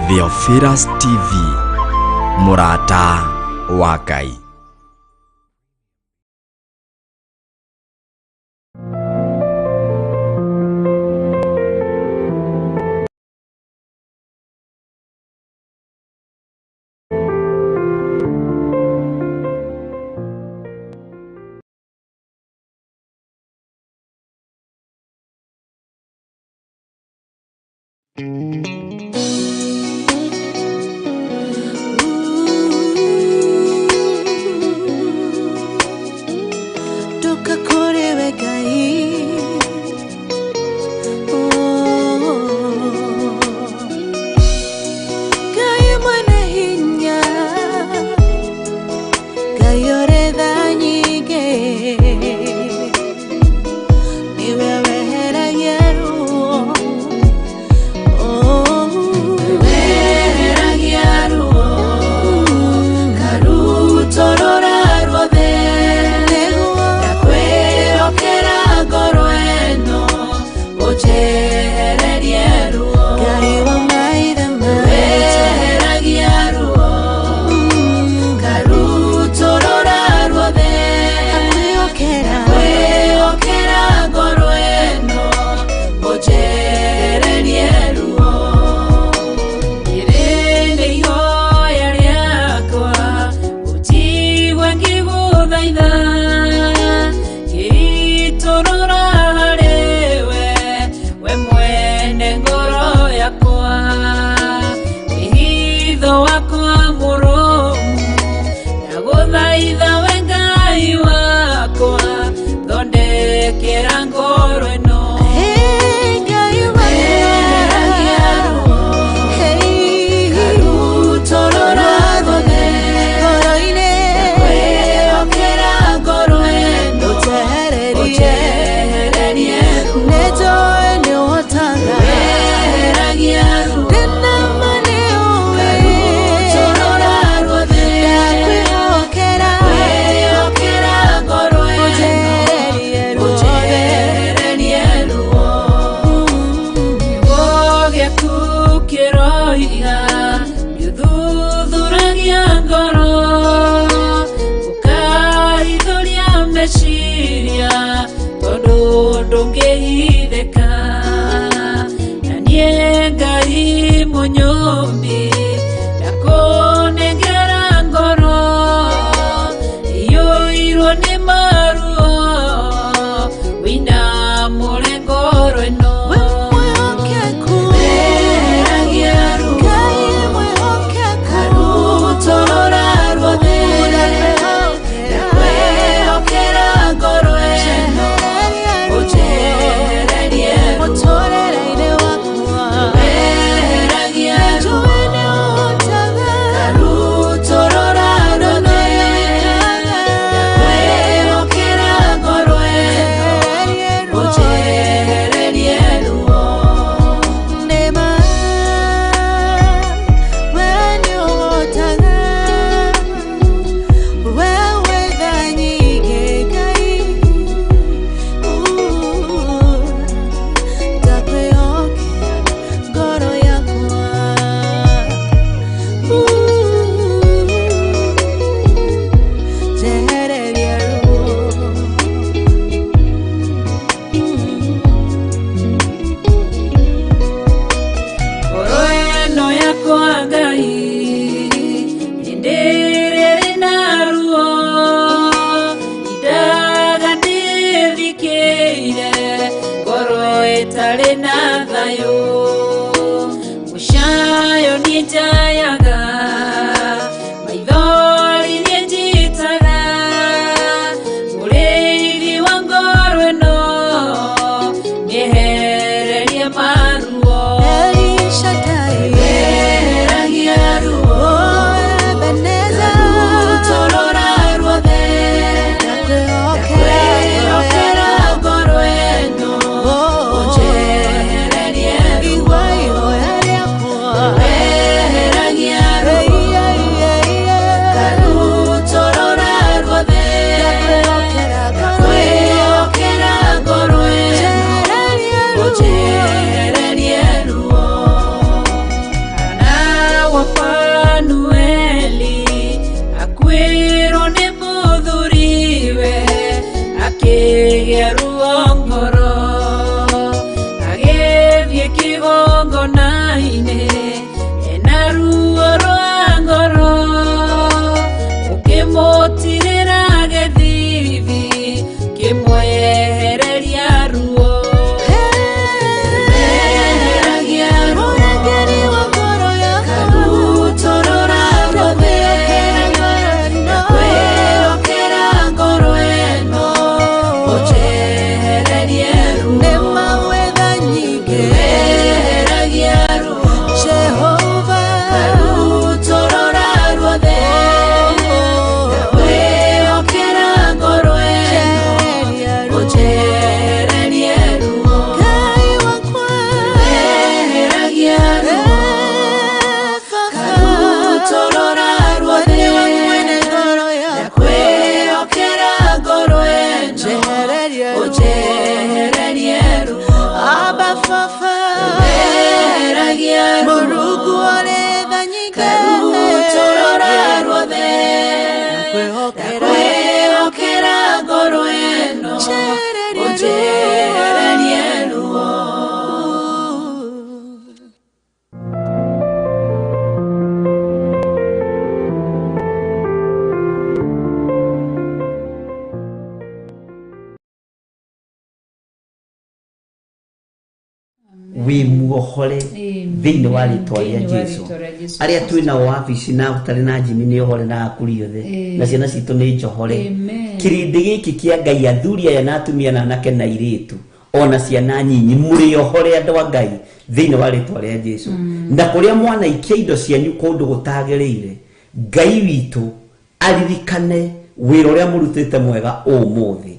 Theophilus TV, mũrata wa Ngai. Ndoka kũrĩ we Ngai. Oh. Ngai mwene hinya, Ngai ũrĩ tha nyingĩ, nĩwe weheragia ruo. Oh. Weheragia ruo, karutorora ruothe. Nĩguo. Ndakwĩhokera ngoro ĩno, ũnjehererie ruo. Ngai wa maithe maitũ. Weheragia ruo, karutorora ruothe. Ndakwĩhokera. Ndakwĩhokera ngoro ĩno, ũnjehererie ruo. Rĩrĩ nĩ ihoya rĩakwa, ũnjigue ngĩgũthaitha, ngĩitũrũra harĩwe, we mwene ngoro yakwa. Wĩhitho wakwa mũrũmu, ndagũthaitha we Ngai wakwa, thondekera ngoro ĩno. Hey, Ngai wakwa. Weheragia ruo, Hey. karutorora ruothe. Ngoro-inĩ. Ndakwĩhokera ngoro ĩno, Ũnjehererie. ũnjehererie ruo. Nĩnjũĩ nĩũhotaga. Weheragia ruo, Ndĩna ma nĩũĩ. karutorora ruothe. Ndakwĩhokera. Ndakwĩhokera ngoro ĩno, Ũnjehererie ruothe. ũnjehererie ruo. Kiugo gĩaku kĩroiga nĩũthuthuragia ngoro, ũkahithũria meciria, tondũ ndũngĩhithĩka. Na niĩ Ngai mũnyũmbi, ndakũnengera ngoro iyũirwo nĩ maruo, wĩinamũre ngoro ĩno. We mwĩhokeku. Weheragia ruo, Ngai mwĩhokeku. karutorora ruothe. Ndakwĩhokera ngoro ĩno, ũnjehererie ruo. Mũtũrĩre-inĩ wakwa. Weheragia ruo, Nĩnjũĩ nĩũhotaga. karutorora ruothe. Ndakwĩhokera ngoro ĩno, ũnjehererie ruo. Nĩma, we nĩũhotaga. We wĩ tha nyingĩ, Ngai. Ndakwĩhokera ngoro yakwa. Njehereria ruo. Ngoro ĩno yakwa Ngai, nĩndĩrĩrĩ na ruo, indaga ndĩthikĩire, ngoro ĩtarĩ na thayũ. Mũcayo niĩ njayaga, maithori niĩ njitaga, mũrĩithi wa ngoro ĩno, nĩehererie maruo. El Shaddai. Weheragia ruo, Oh, Ebenezer. karutorora ruothe. Ndakwĩhokera. Ndakwĩhokera ngoro ĩno, Oh, ũnjehererie ruo. Igua ihoya rĩakwa. Weheragia ruo Mũrungu ũrĩ tha nyingĩ Ngarutũrũra ruothe Ndakwĩhokera Ndakwĩhokera ngoro ĩno Njehererie Ũnjehererie ruo Wĩ muohore Amen. thĩinĩ wa rĩtwa rĩa Thĩinĩ wa Jesu. rĩtwa rĩa Jesu. Arĩa twĩ nao wabici na ũtarĩ na njimi nĩ ohore na akuri othe Amen. na ciana citũ nĩ njohore. Amen. Kĩrĩndĩ gĩkĩ kĩa Ngai, athuri aya na atumia na anake na airĩtu ona ciana nyinyi, mũrĩ ohore andũ a Ngai thĩinĩ wa rĩtwa rĩa Jesu. Na kũrĩa mwanaikia indo cianyu kũndũ gũtagĩrĩire, Ngai witũ aririkane wĩra ũrĩa mũrutĩte mwega ũmũthĩ,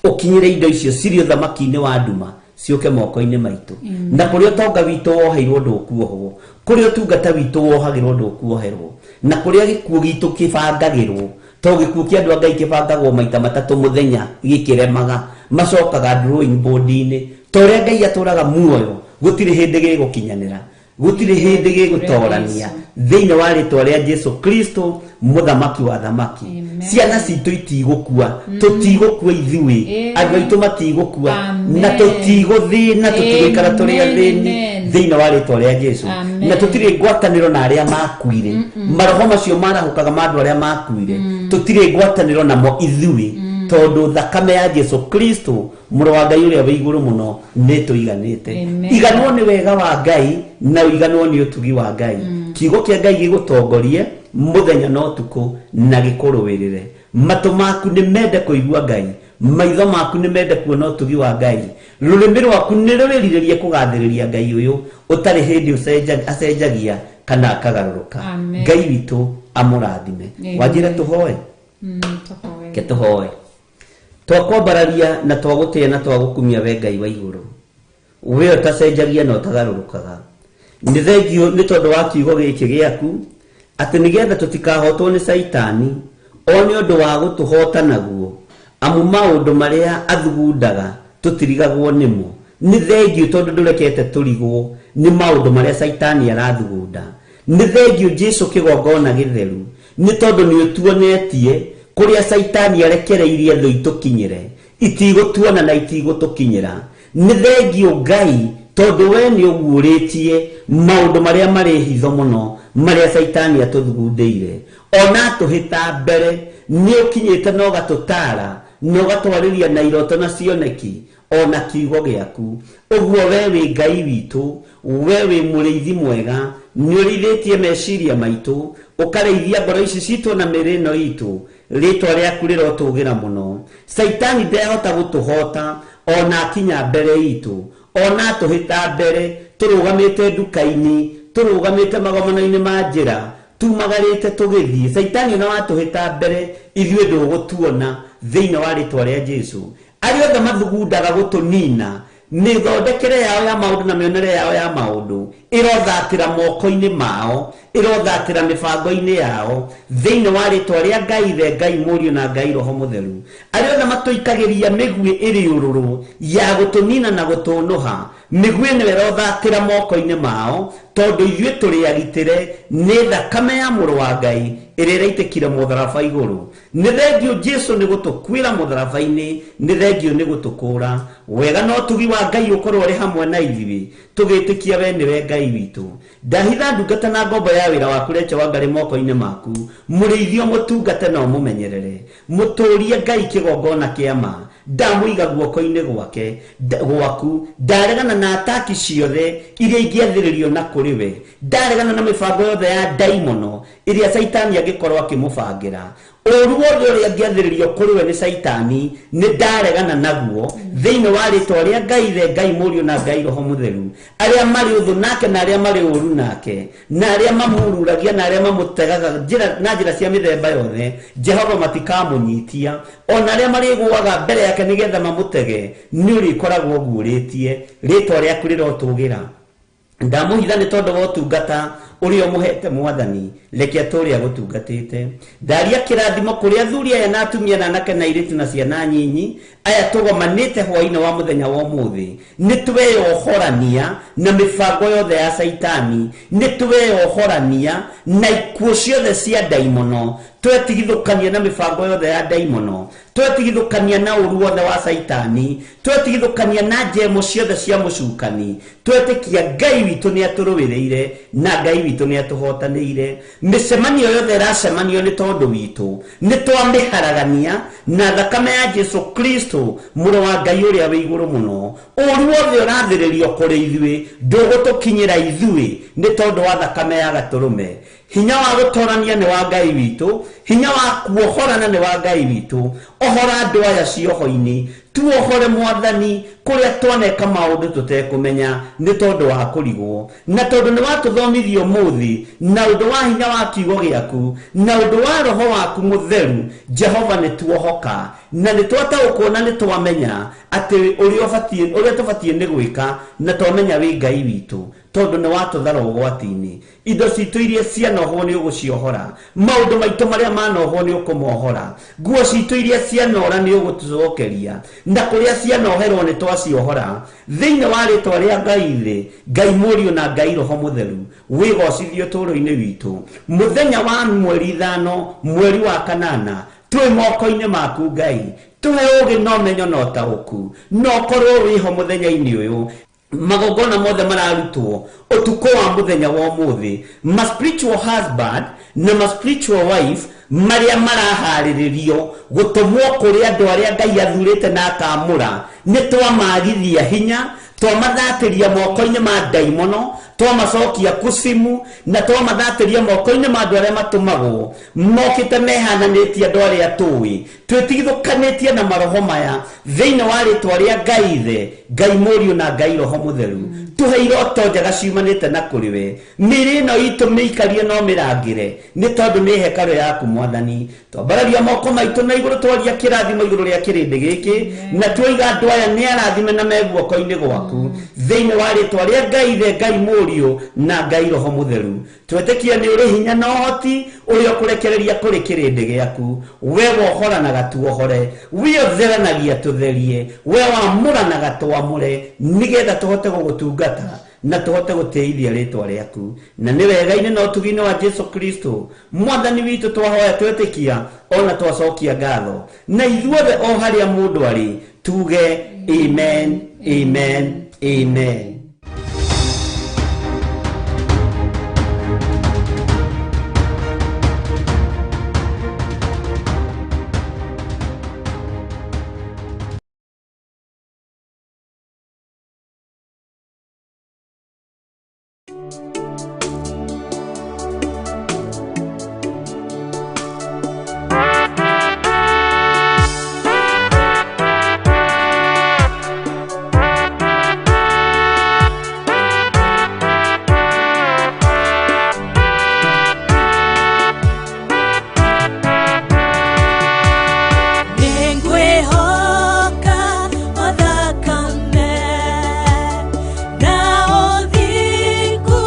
ũkinyĩre indo icio cirĩ ũthamaki-inĩ wa nduma ciũke moko-inĩ maitũ. Na kũrĩa ũtonga witũ woheirwo ndũkuohwo, kũrĩa ũtungata witũ wohagĩrwo ndũkuoherwo, na kũrĩa gĩkuũ gitũ kĩbangagĩrwo, to gĩkuũ kĩa andũ a Ngai kĩbangagwo maita matatũ mũthenya gĩkĩremaga, macokaga drawing board-inĩ. Ta ũrĩa Ngai atũraga muoyo, gũtirĩ hĩndĩ gĩgũkinyanĩra, gũtirĩ hĩndĩ gĩgũtorania thĩinĩ wa rĩtwa rĩa Jesu Kristo, mũthamaki wa thamaki. Amen. Ciana citũ itigũkua, tũtigũkua ithuĩ, Amen. andũ aitũ matigũkua, Amen. na tũtigũthĩna, tũtigũikara tũrĩ Amen, athĩni amen. thĩinĩ wa rĩtwa rĩa Jesu. Amen. Na tũtirĩ ngwatanĩro na arĩa makuire, maroho macio marahũkaga ma andũ arĩa makuire, tũtirĩ ngwatanĩro namo ithuĩ, tondũ thakame ya Jesu Kristo mũrũ wa Ngai ũrĩa wĩ igũrũ mũno nĩ tũiganĩte. Amen. Iganwo nĩ wega wa Ngai na ũiganwo nĩ ũtugi wa Ngai. Kiugo kĩa Ngai gĩgũtongorie mũthenya na ũtukũ na gĩkũrũĩrĩre. Matũ maku nĩ mende kũigua Ngai, maitho maku nĩ mende kuona ũtugi wa Ngai, rũrĩmĩ rwaku nĩ rũrĩrirĩrie kũgathĩrĩria Ngai ũyũ ũtarĩ hĩndĩ acenjagia kana akagarũrũka. Amen. Ngai witũ amũrathime. Amen. Wanjĩra tũhoe? Tũhoe. Ke tũhoe. Twakwambararia na twagũtĩĩa na twagũkumia we Ngai wa igũrũ, we ũtacenjagia na ũtagarũrũkaga. Nĩ thengio nĩ tondũ wa kiugo gĩkĩ gĩaku, atĩ nĩgetha tũtikahotwo nĩ Caitani o nĩ ũndũ wa gũtũhota naguo, amu maũndũ marĩa athugundaga tũtirigagwo nĩmo. Nĩ thengio tondũ ndũrekete tũrigwo nĩ maũndũ marĩa Caitani arathugunda. Nĩ thengio Jesu kĩgongona gĩtheru, nĩ tondũ nĩ ũtuonetie kũrĩa Caitani arekereirie thũ itũkinyĩre, itigũtuona na itigũtũkinyĩra. Nĩ thengio Ngai tondũ we nĩ ũguũrĩtie maũndũ marĩa marĩ hitho mũno marĩa Caitani atũthugundĩire. Ona atũhĩta mbere nĩ ũkinyĩte na ũgatũtaara na ũgatwarĩria na iroto na cioneki ona kiugo gĩaku. Ũguo we wĩ Ngai witũ, we wĩ mũrĩithi mwega, nĩ ũrĩithĩtie meciria maitũ, ũkarĩithia ngoro ici citũ na mĩĩrĩ ĩno itũ. Rĩtwa rĩaku rĩrotũgĩra mũno. Caitani ndehota gũtũhota ona akinya mbere itũ, ona atũhĩta mbere, tũrũgamĩte nduka-inĩ, tũrũgamĩte magomano-inĩ ma njĩra, tumagarĩte tũgĩthiĩ. Caitani ona watũhĩta mbere, ithuĩ ndũgũtuona thĩinĩ wa rĩtwa rĩa Jesu. Arĩa othe mathugundaga gũtũnina, mĩthondekere yao ya maũndũ na mĩonere yao ya maũndũ ĩrothatĩra moko-inĩ mao, ĩrothatĩra mĩbango-inĩ yao thĩinĩ wa rĩtwa rĩa Ngai Ithe, Ngai Mũriũ na Ngai Roho Mũtheru. Arĩa othe matũikagĩria mĩguĩ ĩrĩ ũrũrũ ya gũtũnina na gũtũnũha, mĩguĩ ĩno ĩrothatĩra moko-inĩ mao, tondũ ithuĩ tũrĩ agitĩre nĩ thakame ya mũrũ wa Ngai ĩrĩa ĩraitĩkire mũtharaba igũrũ. Nĩ thengio Jesu nĩ gũtũkuĩra mũtharaba-inĩ, nĩ thengio nĩ gũtũkũra. Wega na ũtugi wa Ngai ũkorwo ũrĩ hamwe na ithuĩ, tũgĩtĩkia we nĩwe Ngai witũ. Ndahitha ndungata na ngombo ya wĩra waku Rachel Wangari moko-inĩ maku, mũrĩithio mũtungate na ũmũmenyerere, mũtũrie Ngai kĩgongona kĩa ma. Ndamũiga guoko-inĩ gwake gwaku, ndaregana na ataki ciothe iria ingĩathĩrĩrio na kũrĩ we, ndaregana na mĩbango yothe ya ndaimono ĩrĩa Caitani angĩkorwo akĩmũbangĩra. Ũru wothe ũrĩa angĩathĩrĩrio kũrĩ we nĩ Caitani, nĩ ndaregana naguo thĩinĩ wa rĩtwa rĩa Ngai Ithe, Ngai Mũriũ na Ngai Roho Mũtheru. Arĩa marĩ ũthũ nake na arĩa marĩ ũru nake, na arĩa mamururagia na arĩa mamũtegaga na njĩra cia mĩthemba yothe, Jehova matikamũnyitia. Ona arĩa marĩgũaga mbere yake nĩgetha mamũtege, nĩ ũrĩkoragwo ũguũrĩtie. Rĩtwa rĩaku rĩrotũgĩra. Ndamũhitha nĩ tondũ wa ũtungata Ũrĩa ũmũhete Mwathani, reke atũũre agũtungatĩte. Ndaria kĩrathimo kũrĩ athuri aya na atumia na anake na airĩtu na ciana nyinyi aya tũgomanĩte hwaĩ-inĩ wa mũthenya wa ũmũthĩ. Nĩ tweyohorania na mĩbango yothe ya Caitani, nĩ tweyohorania na ikuũ ciothe cia ndaimono, twetigithũkania na mĩbango yothe ya ndaimono, twetigithũkania na ũru wothe wa Caitani, twetigithũkania na njemo ciothe cia mũcukani. Twetĩkia Ngai witũ nĩ atũrũĩrĩire na Ngai witũ nĩ atũhotanĩire. Mĩcemanio yothe ĩracemanio nĩ tondũ witũ nĩ twamĩharagania na thakame ya Jesu Kristo, mũrũ wa Ngai ũrĩa wĩ igũrũ mũno. Ũru wothe ũrathĩrĩrio kũrĩ ithuĩ ndũgũtũkinyĩra ithuĩ nĩ tondũ wa thakame ya Gatũrũme. Hinya wa gũtorania nĩ wa Ngai witũ, hinya wa kuohorana nĩ wa Ngai witũ. Ohora andũ aya cioho-inĩ, tuohore Mwathani kũrĩa twaneka maũndũ tũtekũmenya nĩ tondũ wa kũrigwo, na tondũ nĩ watũthomithia ũmũthĩ na ũndũ wa hinya wa kiugo gĩaku na ũndũ wa Roho waku Mũtheru. Jehova, nĩ tuohoka na nĩ twataũkwo na nĩ twamenya atĩ ũrĩa ũbatiĩ, ũrĩa tũbatiĩ nĩ gwĩka, na twamenya wĩ Ngai witũ tondũ nĩ watũthara ũgwati-inĩ. Indo citũ iria cianohwo nĩ ũgũciohora, maũndũ maitũ marĩa manohwo nĩ ũkũmohora, nguo citũ iria cianora nĩ ũgũtũcokeria, na kũrĩa cianoherwo nĩ twaciohora. Thĩinĩ wa rĩtwa rĩa Ngai Ithe, Ngai Mũriũ na Ngai Roho Mũtheru, wĩgocithio ũtũũro-inĩ witũ. Mũthenya wa mweri 5 mweri wa 8 twĩ moko-inĩ maku Ngai. Tũhe ũũgĩ na ũmenyo na ũtaũku, na ũkorwo wĩho mũthenya-inĩ ũyũ. Magongona mothe mararutwo ũtukũ wa mũthenya wa ũmũthĩ, ma spiritual husband na ma spiritual wife marĩa maraharĩrĩrio gũtũmwo kũrĩ andũ arĩa Ngai athurĩte na akamũra, nĩ twamagithia hinya, twamathatĩria moko-inĩ ma ndaimono, twamacokia kucimu, na twamathatĩria moko-inĩ ma andũ arĩa matũmagwo mokĩte mehananĩtie andũ arĩa tũĩ. Twĩtigithũkanĩtie na maroho maya thĩinĩ wa rĩtwa rĩa Ngai Ithe, Ngai Mũriũ na Ngai Roho Mũtheru. Tũhe iroto njega ciumanĩte na kũrĩ we. Mĩĩrĩ ĩno itũ mĩikarie no mĩrangĩre, nĩ tondũ nĩ hekarũ yaku Mwathani. Twambararia moko maitũ na igũrũ, twaria kĩrathimo igũrũ rĩa kĩrĩndĩ gĩkĩ, na twoiga andũ aya nĩ arathime na me guoko-inĩ gwaku thĩinĩ wa rĩtwa rĩa Ngai Ithe, Ngai Mũriũ na Ngai Roho Mũtheru. Twetĩkia nĩ ũrĩ hinya na ũhoti ũrĩa ũkũrekereria kũrĩ kĩrĩndĩ gĩaku. We wohoranaga tuohore, we ũtheranagia tũtherie, we wamũranaga twamũre, nĩgetha tũhote gũgũtungata na tũhote gũtĩithia rĩtwa rĩaku. Na nĩ wega-inĩ na ũtugi-inĩ wa Jesu Kristo Mwathani witũ twahoya twetĩkia ona twacokia ngatho, na ithuothe o harĩa mũndũ arĩ tuge amen, amen, amen. Nĩngwĩhoka o thakame na ũthingu.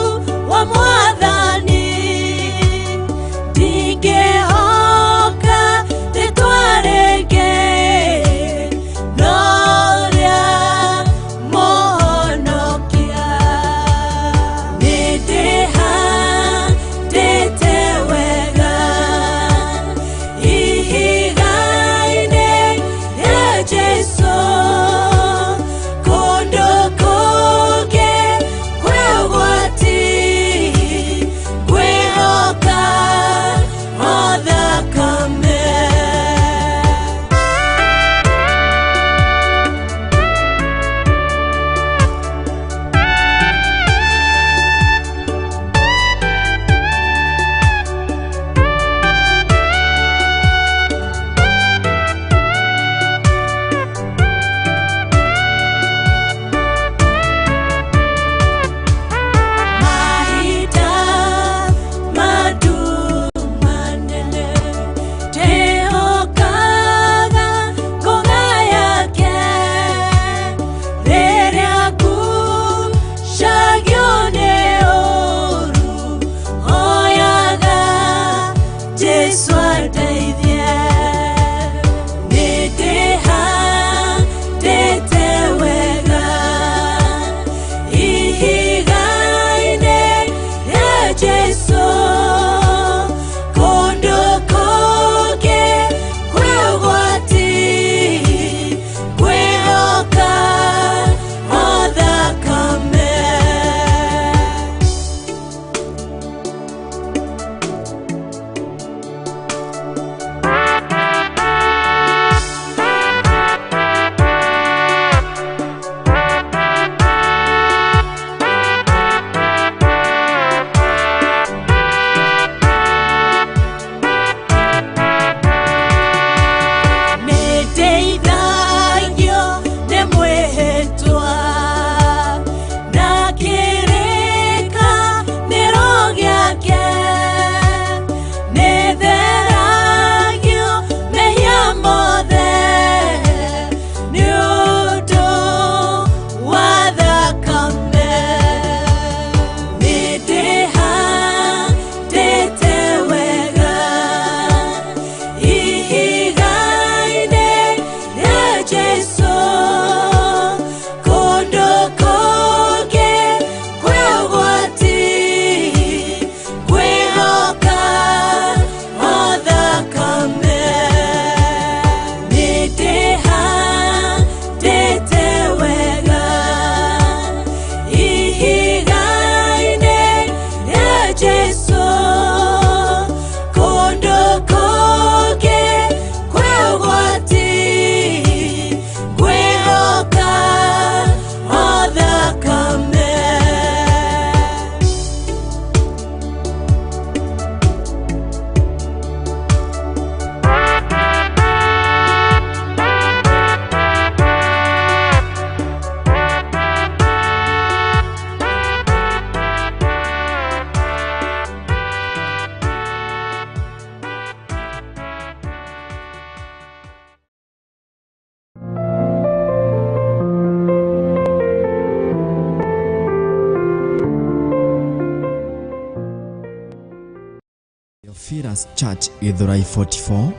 Theophilus Church Githurai 44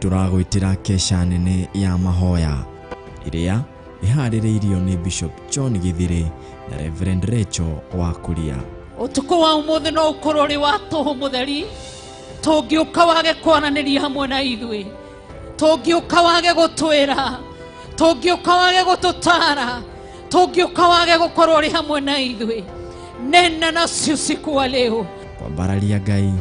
tũragwĩtĩra kesha nene ya mahoya ĩrĩa ĩharĩrĩirio nĩ Bishop John Githiri na Reverend Rachel wa Kuria. Ũtukũ wa ũmũthĩ no ũkorwo ũrĩ wa tũhũ mũtheri, tũngĩũka wage kwaranĩria hamwe na ithuĩ, tũngĩũka wage gũtwĩra, tũngĩũka wage gũtũtara, tũngĩũka wage gũkorwo ũrĩ hamwe na ithuĩ. Nena nasi usiku wa leo. Kwambararia Ngai,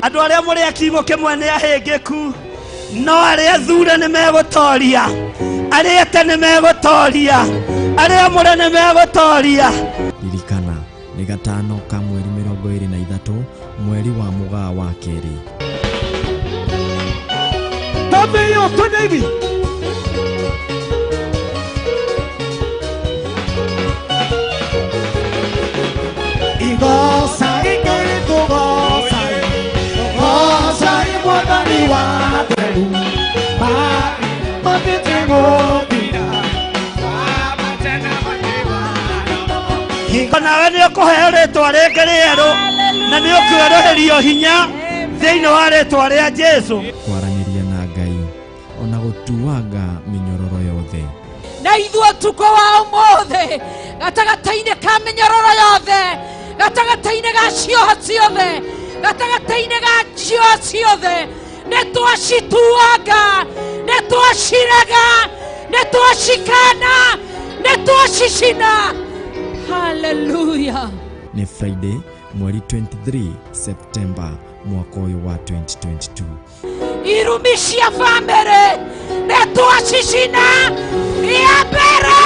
andũ arĩa mũrĩ a kiugo kĩmwe nĩ ahĩngĩku, no arĩa thure nĩ megũtoria, arĩa ete nĩ megũtoria, arĩa amũre nĩ megũtoria. Ririkana nĩ gatano ka mweri 23 mweri wa Mũgaa wa kerĩ. Twende hiyo, twende hivi. Igosa ingĩ tũgoca, tũgoca Mwathani wa theru, matĩte gũthira. Hingo nawe nĩ ũkũheo rĩtwa rĩngĩ rĩerũ na nĩ ũkwerũhĩrio hinya thĩinĩ wa rĩtwa rĩa Jesũ. Kwaranĩria na Ngai ona gũtuanga mĩnyororo yothe. Na ithuĩ ũtukũ wa ũmũthĩ gatagatĩ-inĩ ka mĩnyororo yothe, gatagatĩ-inĩ ga cioho ciothe, gatagatĩ-inĩ ga cioho ciothe, nĩ twacituanga, nĩ twacirega, nĩ twacikana, nĩ twacicina. Hallelujah. Nĩ Friday mweri 23 September mwaka ũyũ wa 2022. Irumi cia bamĩrĩ nĩ twacicina rĩa mbere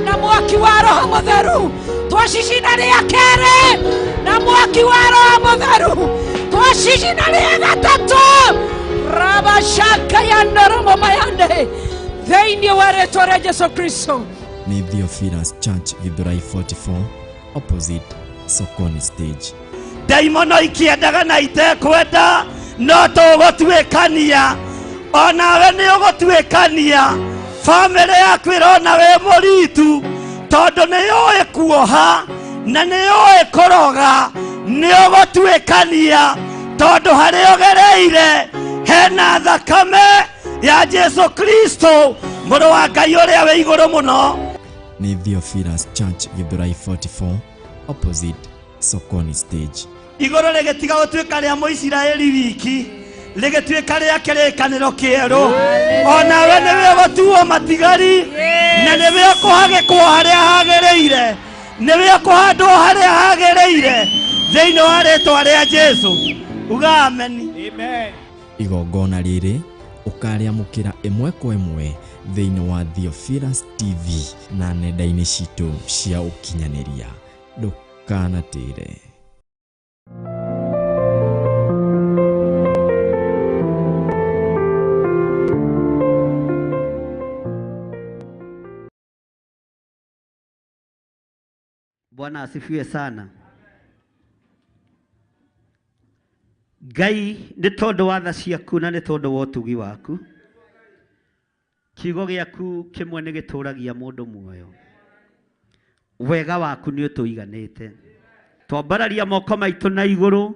na mwaki wa Roho Mũtheru, twacicina rĩa kerĩ na mwaki wa Roho Mũtheru, twacicina rĩa gatatũ rabashaka ya noromo mayande thĩinĩ wa rĩtwa rĩa Jesu Kristo. Nĩ Theophilus Church Githurai 44 opposite Sokoni stage. Ndaimono ikĩendaga na itekwenda no tũgũtuĩkania, onawe nĩ ũgũtuĩkania. Bamĩrĩ yaku ĩrona wĩ mũritu tondũ nĩ yũĩ kuoha na nĩ yũĩ kũroga. Nĩ ũgũtuĩkania tondũ harĩa ũgereire hena thakame ya Jesu Kristo mũrũ wa Ngai ũrĩa wĩ igũrũ mũno. Nĩ Theophilus Church Githurai 44 opposite Sokoni stage. Igũrũ rĩgĩtiga gũtuĩka rĩa Mũisiraeli wiki, rĩgĩtuĩka rĩa kĩrĩkanĩro kĩerũ. Onawe nĩwe ũgũtuo matigari na nĩwe ũkũhagĩkwo harĩa hagĩrĩire, nĩwe ũkũhandwo harĩa hagĩrĩire thĩinĩ wa rĩtwa rĩa Jesũ. Uga ameni. Amen. Igongona rĩrĩ ũkarĩamũkĩra ĩmwe kwa ĩmwe thĩinĩ wa Theophilus TV na nenda-inĩ citũ cia ũkinyanĩria. Ndũkanatĩre. Bwana asifiwe sana. Ngai nĩ tondũ wa tha ciaku na nĩ tondũ wa ũtugi waku, kiugo gĩaku kĩmwe nĩ gĩtũragia mũndũ muoyo. Wega waku nĩ ũtũiganĩte. Twambararia moko maitũ na igũrũ,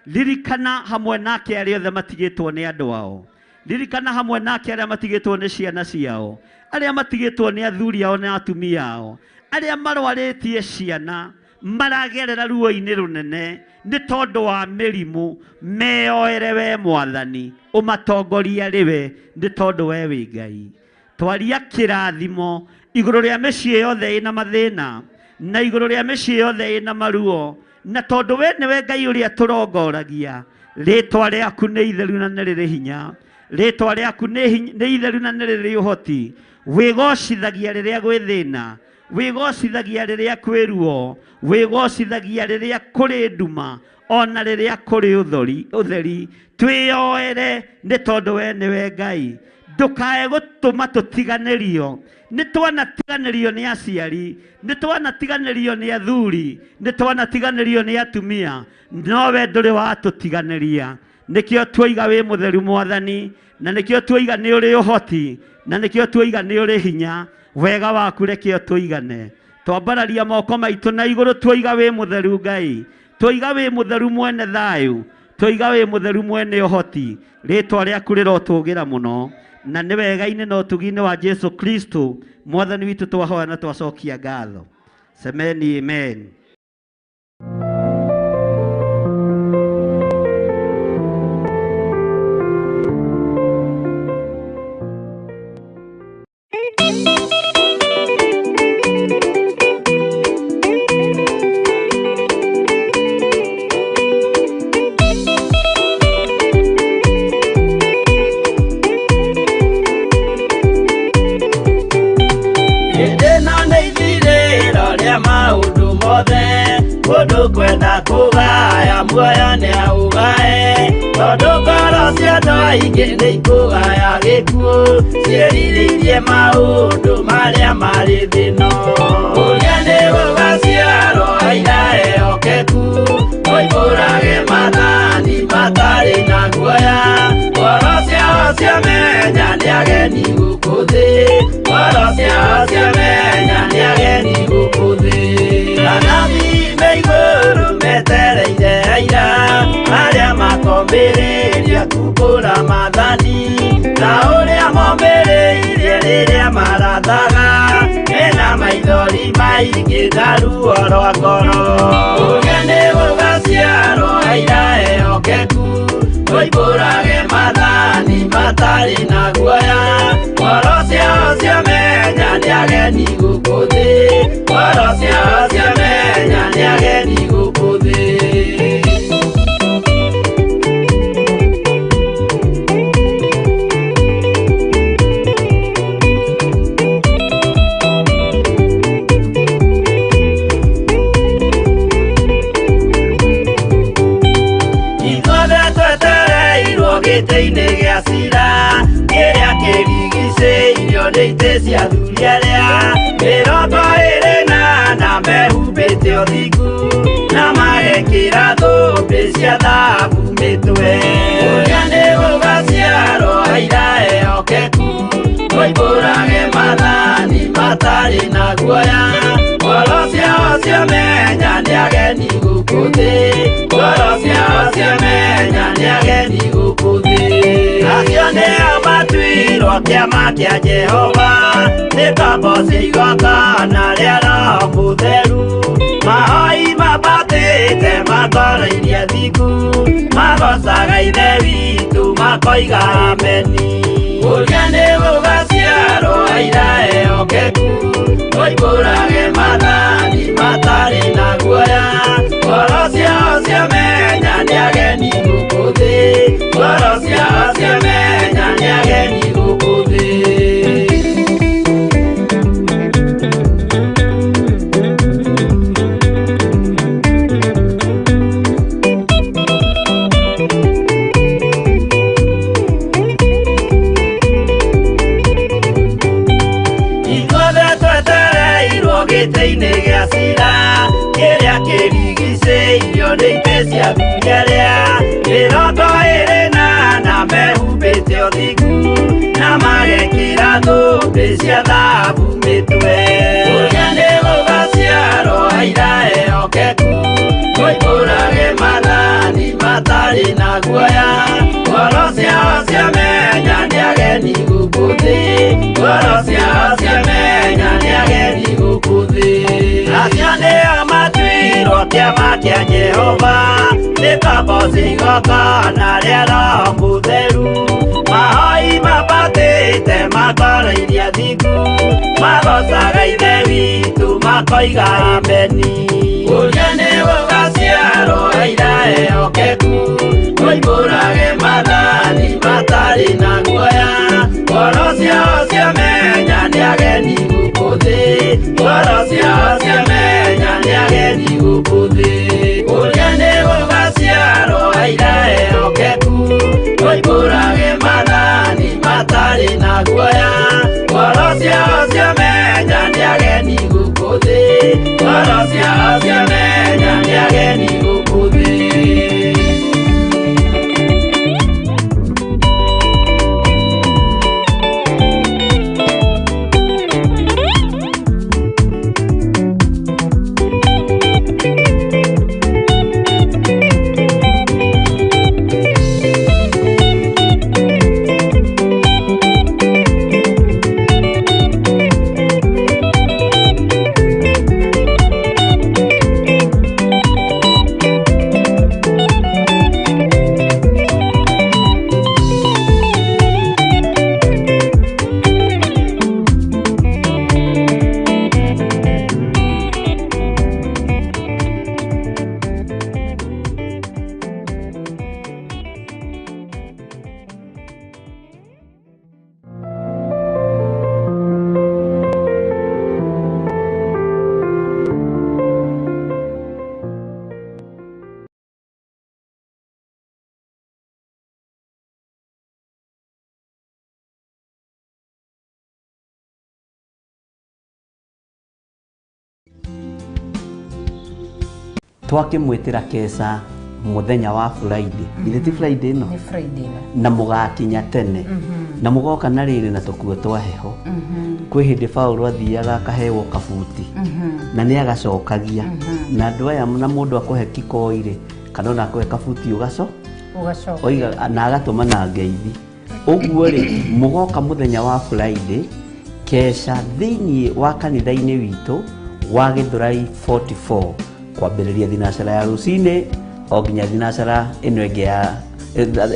ririkana hamwe nake arĩa othe matigĩtwo nĩ andũ ao, ririkana hamwe nake arĩa matigĩtwo nĩ ciana ciao, arĩa matigĩtwo nĩ athuri ao na atumia ao, arĩa marwarĩtie ciana maragerera ruo-inĩ rũnene nĩ tondũ wa mĩrimũ. Meyoere we Mwathani, ũmatongorie arĩ we nĩ tondũ we wĩ Ngai. Twaria kĩrathimo igũrũ rĩa mĩciĩ yothe ĩna mathĩna na igũrũ rĩa mĩciĩ yothe ĩna maruo, na tondũ we nĩwe Ngai ũrĩa tũrongoragia. Rĩtwa rĩaku nĩ itheru na nĩ rĩrĩ hinya, rĩtwa rĩaku nĩ itheru na nĩ rĩrĩ ũhoti. Wĩgocithagia rĩrĩa gwĩ thĩna, wĩgocithagia rĩrĩa kwĩ ruo, wĩgocithagia rĩrĩa kũrĩ nduma ona rĩrĩa kũrĩ ũtheri. Twĩyoere nĩ tondũ we nĩwe Ngai. Ndũkae gũtũma tũtiganĩrio. Nĩ twanatiganĩrio nĩ aciari, nĩ twanatiganĩrio nĩ athuri, nĩ twanatiganĩrio nĩ atumia, no we ndũrĩ watũtiganĩria. Nĩkĩo tuoiga wĩ mũtheru Mwathani, na nĩkĩo tuoiga nĩ ũrĩ ũhoti, na nĩkĩo tuoiga nĩ ũrĩ hinya. Wega waku reke ũtũigane. Twambararia moko maitũ na igũrũ tuoiga wĩ mũtheru Ngai, tuoiga wĩ mũtheru mwene thayũ, tuoiga wĩ mũtheru mwene ũhoti. Rĩtwa rĩaku rĩrotũgĩra mũno, na nĩ wega-inĩ na ũtugi-inĩ wa Jesu Kristo Mwathani witũ twahoya na twacokia ngatho. Semeni amen. Hĩndĩ ĩno nĩ ithirĩro rĩa maũndũ mothe, mũndũ kwenda kũgaya muoyo nĩ aũgae, tondũ ngoro cia andũ aingĩ nĩ ikũgaya gĩkuũ, ciĩrirĩirie maũndũ marĩa marĩ thĩ ĩno. Ũrĩa nĩ gũgaciarwo aira ehokeku, moimbũrage maathani matarĩ na guoya, ngoro ciao ciamenya nĩ ageni gũkũ thĩ, ngoro ciao ciamenya nĩ ageni gũkũ thĩ. Anabii me igũrũ metereire aira, arĩa makombĩrĩria kumbũra maathani, ta ũrĩa mombĩrĩirie rĩrĩa marathaga, mena maithori maingĩ na ruo rwa ngoro. Ũrĩa nĩ gũgaciarwo aira ehokeku, moimbũrage maathani matarĩ na guoya, ngoro ciao ciamenya nĩ ageni gũkũ thĩ, ngoro ciao ciamenya nĩ ageni gũkũ thĩ. Ithuothe twetereirwo gĩtĩ-inĩ gĩa cira, kĩrĩa kĩrigicĩirio nĩ itĩ cia athuri arĩa 24 mehumbĩte ũthingu, na magekĩra thũmbĩ cia thahabu mĩtwe. Ũrĩa nĩ gũgaciarwo aira ehokeku, moimbũrage maathani matarĩ na guoya, ngoro ciao ciamenya nĩ ageni gũkũ thĩ, ngoro ciao ciamenya nĩ ageni gũkũ thĩ. Acio nĩo matuirwo kĩama kĩa Jehova, nĩ ngombo cia igongona rĩa Roho Mũtheru, mahoi mambatĩte matoroirie thingu, magocaga Ithe witũ makoiga ameni. Ũrĩa nĩ gũgaciarwo aira ehokeku, moimbũrage maathani matarĩ na guoya, ngoro ciao ciamenya nĩ ageni gũkũ thĩ, ngoro ciao ciamenya nĩ ageni gũkũ thĩ. Ithuothe twetereirwo gĩtĩ-inĩ gĩa cira, kĩrĩa kĩrigicĩirio nĩ itĩ cia athuri arĩa 24 mehumbĩte ũthingu, na magekĩra thũmbĩ cia thahabu mĩtwe. Ũrĩa nĩ gũgaciarwo aira ehokeku, moimbũrage maathani matarĩ na guoya, ngoro ciao ciamenya nĩ ageni gũkũ thĩ, ngoro ciao ciamenya nĩ ageni gũkũ thĩ. Acio nĩo matuirwo kĩama kĩa Jehova, nĩ ngombo cia igongona rĩa Roho Mũtheru, mahoi mambatĩte matoroirie thingu, magocaga Ithe witũ makoiga ameni. Ũrĩa nĩ gũgaciarwo aira ehokeku, moimbũrage maathani matarĩ na guoya, ngoro ciao ciamenya nĩ ageni gũkũ thĩ, ngoro ciao ciamenya nĩ ageni gũkũ thĩ. Ũrĩa nĩ gũgaciarwo aira ehokeku, moimbũrage maathani matarĩ na guoya, ngoro ciao ciamenya nĩ ageni gũkũ thĩ, ngoro ciao ciamenya nĩ ageni gũkũ thĩ. Twakĩmwĩtĩra keca mũthenya wa Friday. Githĩ ti Friday ĩno? Nĩ Friday ĩno. Na mũgakinya tene na mũgoka na rĩrĩ na tũkuo twa heho. Kwĩ hĩndĩ Paũlũ athiaga akaheo kabuti na nĩ agacokagia na andũ aya, na mũndũ akũhe kikoi rĩ, kana ona akũhe kabuti ũgaco Ũgacoka. Oiga na agatũma na ngeithi ũguo rĩ, mũgoka mũthenya wa Friday keca thĩinĩ wa kanitha-inĩ witũ wa Gĩthũrai 44, kwambĩrĩria thinacara ya rũcinĩ o nginya thinacara ĩno ĩngĩ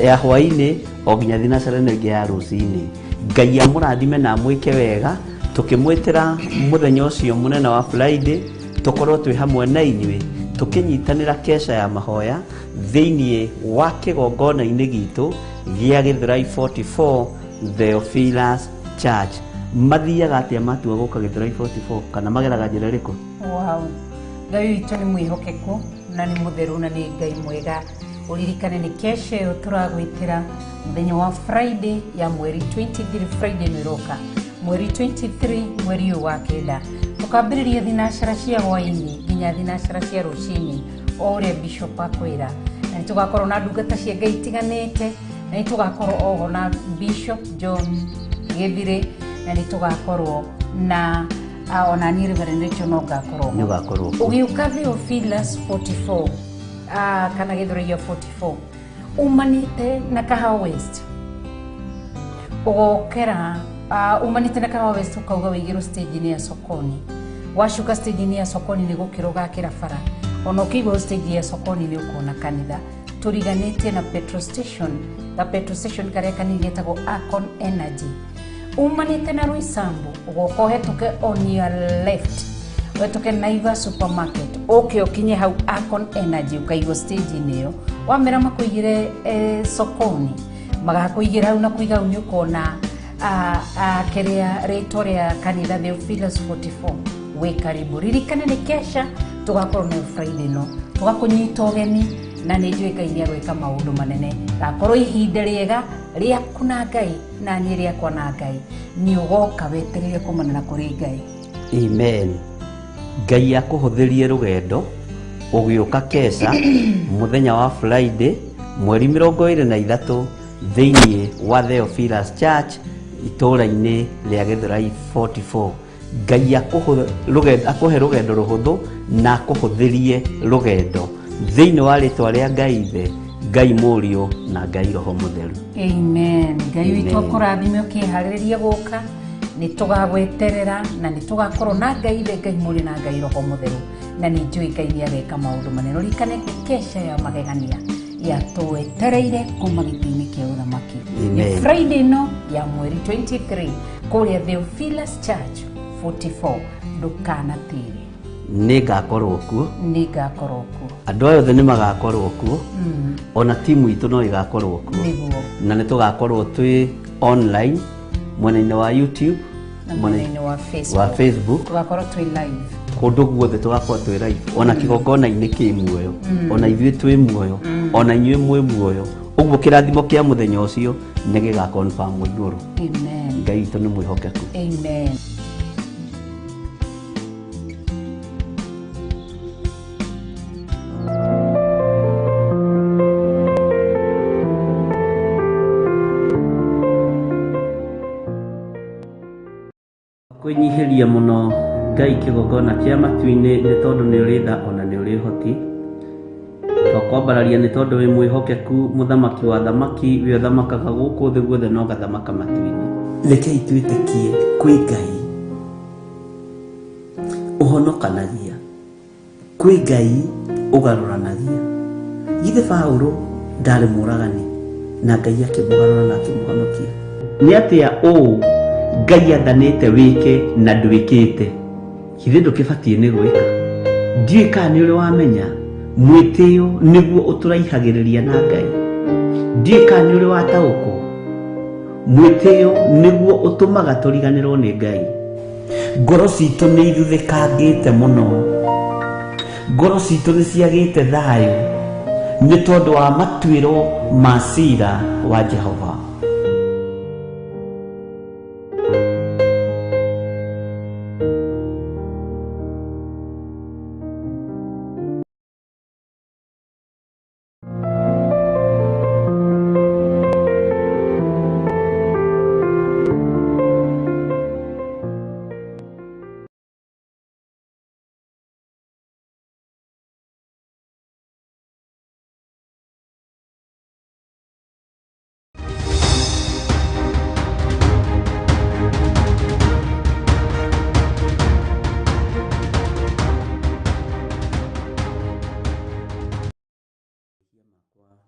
ya hwaĩ-inĩ, o nginya thinacara ĩno ĩngĩ ya rũcinĩ. Ngai amũrathime na amwĩke wega. Tũkĩmwĩtĩra mũthenya ũcio mũnene wa Friday, tũkorwo twĩ hamwe na inyuĩ tũkĩnyitanĩra keca ya mahoya thĩinĩ wa kĩgongona-inĩ gitũ gĩa Gĩthũrai 44 Theophilus Church. Mathiaga atĩa matua gũka Gĩthũrai 44, kana mageraga njĩra ĩrĩkũ? Wow. Ngai witũ nĩ mwĩhokeku na nĩ mũtheru na nĩ Ngai mwega. Ũririkane nĩ kesha ĩyo tũragwĩtĩra mũthenya wa Friday ya mweri 23, Friday ĩno ĩroka, mweri 23, mweri ũyũ wa kenda. Tũkambĩrĩria thinacara cia hwaĩ-inĩ nginya thinacara cia rũcinĩ, o ũrĩa Bishop akwĩra, na nĩ tũgakorwo na ndungata cia Ngai itiganĩte, na nĩ tũgakorwo oho na Bishop John Gĩthirĩ, na nĩ tũgakorwo na ona niĩ Reverend Rachel no ngakorwo. Nĩ ũgakorwo kuo. Ũgĩũka Theophilus 44 kana Gĩthũrai 44, umanĩte na Kahawa West, ũgokera umanĩte na Kahawa West, ũkauga wĩigĩrwo stage-inĩ ya Sokoni. Wacuka stage-inĩ ya Sokoni, nĩ gũkĩra ũgakĩra bara. Ona ũkĩigwo stage ya Sokoni nĩ ũkuona kanitha tũriganĩtie na petrol station, ga petrol station karĩa kanini getagwo Akon Energy. Umanĩte na Roysambu, ũgoka ũhetũke on your left, ũhetũke Naivas supermarket, ũke ũkinye hau Akon Energy, ũkaigwo stage-inĩ ĩyo. Wamera makũigĩre Sokoni, magakũigĩra hau, na kũiga hau nĩ ũkona kĩrĩa rĩtwa rĩa kanitha Theophilus 44. Wĩ karibu. Ririkane nĩ kesha tũgakorwo nayo Friday no tũgakũnyita ũgeni, na nĩ njũĩ Ngai nĩ agwĩka maũndũ manene. Gakorwo ihinda rĩega rĩaku na Ngai, na niĩ rĩakwa na Ngai. Nĩ ũgoka wetereire kumana na kũrĩ Ngai. Amen. Ngai akũhũthĩrie rũgendo ũgĩũka keca mũthenya wa Friday mweri 23 thĩinĩ wa Theophilus Church itũũra-inĩ rĩa Gĩthũrai 44. Ngai akũhe rũgendo rũhũthũ na akũhũthĩrie rũgendo thĩinĩ wa rĩtwa rĩa Ngai Ithe, Ngai Mũriũ na Ngai Roho Mũtheru. Amen. Ngai witũ Amen. akũrathime ũkĩharĩrĩria gũka. Nĩ tũgagweterera na nĩ tũgakorwo na Ngai Ithe, Ngai Mũriũ na Ngai Roho Mũtheru, na nĩ njũĩ Ngai nĩ ageka maũndũ manene. Ũririkane kesha ya magegania yatwetereire kuma gĩtĩ-inĩ kĩa ũthamaki. Nĩ Amen. Friday ĩno ya mweri 23 kũrĩa Theophilus Church 44. Ndũkanatĩre. Nĩ ngakorwo kuo. Nĩ ngakorwo kuo. Andũ aya othe nĩ magakorwo kuo, ona timu itũ no ĩgakorwo kuo. Nĩguo. Na nĩ tũgakorwo twĩ online mwena-inĩ wa YouTube Na mwena-inĩ wa Facebook. Wa Facebook. Tũgakorwo twĩ live. Kũndũ guothe tũgakorwo twĩ live, ona kĩgongona-inĩ kĩ muoyo, ona ithuĩ twĩ muoyo, ona inyuĩ mwĩ muoyo. Ũguo kĩrathimo kĩa mũthenya ũcio nĩ gĩgakonfirmwo igũrũ. Amen. Ngai witũ nĩ mwĩhokeku. Amen. Kwĩnyihĩria mũno Ngai kĩgongona kĩa matu-inĩ, nĩ tondũ nĩ ũrĩ tha ona nĩ ũrĩ ũhoti. Twakwambararia nĩ tondũ wĩ mwĩhokeku, mũthamaki wa thamaki, wĩ ũthamakaga gũkũ thĩ guothe na ũgathamaka matu-inĩ. Rekei twĩtĩkie kwĩ Ngai ũhonokanagia, kwĩ Ngai ũgarũranagia. Githĩ Paũlũ ndarĩ mũragani na Ngai akĩmũgarũra na akĩmũhonokia? Nĩ atĩa ũũ Ngai athanĩte wĩke na ndwĩkĩte? Githĩ ndũkĩbatiĩ nĩ gwĩka? Ndiũĩ kana nĩ ũrĩ wamenya mwĩtĩo nĩguo ũtũraihagĩrĩria na Ngai. Ndiũĩ kana nĩ ũrĩ wataũkwo mwĩtĩo nĩguo ũtũmaga tũriganĩrwo nĩ Ngai. Ngoro citũ nĩ ithuthĩkangĩte mũno, ngoro citũ nĩ ciagĩte thayũ nĩ tondũ wa matuĩro ma cira wa Jehova.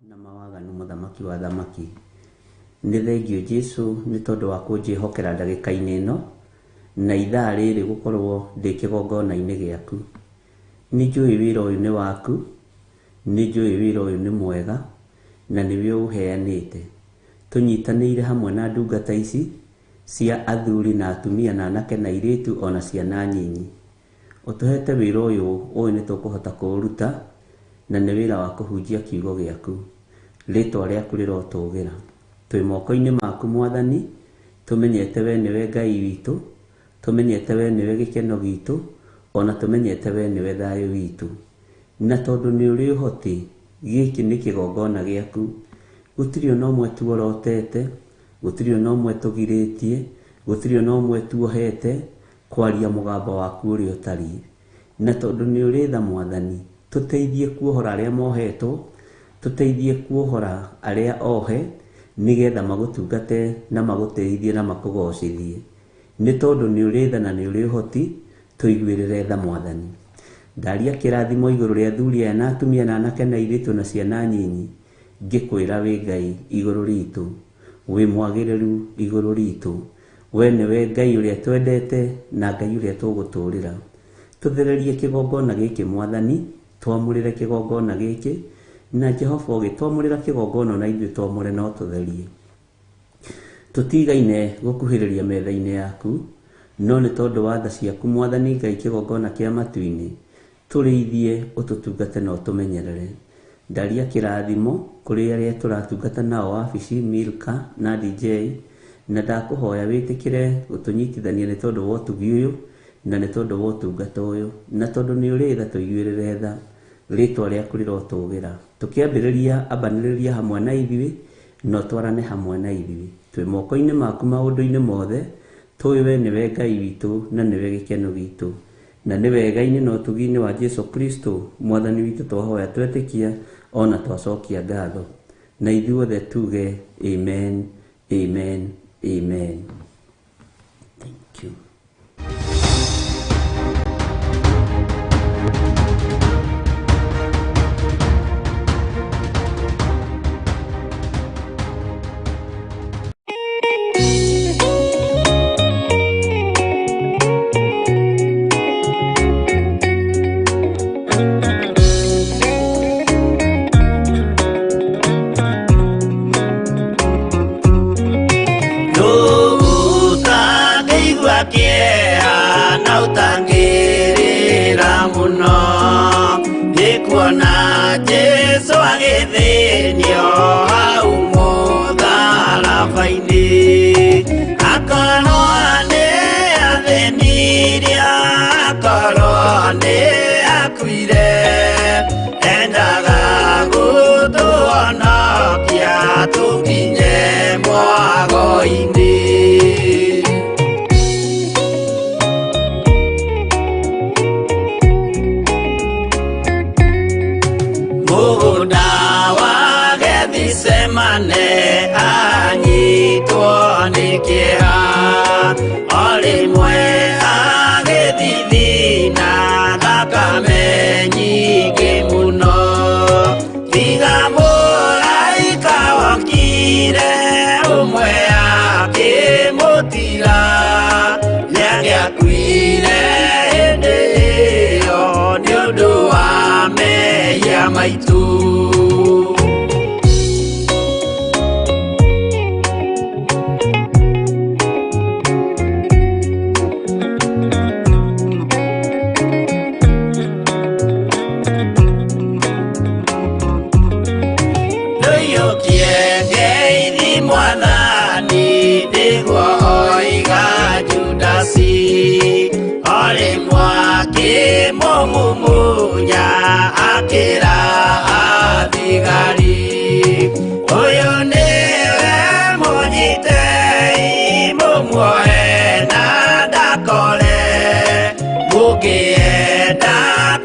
Na mawaganu mũthamaki wa thamaki, nĩ thengio Jesu nĩ tondũ wa kũnjĩhokera ndagĩka-inĩ ĩno na ithaa rĩrĩ gũkorwo ndĩ kĩgongona-inĩ gĩaku. Nĩ njũĩ wĩra ũyũ nĩ waku, nĩ njũĩ wĩra ũyũ nĩ mwega na nĩwe ũũheanĩte. Tũnyitanĩire hamwe na ndungata ici cia athuri na atumia na anake na airĩtu ona ciana nyinyi. Ũtũhete wĩra ũyũ ũĩ nĩ tũkũhota kũũruta na nĩ wĩra wa kũhunjia kiugo gĩaku. Rĩtwa rĩaku rĩrotũgĩra. Twĩ moko-inĩ maku Mwathani, tũmenyete we nĩwe Ngai witũ, tũmenyete we nĩwe gĩkeno gitũ, ona tũmenyete we nĩwe thayũ witũ. Na tondũ nĩ ũrĩ ũhoti, gĩkĩ nĩ kĩgongona gĩaku. Gũtirĩ ona ũmwe tuorotete, gũtirĩ ona ũmwe tũgirĩtie, gũtirĩ ona ũmwe tuohete kwaria mũgambo waku ũrĩa ũtariĩ. Na tondũ nĩ ũrĩ tha Mwathani, tũteithie kuohora arĩa mohetwo, tũteithie kuohora arĩa ohe, nĩgetha magũtungate na magũteithie na makũgocithie. Nĩ tondũ nĩ ũrĩ tha na nĩ ũrĩ ũhoti, tũiguĩrĩre tha Mwathani. Ndaria kĩrathimo igũrũ rĩa athuri aya na atumia na anake na airĩtu na ciana nyinyi, ngĩkwĩra wĩ Ngai igũrũ ritũ, wĩ mwagĩrĩru igũrũ ritũ. We nĩwe Ngai ũrĩa twendete na Ngai ũrĩa tũgũtũrĩra. Tũthererie kĩgongona gĩkĩ Mwathani, twamũrĩre kĩgongona gĩkĩ, na Jehova ũgĩtwamũrĩra kĩgongona na ithuĩ twamũre no tũtherie. Tũtigaine gũkuhĩrĩria metha-inĩ yaku, no nĩ tondũ wa tha ciaku Mwathani Ngai kĩgongona kĩa matu-inĩ, tũrĩithie ũtũtungate na ũtũmenyerere. Ndaria kĩrathimo kũrĩ arĩa tũratungata nao wabici, Milka na DJ, na ndakũhoya wĩtĩkĩre gũtũnyitithania nĩ tondũ wa ũtugi ũyũ na nĩ tondũ wa ũtungata ũyũ, na tondũ nĩ ũrĩ tha tũiguĩrĩre tha. Rĩtwa rĩaku rĩrotũgĩra. Tũkĩambĩrĩria ambanĩrĩria hamwe na ithuĩ na ũtwarane hamwe na ithuĩ. Twĩ moko-inĩ maku maũndũ-inĩ mothe, tũĩ we nĩwe Ngai witũ na nĩwe gĩkeno gitũ. Na nĩ wega-inĩ na ũtugi-inĩ wa Jesu Kristo Mwathani witũ twahoya twetĩkia ona twacokia ngatho. Na ithuothe tuge amen, amen, amen. Thank you. Ũtangĩigua kĩeha na ũtangĩrĩra mũno, nĩ kuona Jesũ agĩthĩnio hau mũtharaba-inĩ. Akorwo nĩ athĩnirie, akorwo nĩ akuire, endaga gũtũhonokia tũkinye mwago-inĩ. Mũgũnda wa Gethisemane anyitwo nĩ kĩeha, o rĩmwe agĩthithina thakame nyingĩ mũno. Tiga mũraika wokire ũmwe akĩmũtiga, nĩangĩakuire hĩndĩ ĩyo nĩ ũndũ wa mehia maitũ. Ndũiyũkie ngeithi Mwathani, nĩguo oiga Judasi, o rĩmwe akĩmũmumunya akĩra athigari, ũyũ nĩwe mũnyitei mũmuohe na ndakore, mũngĩenda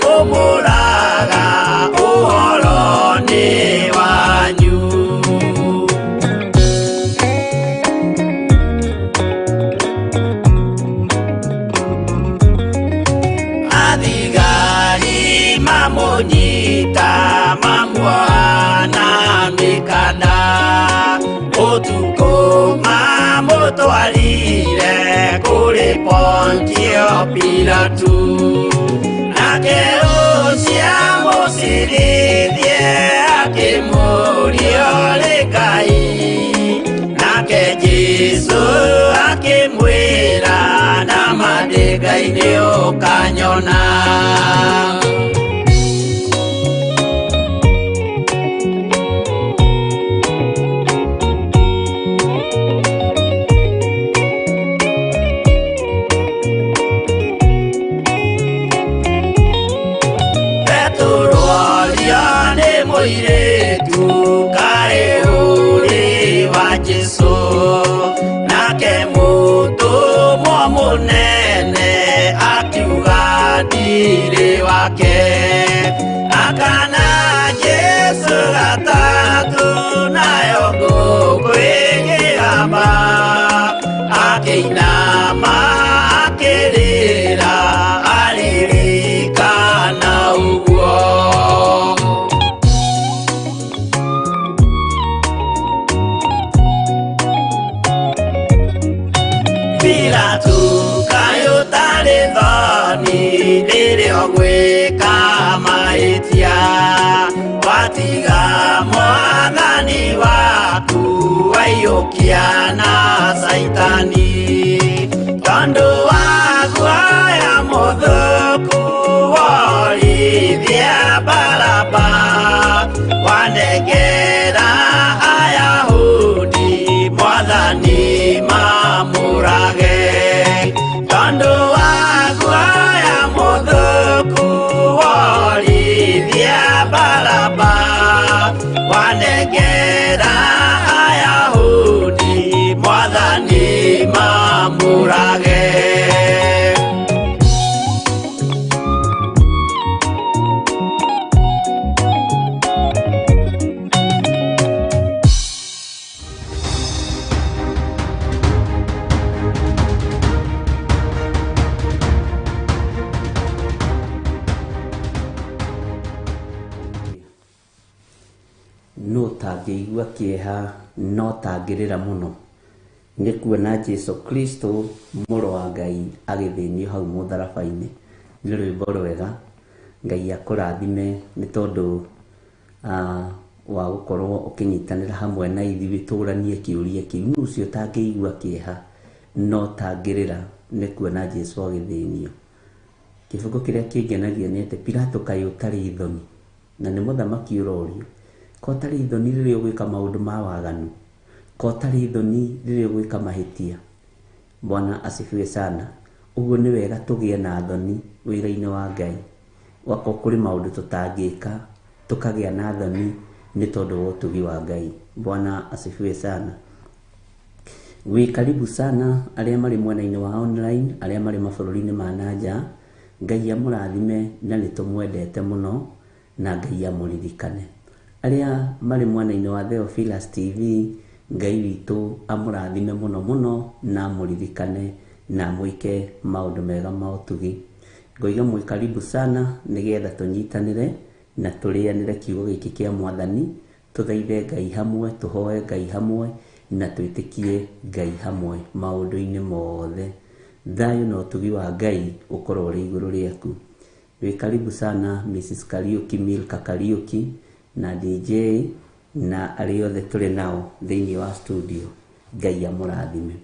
kũmũraga ũhoro nĩ wanyu. Athigari mamũnyita Pilatu nake ũcio mũcirithie akĩmũria ũrĩ Ngai nake Jesũ akĩmwĩra nama ndĩ Ngai nĩ ũkanyona. Mũirĩtu kaĩ ũrĩ wa Jesũ nake mũtũmwo mũnene akiuga ndirĩ wake akana Jesũ gatatũ nayo ngũkũ ĩkĩgamba akĩinama akĩrĩra aririkana ũguo. Pilatu kaĩ ũtarĩ thoni rĩrĩa ũgwĩka mahĩtia watiga mwathani waku waiyũkia na Caitani tondũ wa guoya mũthũku worithia Baraba wanengera Ayahudi mwathani mamũrage tondũ wa guoya mũthũku worithia Baraba wanengera Ayahudi mwathani mamũrage. No tangĩigua kĩeha no tangĩrĩra mũno nĩ kuona Jesũ Kristo mũrũ wa Ngai agĩthĩnio hau mũtharaba-inĩ. Nĩ rwĩmbo rwega, Ngai akũrathime nĩ tondũ wa gũkorwo ũkĩnyitanĩra hamwe na ithuĩ tũranie kĩũria kĩu. Nũ ũcio ũtangĩigua kĩeha no tangĩrĩra nĩ kuona Jesũ agĩthĩnio. Kĩbungo kĩrĩa kĩngenagia nĩ atĩ Pilato kaĩ ũtarĩ thoni, na nĩ mũthamaki ũrorio ko ũtarĩ thoni rĩrĩa ũgwĩka maũndũ ma waganu, ko ũtarĩ thoni rĩrĩa ũgwĩka mahĩtia. Bwana asifiwe sana. Ũguo nĩ wega tũgĩe na thoni wĩra-inĩ wa Ngai. Wakorwo kũrĩ maũndũ tũtangĩka tũkagĩa na thoni nĩ tondũ wa ũtugi wa Ngai. Bwana asifiwe sana. Wĩ karibu sana arĩa marĩ mwena-inĩ wa online, arĩa marĩ mabũrũri-inĩ ma na nja. Ngai amũrathime na nĩ tũmwendete mũno na Ngai amũririkane. Arĩa marĩ mwena-inĩ wa Theophilus TV, Ngai witũ amũrathime mũno mũno na amũririkane na amwĩke maũndũ mega ma ũtugi. Ngoiga mwĩ karibu sana nĩgetha tũnyitanĩre na tũrĩanĩre kiugo gĩkĩ kĩa mwathani, tũthaithe Ngai hamwe, tũhoe Ngai hamwe na twĩtĩkie Ngai hamwe maũndũ-inĩ mothe. Thayũ na ũtugi wa Ngai ũkorwo ũrĩ igũrũ rĩaku. Wĩ karibu sana Mrs. Kariuki, Milka Kariuki na DJ na arĩa othe tũrĩ nao thĩinĩ wa studio. Ngai amũrathime.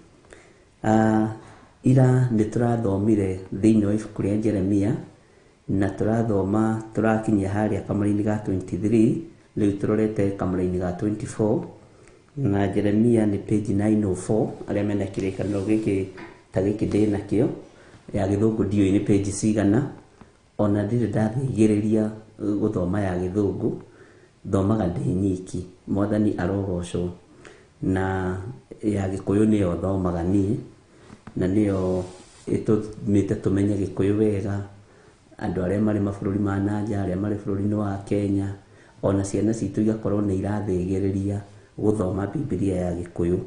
Ira nĩ tũrathomire thĩinĩ wa ibuku rĩa Jeremia na tũrathoma tũrakinyia harĩa kamũra-inĩ ga 23, rĩu tũrorete kamũra-inĩ ga 24 na Jeremia nĩ page 904. Arĩa mena kĩrĩkanĩro gĩkĩ ta gĩkĩ ndĩ nakĩo ya gĩthũngũ ndiũĩ nĩ page cigana, ona ndirĩ ndathigĩrĩria gũthoma ya gĩthũngũ, thomaga ndĩ nyiki. Mwathani arogocwo. Na ya gĩkũyũ nĩyo thomaga niĩ na nĩyo ĩtũmĩte tũmenye gĩkũyũ wega. Andũ arĩa marĩ mabũrũri ma na nja, arĩa marĩ bũrũri-inĩ wa Kenya, ona ciana citũ igakorwo nĩ irathĩgĩrĩria gũthoma Bibilia ya gĩkũyũ.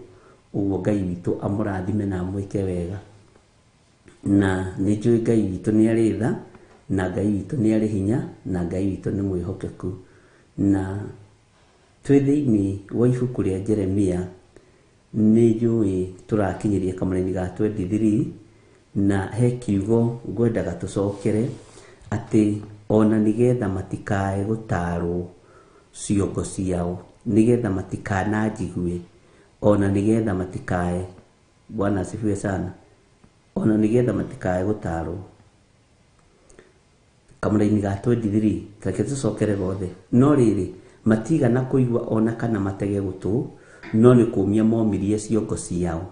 Ũguo Ngai witũ amũrathime na amwĩke wega. Na nĩ njũĩ Ngai witũ nĩ arĩ tha, na Ngai witũ nĩ arĩ hinya, na Ngai witũ nĩ mwĩhokeku. Na twĩ thĩinĩ wa ibuku rĩa Jeremia nĩ njũĩ tũrakinyĩria kamũra-inĩ ga 23 Na he kiugo ngwendaga tũcokere atĩ ona nĩgetha matikae gũtarwo ciongo ciao, nĩgetha matikananjigue, ona nĩgetha matikae, Bwana asifiwe sana, ona nĩgetha matikae gũtarwo. Kamũraini ga 23, reke tũcokere gothe. No rĩrĩ, matigana kũigua ona kana matege gũtũ, no nĩ kũmia momirie ciongo ciao.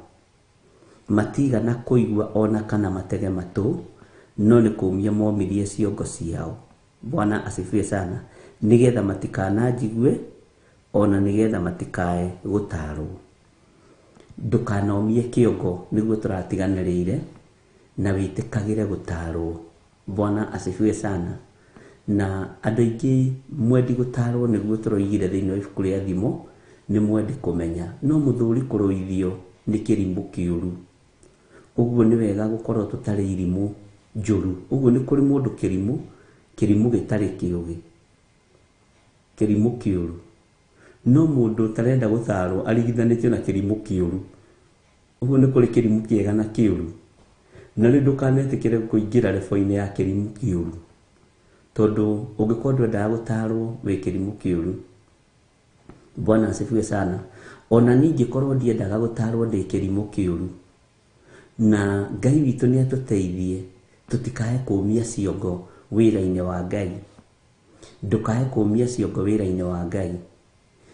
Matigana kũigua ona kana matege matũ, no nĩ kũmia momirie ciongo ciao. Bwana asifiwe sana. Nĩgetha matikananjigue, ona nĩgetha matikae gũtarwo. Ndũkanomie kĩongo nĩguo tũratiganĩrĩire, na wĩtĩkagĩre gũtarwo. Bwana asifiwe sana. Na andũ aingĩ mwendi gũtarwo nĩguo tũroigire thĩinĩ wa ibuku rĩa Thimo, nĩ mwendi kũmenya. No mũthuri kũrũithio nĩ kĩrimũ kĩũru. Ũguo nĩ wega gũkorwo tũtarĩ irimũ njũru. Ũguo nĩ kũrĩ mũndũ kĩrimũ, kĩrimũ gĩtarĩ kĩũgĩ, kĩrimũ kĩũru. No mũndũ ũtarenda gũtarwo arigithanĩtio na kĩrimũ kĩũru. Ũguo nĩ kũrĩ kĩrimũ kĩega na kĩũru. Na rĩu ndũkanetĩkĩre kũingĩra rebo-inĩ ya kĩrimũ kĩũru, tondũ ũngĩkorwo ndwendaga gũtarwo wĩ kĩrimũ kĩũru. Bwana asifiwe sana. Ona ningĩkorwo ndiendaga gũtarwo ndĩ kĩrimũ kĩũru. Na Ngai witũ nĩ atũteithie tũtikae kũmia ciongo wĩra-inĩ wa Ngai. Ndũkae kũmia ciongo wĩra-inĩ wa Ngai.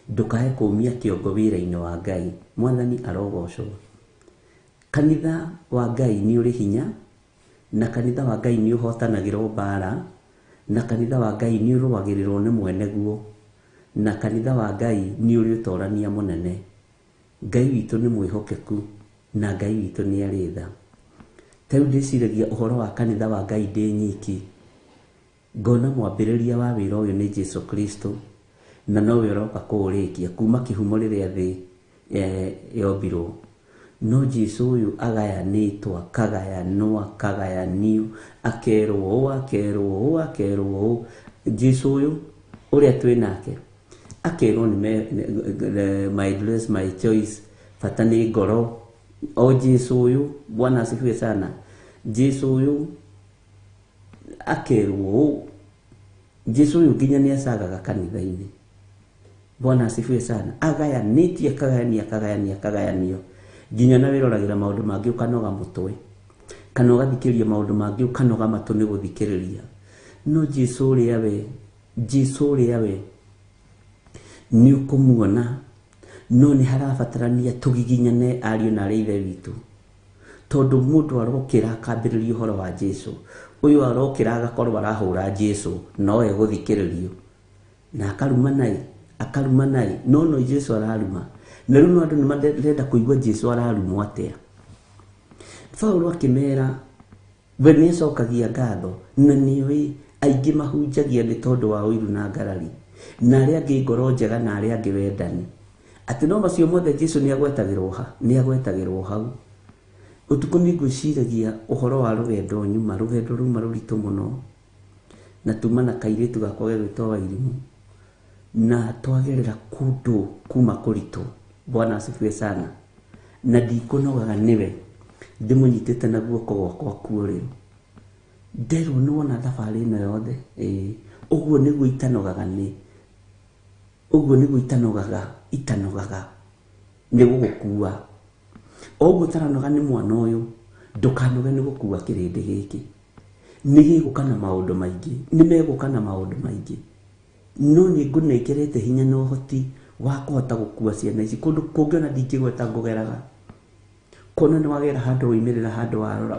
Ndũkae kũmia kĩongo wĩra-inĩ wa Ngai. Mwathani arogocwo. Kanitha wa Ngai nĩ ũrĩ hinya, na kanitha wa Ngai nĩ ũhotanagĩrwo mbara, na kanitha wa Ngai nĩ ũrũagĩrĩrwo nĩ mwene guo, na kanitha wa Ngai nĩ ũrĩ ũtorania mũnene. Ngai witũ nĩ mwĩhokeku, na Ngai witũ nĩ arĩ tha. Ta rĩu ndĩciragia ũhoro wa kanitha wa Ngai ndĩ nyiki, ngona mwambĩrĩria wa wĩra ũyũ nĩ Jesu Kristo, na nowe ũroka kũũrĩkia kuma kĩhumo rĩrĩa thĩ yombirwo. No Jesu ũyũ agayanĩtwo, akagayanwo, akagayanio, akerwo ũũ, akerwo ũũ, akerwo ũũ. Jesu ũyũ ũrĩa twĩ nake akerwo nĩ my dress, my choice, bata nĩ ngoro. O Jesu ũyũ, Bwana asifiwe sana. Jesu ũyũ akerwo ũũ. Jesu ũyũ nginya nĩ acagaga kanitha-inĩ. Bwana asifiwe sana. Agayanĩtie, akagayania, akagayania, akagayanio. Nginya na wĩroragĩra maũndũ mangĩ ũkanoga mũtwe, kana ũgathikĩrĩria maũndũ mangĩ ũkanoga matũ nĩ gũthikĩrĩria. No Jesu ũrĩa we, Jesu ũrĩa we nĩ ũkũmuona, no nĩ harabatarania tũgiginyane ariũ na arĩ ithe witũ. Tondũ mũndũ arokĩra akambĩrĩria ũhoro wa Jesu, ũyũ arokĩra agakorwo arahũra Jesu, no egũthikĩrĩrio. Na akaruma naĩ, akaruma naĩ, no no Jesu araruma. Na rĩu no andũ nĩ marenda kũigua Jesu ararumwo atĩa. Paulo akĩmera we nĩ acokagia ngatho, na nĩoĩ aingĩ mahunjagia nĩ tondũ wa ũiru na ngarari, na arĩa angĩ ngoro njega na arĩa angĩ wendani. Atĩ no macio mothe Jesu nĩ agwetagĩrwo ha, nĩ agwetagĩrwo hau. Ũtukũ nĩ ngwĩciragia ũhoro wa rũgendo nyuma, rũgendo ruma rũritũ mũno, na tuma na kairĩtu gakwa gegwĩtwo Wairimũ, na twagerera kũndũ kuma kũritũ. Bwana asifiwe sana. Na ndikũnogaga nĩwe, ndĩmũnyitĩte na guoko gwakwa kwa ũrĩo. Nderwo nĩwona thabarĩ ĩno yothe, ĩĩ, ũguo nĩguo itanogaga nĩ, ũguo nĩguo itanogaga, itanogaga nĩ gũgũkua. O ũguo ũtaranoga nĩ mwana ũyũ, ndũkanoge nĩ gũkua kĩrĩndĩ gĩkĩ. Nĩ gĩgũka na maũndũ maingĩ, nĩ megũka na maũndũ maingĩ. No nĩ ngũnengerete hinya na ũhoti wa kũhota gũkua ciana ici. Kũndũ kũngĩ ona ndingĩgweta ngũgeraga. Kuona nĩ wagera handũ woimĩrĩra handũ warora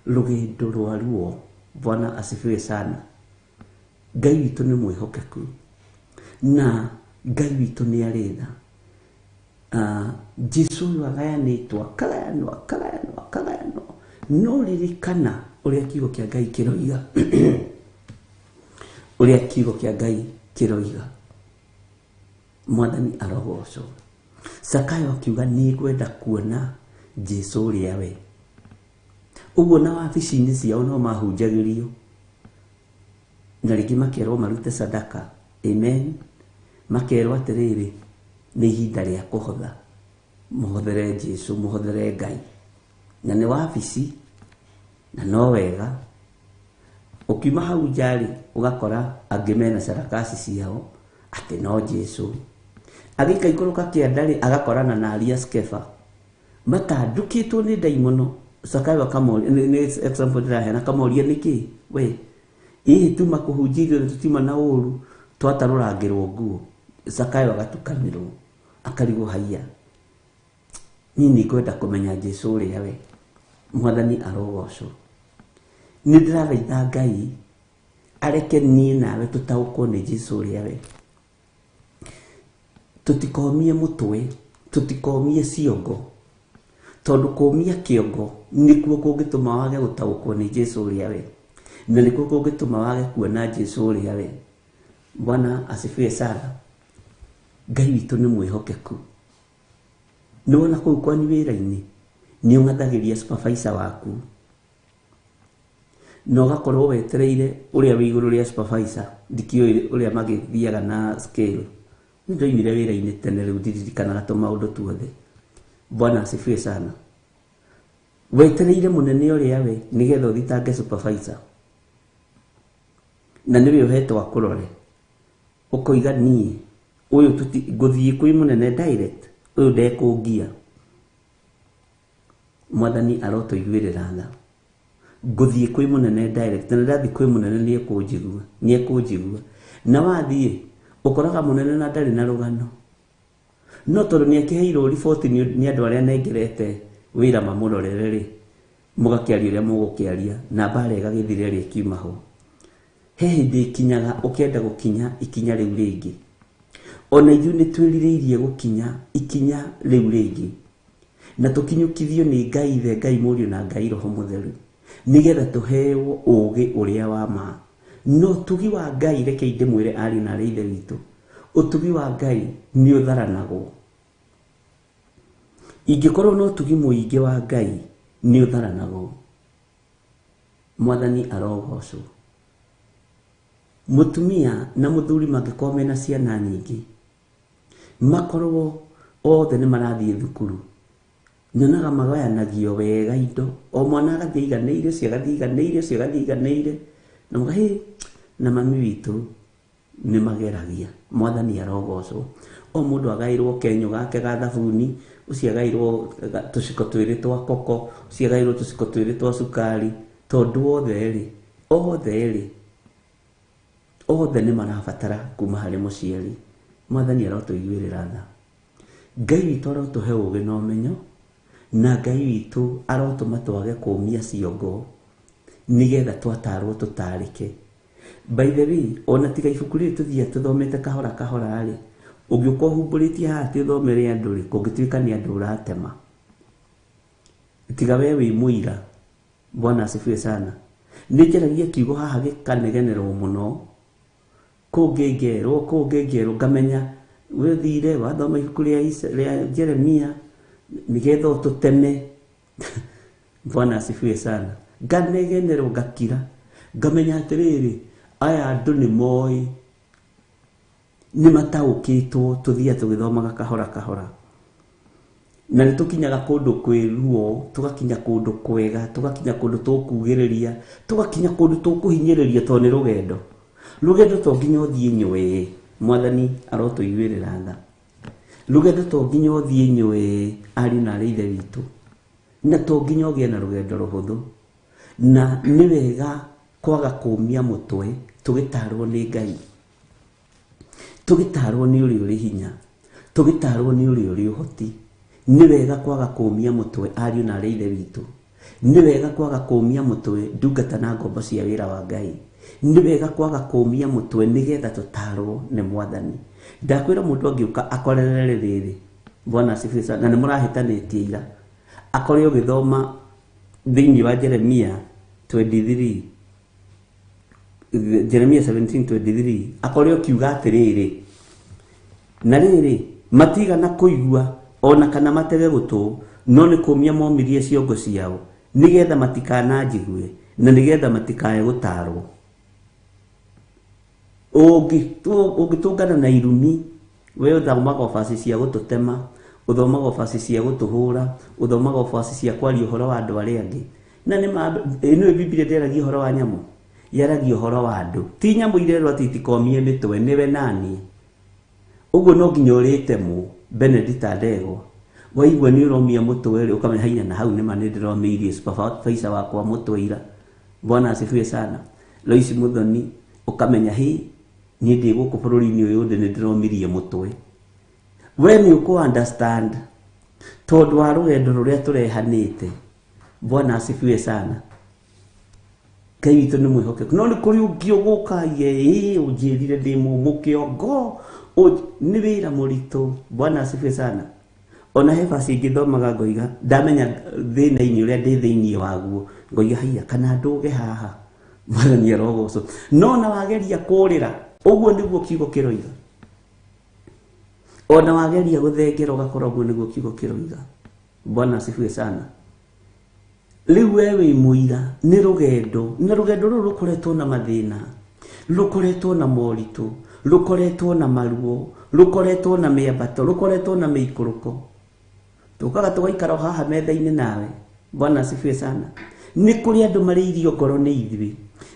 rũgendo rwa ruo. Bwana asifiwe sana. Ngai witũ nĩ mwĩhokeku, na Ngai witũ nĩ arĩ tha. Jesu ũyũ agayanĩtwo, akagayanwo, akagayanwo, akagayanwo. No ririkana ũrĩa kiugo kĩa Ngai kĩroiga. Ũrĩa kiugo kĩa Ngai kĩroiga. Mwathani arogocwo. Zakayo akiuga nĩ ngwenda kuona Jesu ũrĩa we. Ũguo na wabici-inĩ ciao no mahunjagĩrio, na rĩngĩ makerwo marute sadaka. Amen. Makerwo atĩrĩrĩ, nĩ ihinda rĩa kũhotha, mũhothere Jesu, mũhothere Ngai. Na nĩ wabici, Na no wega ũkiuma hau nja rĩ, ũgakora angĩ mena sarakasi ciao atĩ no Jesu. Agĩkaikũrũka kĩanda rĩ, agakorana na aria Skefa matandũkĩtwo nĩ ndaimono. Zakayo akamoria, nĩ example ndĩraheana, akamoria nĩkĩ we hihi tuma kũhunjia na tũtiuma na ũru twatarũrangĩrwo nguo. Zakayo agatukanĩrwo akarigwo, haiya, niĩ nĩ ngwenda kũmenya Jesu ũrĩa we. Mwathani arogocwo. Nĩ ndĩrathaitha Ngai areke niĩ nawe tũtaũkwo nĩ Jesu ũrĩa we, tũtikomie mũtwe, tũtikomie ciongo, tondũ kũmia kĩongo nĩkuo kũngĩtũma wage gũtaũkwo nĩ Jesu ũrĩa we, na nĩkuo kũngĩtũma wage kuona Jesu ũrĩa we. Bwana asifiwe sana. Ngai witũ nĩ mwĩhokeku. Nĩ wona kũu kwanyu wĩra-inĩ nĩ ũng'athagĩria supervisor waku na ũgakorwo wetereire ũrĩa wĩ igũrũ rĩa supervisor. Ndikĩũĩ ũrĩa magĩthiaga na scale, nĩ ndoimire wĩra-inĩ tene, rĩu ndiririkanaga tũmaũndũ tuothe. Bwana asifiwe sana. Wetereire mũnene ũrĩa we nĩgetha ũthitange supervisor, na nĩwe ũhetwo akũrore, ũkoiga niĩ ũyũ ngũthiĩ kwĩ mũnene direct, ũyũ ndekũngia. Mwathani arotũiguĩrĩra tha. Ngũthiĩ kwĩ mũnene direct, na ndathiĩ kwĩ mũnene nĩekũnjigua, nĩekũnjigua. Na wathiĩ ũkoraga mũnene na ndarĩ na rũgano, no tondũ nĩakĩheirwo riboti nĩ andũ arĩa anengerete wĩra mamũrorere rĩ, mũgakĩaria ũrĩa mũgũkĩaria na mbara ĩgagĩthira ĩrĩa ĩkiuma ho. He hĩndĩ ĩkinyaga ũkenda gũkinya ikinya rĩu rĩngĩ. Ona ithuĩ nĩ twĩrirĩirie gũkinya ikinya rĩu rĩngĩ, na tũkinyũkithio nĩ Ngai Ithe, Ngai Mũriũ na Ngai Roho Mũtheru, nĩgetha tũheo ũũgĩ ũrĩa wa ma. No ũtugi wa Ngai, reke ndĩmwĩre ariũ na arĩ Ithe witũ, ũtugi wa Ngai nĩ ũtharanagwo. Ingĩkorwo na ũtugi mũingĩ wa Ngai nĩ ũtharanagwo. Mwathani arogocwo. Mũtumia na mũthuri mangĩkorwo mena ciana nyingĩ, makorwo othe nĩ marathiĩ thukuru, nyonaga magayanagio wega indo, o mwana agathiĩ aiganĩire, ũcio agathiĩ aiganĩire, ũcio agathiĩ aiganĩire, na mũga hĩ na mami witũ nĩ mageragia. Mwathani arogocwo. O mũndũ agaĩrwo kenyũ gake ga thabuni, ũcio agaĩrwo tũciko twĩrĩ twa koko, ũcio agaĩrwo tũciko twĩrĩ twa cukari, tondũ othe rĩ, othe rĩ, othe nĩ marabatara kuma harĩ mũciari. Mwathani arotũiguĩrĩra tha. Ngai witũ arotũhe ũũgĩ na ũmenyo, na Ngai witũ arotũma twage kũmia ciongo nĩgetha twatarwo tũtarĩke. By the way, ona tiga ibuku rĩrĩ tũthiaga tũthomete kahora kahora rĩ, ũngĩũka ũhumbũrĩtie haha atĩ ũthomere andũ rĩ, kũngĩtuĩka nĩ andũ ũratema, tiga we wĩ mũira. Bwana asifiwe sana. Nĩ njaragia kiugo haha gĩkanegenerwo mũno, kũngĩ ngerwo, kũngĩ ngerwo, ngamenya we ũthire wathoma ibuku rĩa Jeremia nĩgetha ũtũteme. Bwana asifiwe sana. Nganegenerwo ngakira, ngamenya atĩrĩrĩ, aya andũ nĩ moĩ, nĩ mataũkĩtwo, tũthiaga tũgĩthomaga kahora kahora, na nĩ tũkinyaga kũndũ kwĩ ruo, tũgakinya kũndũ kwega, tũgakinya kũndũ tũkugĩrĩria, tũgakinya kũndũ tũkũhinyĩrĩria, tondũ nĩ rũgendo. Rũgendo to nginya ũthiĩ nywee. Mwathani arotũiguĩrĩra tha. Rũgendo to nginya ũthiĩ nywee, ariũ na arĩ Ithe witũ, na to nginya ũgĩe na rũgendo rũhũthũ. Na nĩ wega kwaga kũmia mũtwe tũgĩtarwo nĩ Ngai, tũgĩtarwo nĩ ũrĩa ũrĩ hinya, tũgĩtarwo nĩ ũrĩa ũrĩ ũhoti. Nĩ wega kwaga kũmia mũtwe, ariũ na arĩ Ithe witũ. Nĩ wega kwaga kũmia mũtwe, ndungata na ngombo cia wĩra wa Ngai. Nĩ wega kwaga kũmia mũtwe nĩgetha tũtarwo nĩ Mwathani. Ndakwĩra mũndũ angĩũka akorerere rĩrĩ, Bwana asifiwe sana, na nĩ mũrahĩtanĩtie ira, akore ũgĩthoma thĩinĩ wa Jeremia 23, Jeremia 17:23, akore ũkiuga atĩrĩrĩ, na rĩrĩ matigana kũigua ona kana matege gũtũ, no nĩ kũmia momirie ciongo ciao nĩgetha matikananjigue na nĩgetha matikae gũtarwo. Ũngĩtũngana na irumi, we ũthomaga obaci cia gũtũtema, ũthomaga obaci cia gũtũhũra, ũthomaga obaci cia kwaria ũhoro wa andũ arĩa angĩ. Na nĩ ma ĩno Biblia ndĩaragia ũhoro wa nyamũ, yaragia ũhoro wa andũ. Ti nyamũ irerwo atĩ itikomie mĩtwe, nĩwe nani. Ũguo no nginya ũrĩtemwo Benedicta Ndegwa. Waigua nĩ ũromia mũtwe rĩ, ũkamenya haina na hau nĩma nĩ ndĩromeirie supervisor wakwa mũtwe ira. Bwana asifiwe sana. Lois Muthoni, ũkamenya hĩ niĩ ndĩ gũkũ bũrũri-inĩ ũyũ ndĩ nĩ ndĩromirie mũtwe. We nĩ ũkũ understand tondũ wa rũgendo rũrĩa tũrehanĩte. Bwana asifiwe sana. Ngai witũ nĩ mwĩhokeku. No nĩ kũrĩ ũngĩ ũgũka ye ũnjĩrire ndĩ mũmũ kĩongo. Nĩ wĩra mũritũ. Bwana asifiwe sana. Ona he basi ingĩthomaga ngoiga ndamenya thĩna-inĩ ũrĩa ndĩ thĩinĩ waguo, ngoiga haiya kana ndũge haha. Mwathani arogocwo. No na wageria kũrĩra, ũguo nĩguo kiugo kĩroiga. Ona wageria gũthengera ũgakora ũguo nĩguo kiugo kĩroiga. Bwana asifiwe sana. Rĩu we wĩ mũira nĩ rũgendo, na rũgendo rũrũ rũkoretwo na mathĩna, rũkoretwo na moritũ, rũkoretwo na maruo, rũkoretwo na mĩambato, rũkoretwo na mĩikũrũko. Tũkaga tũgaikara haha metha-inĩ nawe. Bwana asifiwe sana. Nĩ kũrĩ andũ marĩirio ngoro nĩ ithuĩ,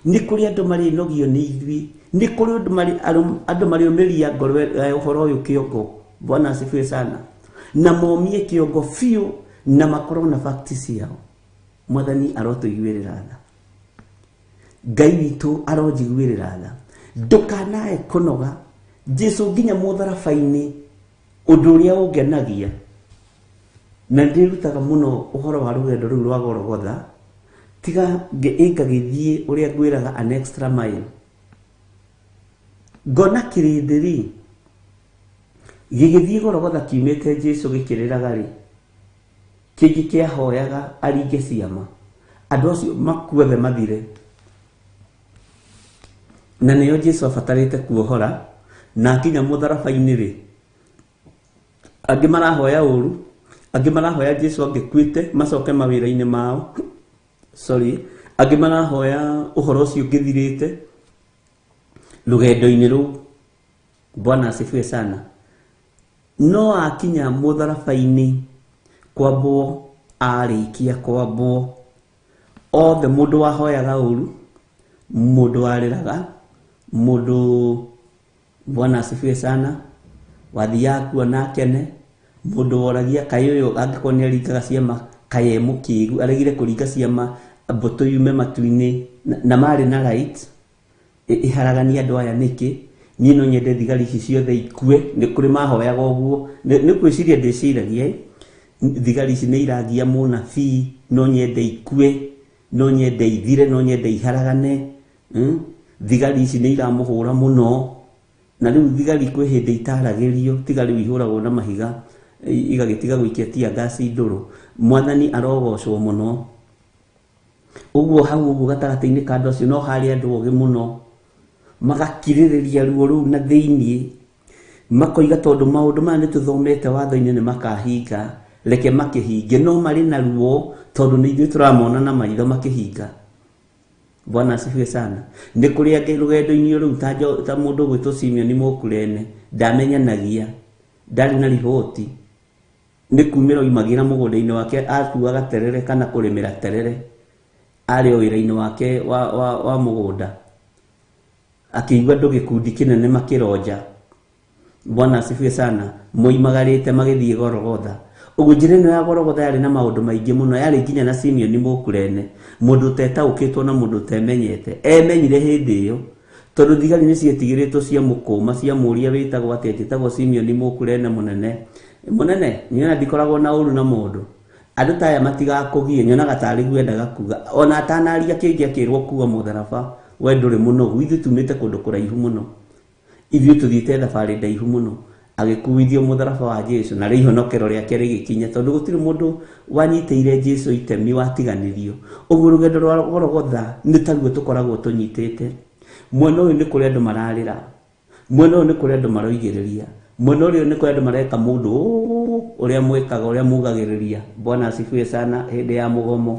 nĩ kũrĩ andũ marĩnogio nĩ ithuĩ, nĩ kũrĩ andũ marĩũmĩria ngoro ũhoro ũyũ kĩongo. Bwana asifiwe sana. Na momie kĩongo biũ na makorwo na facts ciao. Mwathani arotũiguĩrĩra tha. Ngai witũ aronjiguĩrĩra tha. Ndũkanae kũnoga. Jesu nginya mũtharaba-inĩ, ũndũ ũrĩa ũngenagia na ndĩrutaga mũno ũhoro wa rũgendo rũu rwa Golgotha, tiga ngagĩthiĩ ũrĩa ngwĩraga an extra mile. Ngona kĩrĩndĩ rĩ gĩgĩthiĩ Golgotha kiumĩte Jesu gĩkĩrĩraga rĩ, kĩngĩ kĩahoyaga aringe ciama, andũ acio makuothe mathire. Na nĩo Jesu abatarĩte kuohora, na akinya mũtharaba-inĩ rĩ, angĩ marahoya ũru, angĩ marahoya Jesu angĩkuĩte macoke mawĩra-inĩ mao. Sorry, angĩ marahoya ũhoro ũcio ũngĩthirĩte rũgendo-inĩ rũu. Bwana asifiwe sana. No akinya mũtharaba-inĩ kwambwo, arĩkia kwambwo, othe mũndũ wahoyaga ũru, mũndũ warĩraga, mũndũ Bwana asifiwe sana, wathiaga kuona akene, mũndũ woragia kaĩ ũyũ angĩkorwo nĩ aringaga ciama, kaĩ e mũkĩgu, aregire kũringa ciama mbũtũ yume matu-inĩ, na marĩ na right ĩharaganie andũ aya nĩkĩ? Niĩ no nyende thigari ici ciothe ikue. Nĩ kũrĩ mahoyaga ũguo. Nĩ kwĩciria ndĩciragia, thigari ici nĩ iragia mũnabii, no nyende ikue, no nyende ithire, no nyende iharagane. Thigari ici nĩ iramũhũra mũno. Na rĩu thigari kwĩ hĩndĩ itaragĩrio, tiga rĩu ihũragwo na mahiga, igagĩtiga gũikia tear gas ndũrũ. Mwathani arogocwo mũno. Ũguo hau ũguo gatagatĩ-inĩ ka andũ acio no harĩ andũ ogĩ mũno, magakirĩrĩria ruo rũu na thĩiniĩ, makoiga tondũ maũndũ maya nĩ tũthomete watho-inĩ nĩ makahinga, reke makĩhinge. No marĩ na ruo tondũ nĩ ithuĩ tũramona na maitho makĩhinga. Bwana asifiwe sana. Nĩ kũrĩ angĩ rũgendo-inĩ rũu ta mũndũ ũgwĩtwo Simeon Mũkurene, ndamenyanagia, ndarĩ na riboti, nĩ kumĩra oimagĩra mũgũnda-inĩ wake atuaga terere kana kũrĩmĩra terere, arĩ o wĩra-inĩ wake wa mũgũnda, akĩigua andũ gĩkundi kĩnene makĩronja. Bwana asifiwe sana. Moimagarĩte magĩthiĩ Golgotha. Ũguo njĩra ĩno ya Golgotha yarĩ na maũndũ maingĩ mũno, yarĩ nginya na Simeon Mũkurene, mũndũ ũtetaũkĩtwo na mũndũ ũtemenyete. Emenyire hĩndĩ ĩyo tondũ thigari nĩ cietigĩrĩtwo cia mũkũma, cia mũria wĩtagwo atĩa, njĩtagwo Simeon Mũkurene mũnene. Mũnene, niĩ ndikoragwo na ũru na mũndũ. Andũ ta aya matigakũgie, nyonaga tarĩ guo endaga kuga. Ona atanaria kĩngĩ akĩrwo kuua mũtharaba, we ndũrĩ mũnogu, ithuĩ tumĩte kũndũ kũraihu mũno. Ithuĩ tũthiĩte thabarĩ ndaihu mũno. Agĩkuithio mũtharaba wa Jesu na rĩu ihonokero rĩake rĩgĩkinya, tondũ gũtirĩ mũndũ wanyitĩire Jesu itemi watiganĩrio. Ũguo rũgendo rwa Golgotha nĩ taguo tũkoragwo tũnyitĩte. Mwena ũyũ nĩ kũrĩ andũ mararĩra, mwena ũyũ nĩ kũrĩ andũ maroigĩrĩria, mwena ũrĩa nĩ kũrĩ andũ mareka mũndũ ũrĩa mwĩkaga, ũrĩa mugagĩrĩria. Bwana asifiwe sana. Hĩndĩ ya mũgomo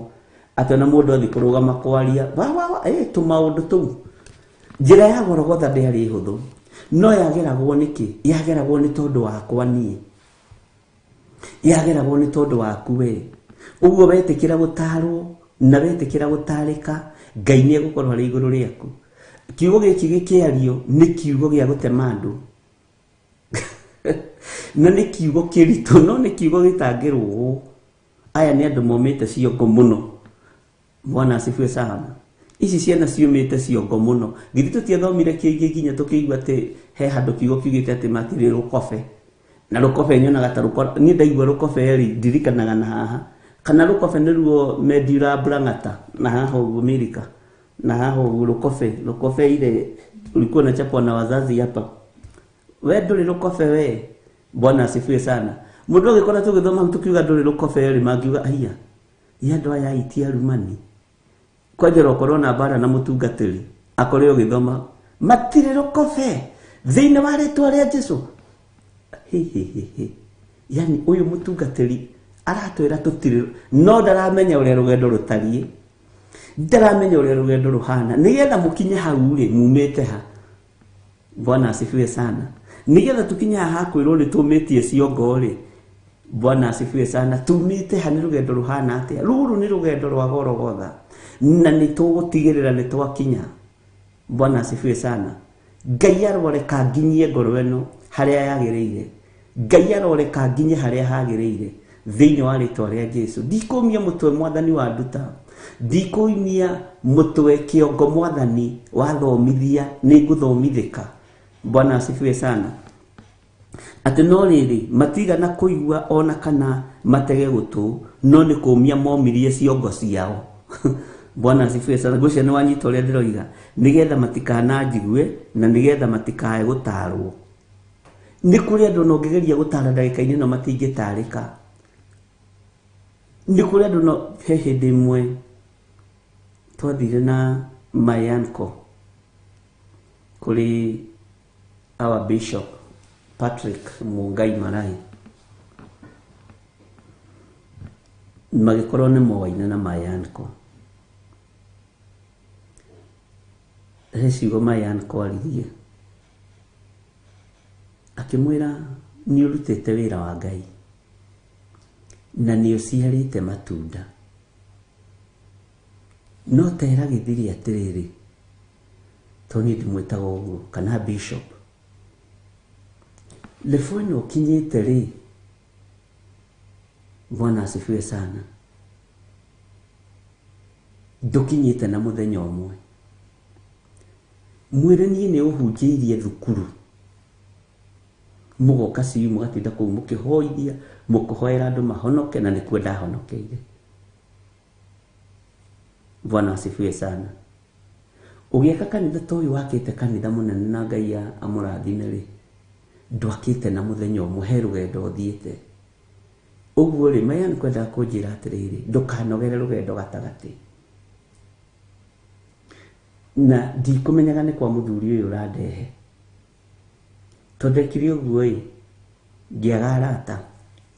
atĩ ona mũndũ athiĩ kũrũgama kwaria wa tũmaũndũ tũu. Njĩra ya Golgotha ndĩarĩ hũthũ, no yageragwo nĩkĩ? Yageragwo nĩ tondũ wakwa niĩ, yageragwo nĩ tondũ waku we. Ũguo wetĩkĩra gũtarwo, Na wetĩkĩra gũtarĩka, Ngai nĩ egũkorwo arĩ igũrũ rĩaku. Kiugo gĩkĩ gĩkĩario nĩ kiugo gĩa gũtema andũ. Na nĩ kiugo kĩritũ, no nĩ kiugo gĩtangĩrũgwo. Aya nĩ andũ momĩte ciongo mũno. Bwana asifiwe sana. Ici ciana ciumĩte ciongo mũno. Githĩ tũtiathomire kĩngĩ nginya tũkĩigua atĩ he handũ kiugo kiugĩte atĩ matirĩ rũkobe. Na rũkobe nyonaga ta rũko, niĩ ndaigua rũkobe rĩ, ndirikanaga na haha. Kana rũkobe nĩruo Medula Brangata, na haha ũguo Milika. Na haha ũguo rũkobe, rũkobe ile ulikuwa unachapwa na wazazi hapa. We ndũrĩ rũkobe we. Bwana asifiwe sana. Mũndũ agĩkora tũgĩthoma hau tũkiuga ndũrĩ rũkobe rĩ, mangiuga aiya. Ĩ andũ aya ti arumani. Kwanja ũkorwo na mbara na mũtungatĩri, akore ũgĩthoma, matirĩ rũkobe thĩinĩ wa rĩtwa rĩa Jesũ. Hi, hi, hi, hi. Yani ũyũ mũtungatĩri aratwĩra tũtirĩ, no ndaramenya ũrĩa rũgendo rũtariĩ, ndaramenya ũrĩa rũgendo rũhana. Nĩgetha mũkinye hau rĩ, mumĩte ha? Bwana asifiwe sana. Nĩgetha tũkinye haha kwĩrwo nĩ tũmĩtie ciongo rĩ, Bwana asifiwe sana. Tumĩte ha? Nĩ rũgendo rũhana atĩa? Rũrũ nĩ rũgendo rwa Golgotha, na nĩ tũgũtigĩrĩra nĩ twakinya. Bwana asifiwe sana. Ngai aroreka nginyie ngoro ĩno harĩa yagĩrĩire. Ngai aroreka nginye harĩa hagĩrĩire thĩinĩ wa rĩtwa rĩa Jesũ. Ndikũmia mũtwe mwathani wa nduta, ndikũmia mũtwe kĩongo mwathani wathomithia, nĩngũthomithĩka. Bwana asifiwe sana. Atĩ no rĩrĩ, matigana kũigua ona kana matege gũtũ, no nĩ kũmia momirie ciongo ciao. Bwana asifiwe sana. Ngwĩciria nĩ wanyita ũrĩa ndĩroiga, nĩgetha matikananjigue na nĩgetha matikae gũtarwo. Nĩ kũrĩ andũ ona ũngĩgeria gũtara ndagĩka-inĩ ĩno matingĩtarĩka. Nĩ kũrĩ andũ no, he hĩndĩ ĩmwe twathire na my uncle kũrĩ our bishop Patrick Mungai Marai, magĩkorwo nĩ moaine na my uncle. He ciugo my uncle aririe, akĩmwĩra nĩ ũrutĩte wĩra wa Ngai na nĩ ũciarĩte matunda, no tera gĩthiri atĩrĩrĩ, tondũ niĩ ndimwĩtaga ũguo, kana bishop, level ĩno ũkinyĩte rĩ, Bwana asifiwe sana, ndũkinyĩte na mũthenya ũmwe. Mwĩre niĩ nĩ ũhunjĩirie thukuru, mũgoka ciu mũgatinda kũu mũkĩhoithia, mũkĩhoera andũ mahonoke, na nĩkuo ndahonokeire. Bwana asifiwe sana. Ũgĩaka kanitha ta ũyũ wakĩte kanitha mũnene na Ngai amũrathime rĩ, ndwakĩte na mũthenya ũmwe, he rũgendo ũthiĩte. Ũguo rĩ, maya nĩ kwendaga kũnjĩra atĩrĩrĩ, ndũkanogere rũgendo gatagatĩ. Na ndikũmenyaga nĩ kwa mũthuri ũyũ ũrandehe. Tondũ ndekire ũguo ĩ, ngĩaga arata,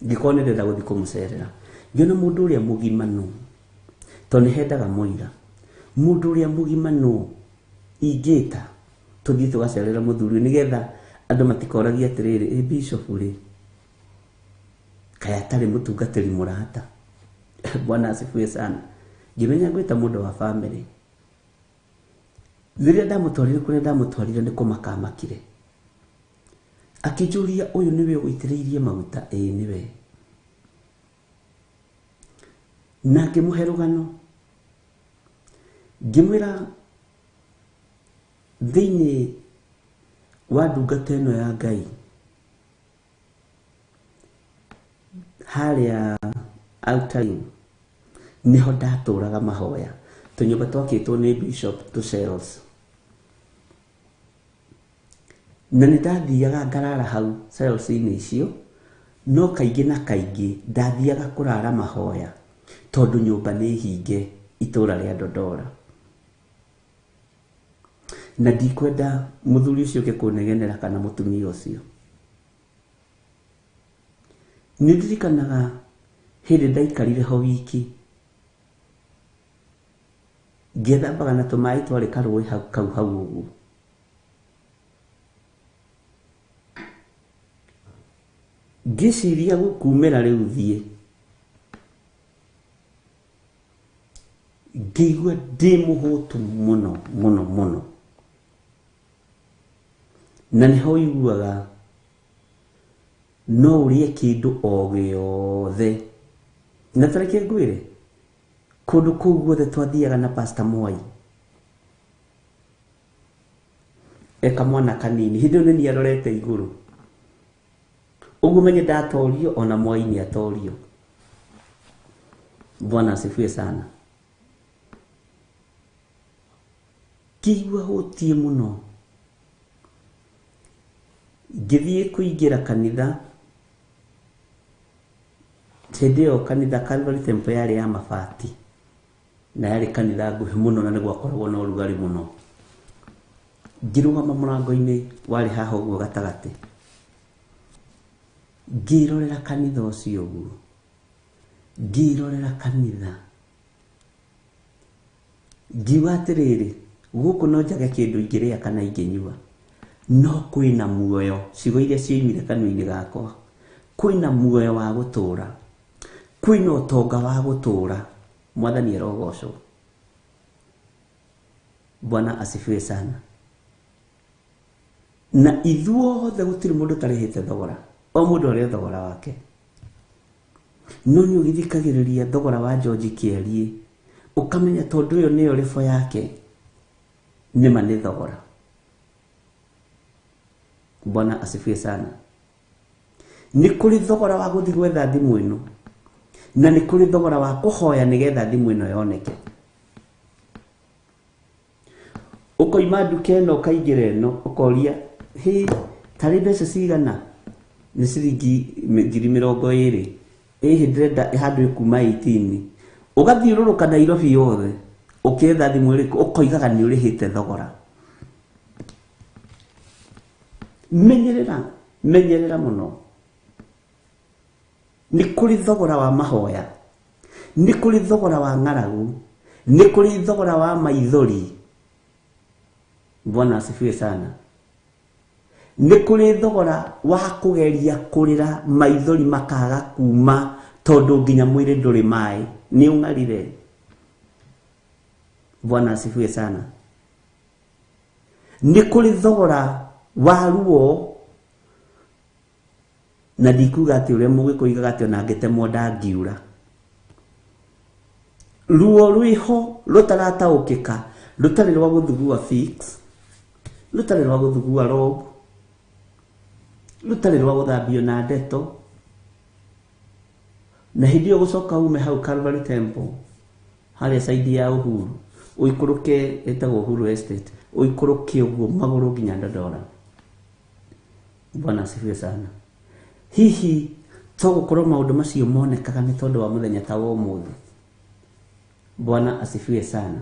ngĩkorwo nĩ ndĩrenda gũthiĩ kũmũcerera. Ngĩona mũndũ ũrĩa mũgima nũ, tondũ nĩ hendaga mũira. Mũndũ ũrĩa mũgima nũ ingĩta tũthiĩ tũgacerera mũthuri ũyũ, nĩgetha andũ matikoragie atĩrĩrĩ, ĩ bishop rĩ, kaĩ atarĩ mũtungatĩri mũrata. Bwana asifiwe sana. Ngĩmenya ngwĩta mũndũ wa family. Rĩrĩa ndamũtwarire kũrĩa ndamũtwarire nĩ kũmaka amakire. Akĩnjũria, ũyũ nĩwe ũitĩrĩirie maguta? Ĩĩ nĩwe. Na ngĩmũhe rũgano, ngĩmwĩra thĩinĩ wa ndungata ĩno ya Ngai harĩa altar-inĩ nĩho ndatũraga mahoya, tũnyũmba twakĩtwo nĩ bishop tũ cells. Na nĩ ndathiaga ngarara hau cells-inĩ icio, no kaingĩ na kaingĩ ndathiaga kũrara mahoya tondũ nyũmba nĩ hinge itũra rĩa Dodora. Na ndikwenda mũthuri ũcio ũke kũnegenera kana mũtumia ũcio. Nĩ ndirikanaga hĩndĩ ndaikarire ho wiki, ngĩthambaga na tũmaĩ twarĩ karũĩ kau hau ũguo. Ngĩciria gũkumĩra rĩu thiĩ, Ngĩigua ndĩ mũhũtu mũno mũno mũno. Na nĩho ũiguaga no ũrĩe kĩndũ o gĩothe. Na ta reke ngwĩre, kũndũ kũu guothe twathiaga na Pastor Mwai. Eka mwana kanini, hĩndĩ ĩyo nĩ niĩ arorete igũrũ. Ũguo menye ndatorio ona Mwai nĩ atorio. Bwana asifiwe sana. Ngĩigua hũtiĩ mũno. Ngĩthiĩ kũingĩra kanitha. Hĩndĩ ĩyo kanitha Calvary Temple yarĩ ya mabati. Na yarĩ kanitha nguhĩ mũno na nĩ gwakoragwo na ũrugarĩ mũno. Ngĩrũgama mũrango-inĩ warĩ haha ũguo gatagatĩ. Ngĩrorera kanitha ũcio ũguo. Ngĩrorera kanitha. Ngiuga atĩrĩrĩ, gũkũ no njage kĩndũ ingĩrĩa kana ingĩnyua. No kwĩna muoyo, ciugo iria cioimire kanua-inĩ gakwa. Kwĩna muoyo wa gũtũũra. Kwĩna ũtonga wa gũtũũra. Mwathani arogocwo. Bwana asifiwe sana. Na ithuothe gũtirĩ mũndũ ũtarĩhĩte thogora. O mũndũ arĩ thogora wake. No nĩ ũgĩthikagĩrĩria thogora wa George Kĩarie, ũkamenya tondũ ũyũ nĩyo rĩbo yake, nĩma nĩ thogora. Bwana asifiwe sana. Nĩ kũrĩ thogora wa gũthiĩ gwetha thimũ ĩno, na nĩ kũrĩ thogora wa kũhoya nĩgetha thimũ ĩno yoneke. Ũkoima nduka ĩno ũkaingĩra ĩno, ũkoria, hĩ, tarĩ mbeca cigana? Nĩ ciringi 20,000. Ĩhĩ ndĩrenda handũ ĩkuma 18. Ũgathiũrũrũka Nairobi yothe, ũkĩetha thimũ ĩrĩkũ, ũkoigaga nĩ ũrĩhĩte thogora. Menyerera, menyerera mũno. Nĩ kũrĩ thogora wa mahoya, nĩ kũrĩ thogora wa ng'aragu, nĩ kũrĩ thogora wa maithori. Bwana asifiwe sana. Nĩ kũrĩ thogora wa kũgeria kũrĩra maithori makaga kuma tondũ nginya mwĩrĩ ndũrĩ maĩ, nĩ ũng'arire. Bwana asifiwe sana. Nĩ kũrĩ thogora wa ruo, na ndikuga atĩ ũrĩa mũgĩkũigaga atĩ ona ngĩtemwo ndangiura. Ruo rwĩho rũtarataũkĩka, rũtarĩ rwa gũthugua fix, rũtarĩ rwa gũthugua rob, rũtarĩ rwa gũthambio na ndeto. Na hĩndĩ ĩyo gũcoka ume hau Calvary Temple, harĩa side ya Uhuru, ũikũrũke, ĩtagwo Uhuru Estate, ũikũrũke ũguo magũrũ nginya Dandora. Bwana asifiwe sana. Hihi to gũkorwo maũndũ macio monekaga nĩ tondũ wa mũthenya ta wa ũmũthĩ. Bwana asifiwe sana.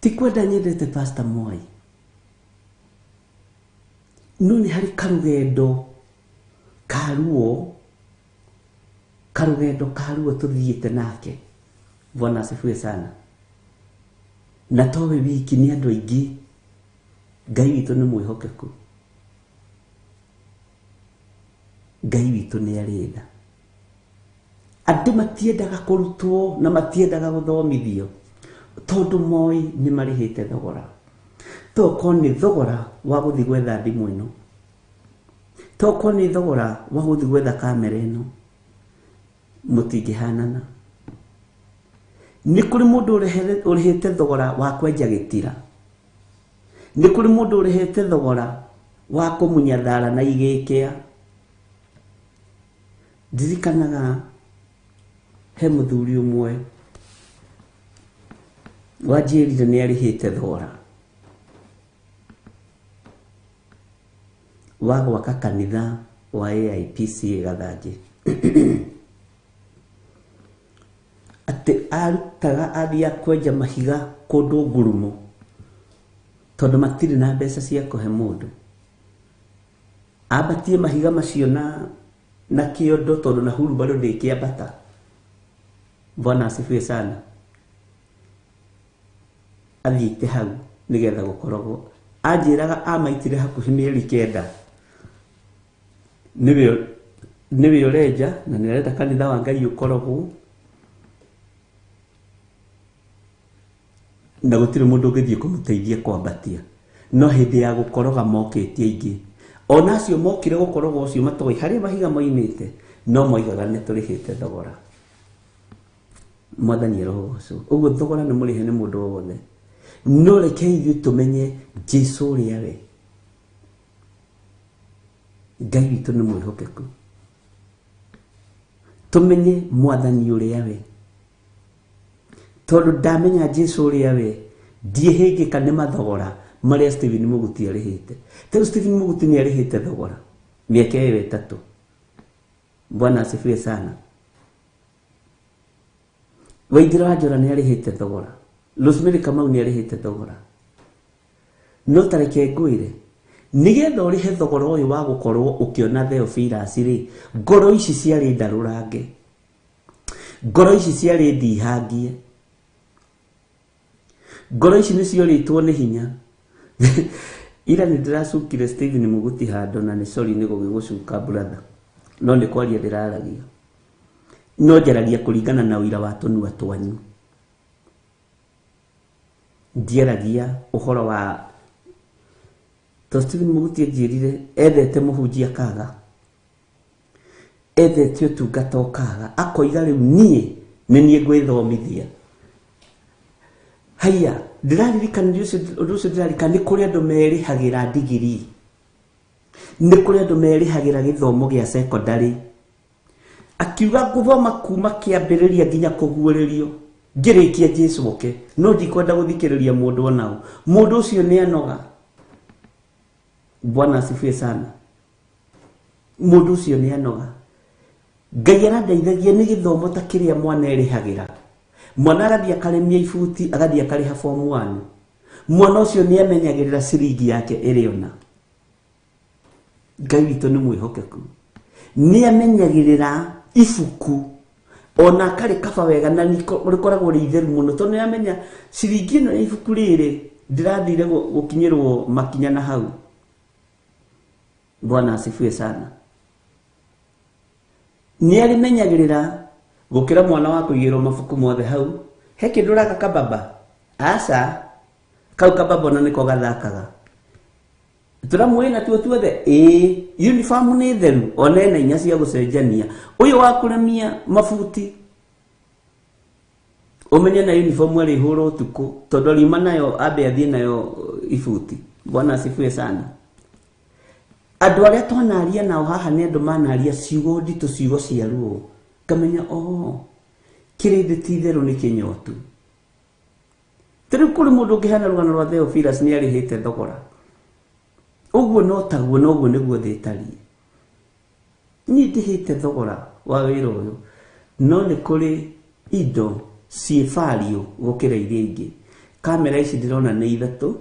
Ti kwenda nyendete Pastor Mwai, no nĩ harĩ karũgendo ka ruo, karũgendo ka ruo tũthiĩte nake. Bwana asifiwe sana. Na towe wiki nĩ andũ aingĩ, Ngai witũ nĩ mwĩhokeku. Ngai witũ nĩ arĩ tha. Andũ matiendaga kũrutwo na matiendaga gũthomithio tondũ moĩ nĩ marĩhĩte thogora. Tokorwo nĩ thogora wa gũthiĩ gwetha thimũ ĩno, tokorwo nĩ thogora wa gũthiĩ gwetha kamera ĩno, mũtingĩhanana. Nĩ kũrĩ mũndũ ũrĩhĩte thogora wa kwenja gĩtira, nĩ kũrĩ mũndũ ũrĩhĩte thogora wa kũmunya thara na igĩkĩa. Ndirikanaga he mũthuri ũmwe wanjĩrire nĩ arĩhĩte thogora wa gwaka kanitha wa AIPCA Gathanjĩ. Atĩ arutaga athiaga kwenja mahiga kũndũ ngurumo tondũ matirĩ na mbeca cia kũhe mũndũ. Ambatie mahiga macio na kĩondo tondũ na hurubaro ndĩkĩambata. Bwana asifiwe sana. Athiĩte hau nĩgetha gũkoragwo. Anjĩraga amaitire hakuhĩ mĩeri 9. Nĩwe ũrenja na nĩ arenda kanitha wa Ngai ũkoragwo. Na gũtirĩ mũndũ ũngĩthiĩ kũmũteithia kwambatia. No hĩndĩ ya gũkoroga mokĩtie aingĩ. Ona acio mokire gũkoroga ũcio matoĩ harĩa mahiga moimĩte, no moigaga nĩ tũrĩhĩte thogora. Mwathani arogocwo. Ũguo thogora nĩ mũrĩhe nĩ mũndũ o wothe. No reke ithuĩ tũmenye Jesũ ũrĩa we. Ngai witũ nĩ mwĩhokeku. Tũmenye Mwathani ũrĩa we. Tondũ ndamenya Jesũ ũrĩa we, ndiĩhĩngĩka nĩ mathogora marĩa Stephen Mũguti arĩhĩte. Tarĩu Stephen Mũguti nĩ arĩhĩte thogora mĩaka ĩyo 3. Bwana asifiwe sana. Waithira wa Njora nĩ arĩhĩte thogora. Rosemary Kamau nĩ arĩhĩte thogora. No ta reke ngwĩre, nĩgetha ũrĩhe thogora ũyũ wa gũkorwo ũkĩona Theophilus rĩ, ngoro ici ciarĩ ndarũrange, ngoro ici ciarĩ ndihangie, ngoro ici nĩ ciorĩtwo nĩ hinya. Ira nĩ ndĩracukire Stephen Mũguti handũ na nĩ sorry nĩ gũgĩgũcuka brother, no nĩ kwaria ndĩraragia. No njaragia kũringana na ũira wa tũnua twanyu. Ndiaragia ũhoro wa to Stephen Mũguti anjĩrire ethete mũhunjia kaga, ethete ũtungata ũkaga, akoiga rĩu niĩ nĩ niĩ ngwĩthomithia. Haiya, ndĩraririkana ũndũ ũcio ndĩraririkana nĩ kũrĩ andũ merĩhagĩra ndigiri, nĩ kũrĩ andũ merĩhagĩra gĩthomo gĩa secondary. Akiuga ngũthoma kuma kĩambĩrĩria nginya kũguũrĩrio ngĩrĩkia Jesũ oke, no ndikwenda gũthikĩrĩria mũndũ onao. Mũndũ ũcio nĩ anoga. Bwana asifiwe sana. Mũndũ ũcio nĩ anoga. Ngai arandeithagia nĩ gĩthomo ta kĩrĩa mwana erĩhagĩra. Mwana agathiĩ akarĩmia ibuti, agathiĩ akarĩha form 1. Mwana ũcio nĩ amenyagĩrĩra ciringi yake ĩrĩ ona. Ngai witũ nĩ mwĩhokeku. Nĩ amenyagĩrĩra ibuku ona akarĩ kaba wega na rĩkoragwo rĩ itheru mũno, tondũ nĩ amenya ciringi ĩno ya ibuku rĩrĩ ndĩrathire gũkinyĩrwo makinya na hau. Bwana asifiwe sana. Nĩ arĩmenyagĩrĩra gũkĩra mwana wa kũigĩrwo mabuku mothe hau. He kĩndũ ũraka kababa? Aca, kau kababa ona nĩko gathakaga. Tũramũĩ natuo tuothe? Ĩĩ, uniform nĩ theru, ona ena inya cia gũcenjania. Ũyũ wa kũremia mabuti, ũmenye na uniform arĩhũra ũtukũ, tondũ ariuma nayo ambe athiĩ nayo ibuti. Bwana asifiwe sana. Andũ arĩa twanaria nao haha nĩ andũ manaria ciugo nditũ, ciugo cia ruo. Ngamenya, oh, kĩrĩndĩ ti itherũ nĩ kĩnyotu. Ta rĩu kũrĩ mũndũ ũngĩheana rũgano rwa Theophilus nĩ arĩhĩte thogora. Ũguo no taguo, noguo nĩguo thĩ ĩtariĩ. Niĩ ndĩhĩte thogora wa wĩra ũyũ, no nĩ kũrĩ indo ciĩ value gũkĩra iria ingĩ. Kamera ici ndĩrona nĩ 3,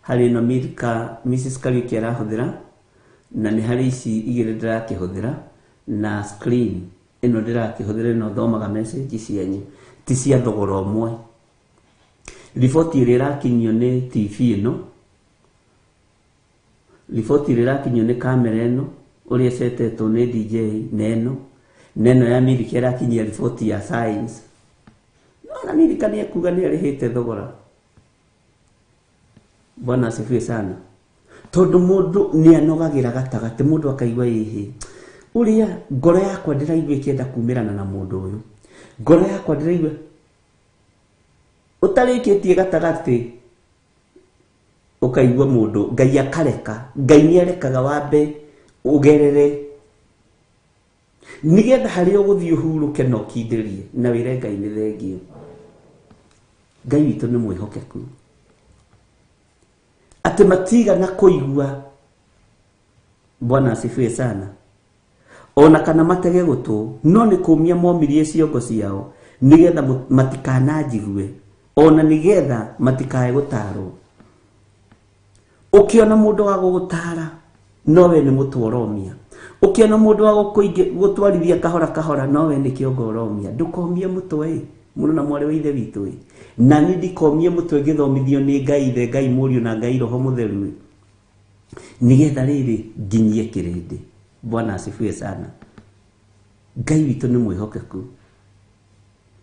harĩ ĩno Milka Mrs Kariuki arahũthĩra, na nĩ harĩ ici 2 ndĩrakĩhũthĩra, na screen ĩno ndĩrakĩhũthĩra ĩno thomaga message cianyu, ti cia thogora ũmwe. Riboti ĩrĩa ĩrakinyio nĩ TV ĩno, riboti ĩrĩa ĩrakinyio nĩ kamera ĩno, ũrĩa ĩcetetwo nĩ DJ na ĩno, na ĩno ya Milka ĩrakinyia riboti ya science. No na Milka nĩ ekuga nĩ arĩhĩte thogora. Bwana asifiwe sana. Tondũ mũndũ nĩ anogagĩra gatagatĩ, mũndũ akaigua ĩhĩ, ũrĩa ngoro yakwa ndĩraigua ĩkĩenda kumĩrana na mũndũ ũyũ, ngoro yakwa ndĩraigua ũtarĩkĩtie gatagatĩ, ũkaigua mũndũ Ngai akareka. Ngai nĩ arekaga wambe ũgerere nĩgetha harĩa ũgũthiĩ ũhurũke na ũkindĩrie na wĩre Ngai nĩ thengio. Ngai witũ nĩ mwĩhokeku. Atĩ matigana kũigua. Bwana asifiwe sana. Ona kana matege gũtũ, no nĩ kũmia momirie ciongo ciao nĩgetha matikananjigue, ona nĩgetha matikae gũtarwo. Ũkĩona mũndũ wa gũgũtara, no we nĩ mũtwe ũromia. Ũkĩona mũndũ wa gũtwarithia kahora kahora, no we nĩ kĩongo ũromia. Ndũkomie mũtwe ĩ, mũno na mwarĩ wa ithe witũ ĩ. Na niĩ ndikomie mũtwe ngĩthomithio nĩ Ngai Ithe, Ngai Mũriũ na Ngai Roho Mũtheru ĩ, nĩgetha rĩrĩ nginyie kĩrĩndĩ. Bwana asifiwe sana. Ngai witũ nĩ mwĩhokeku.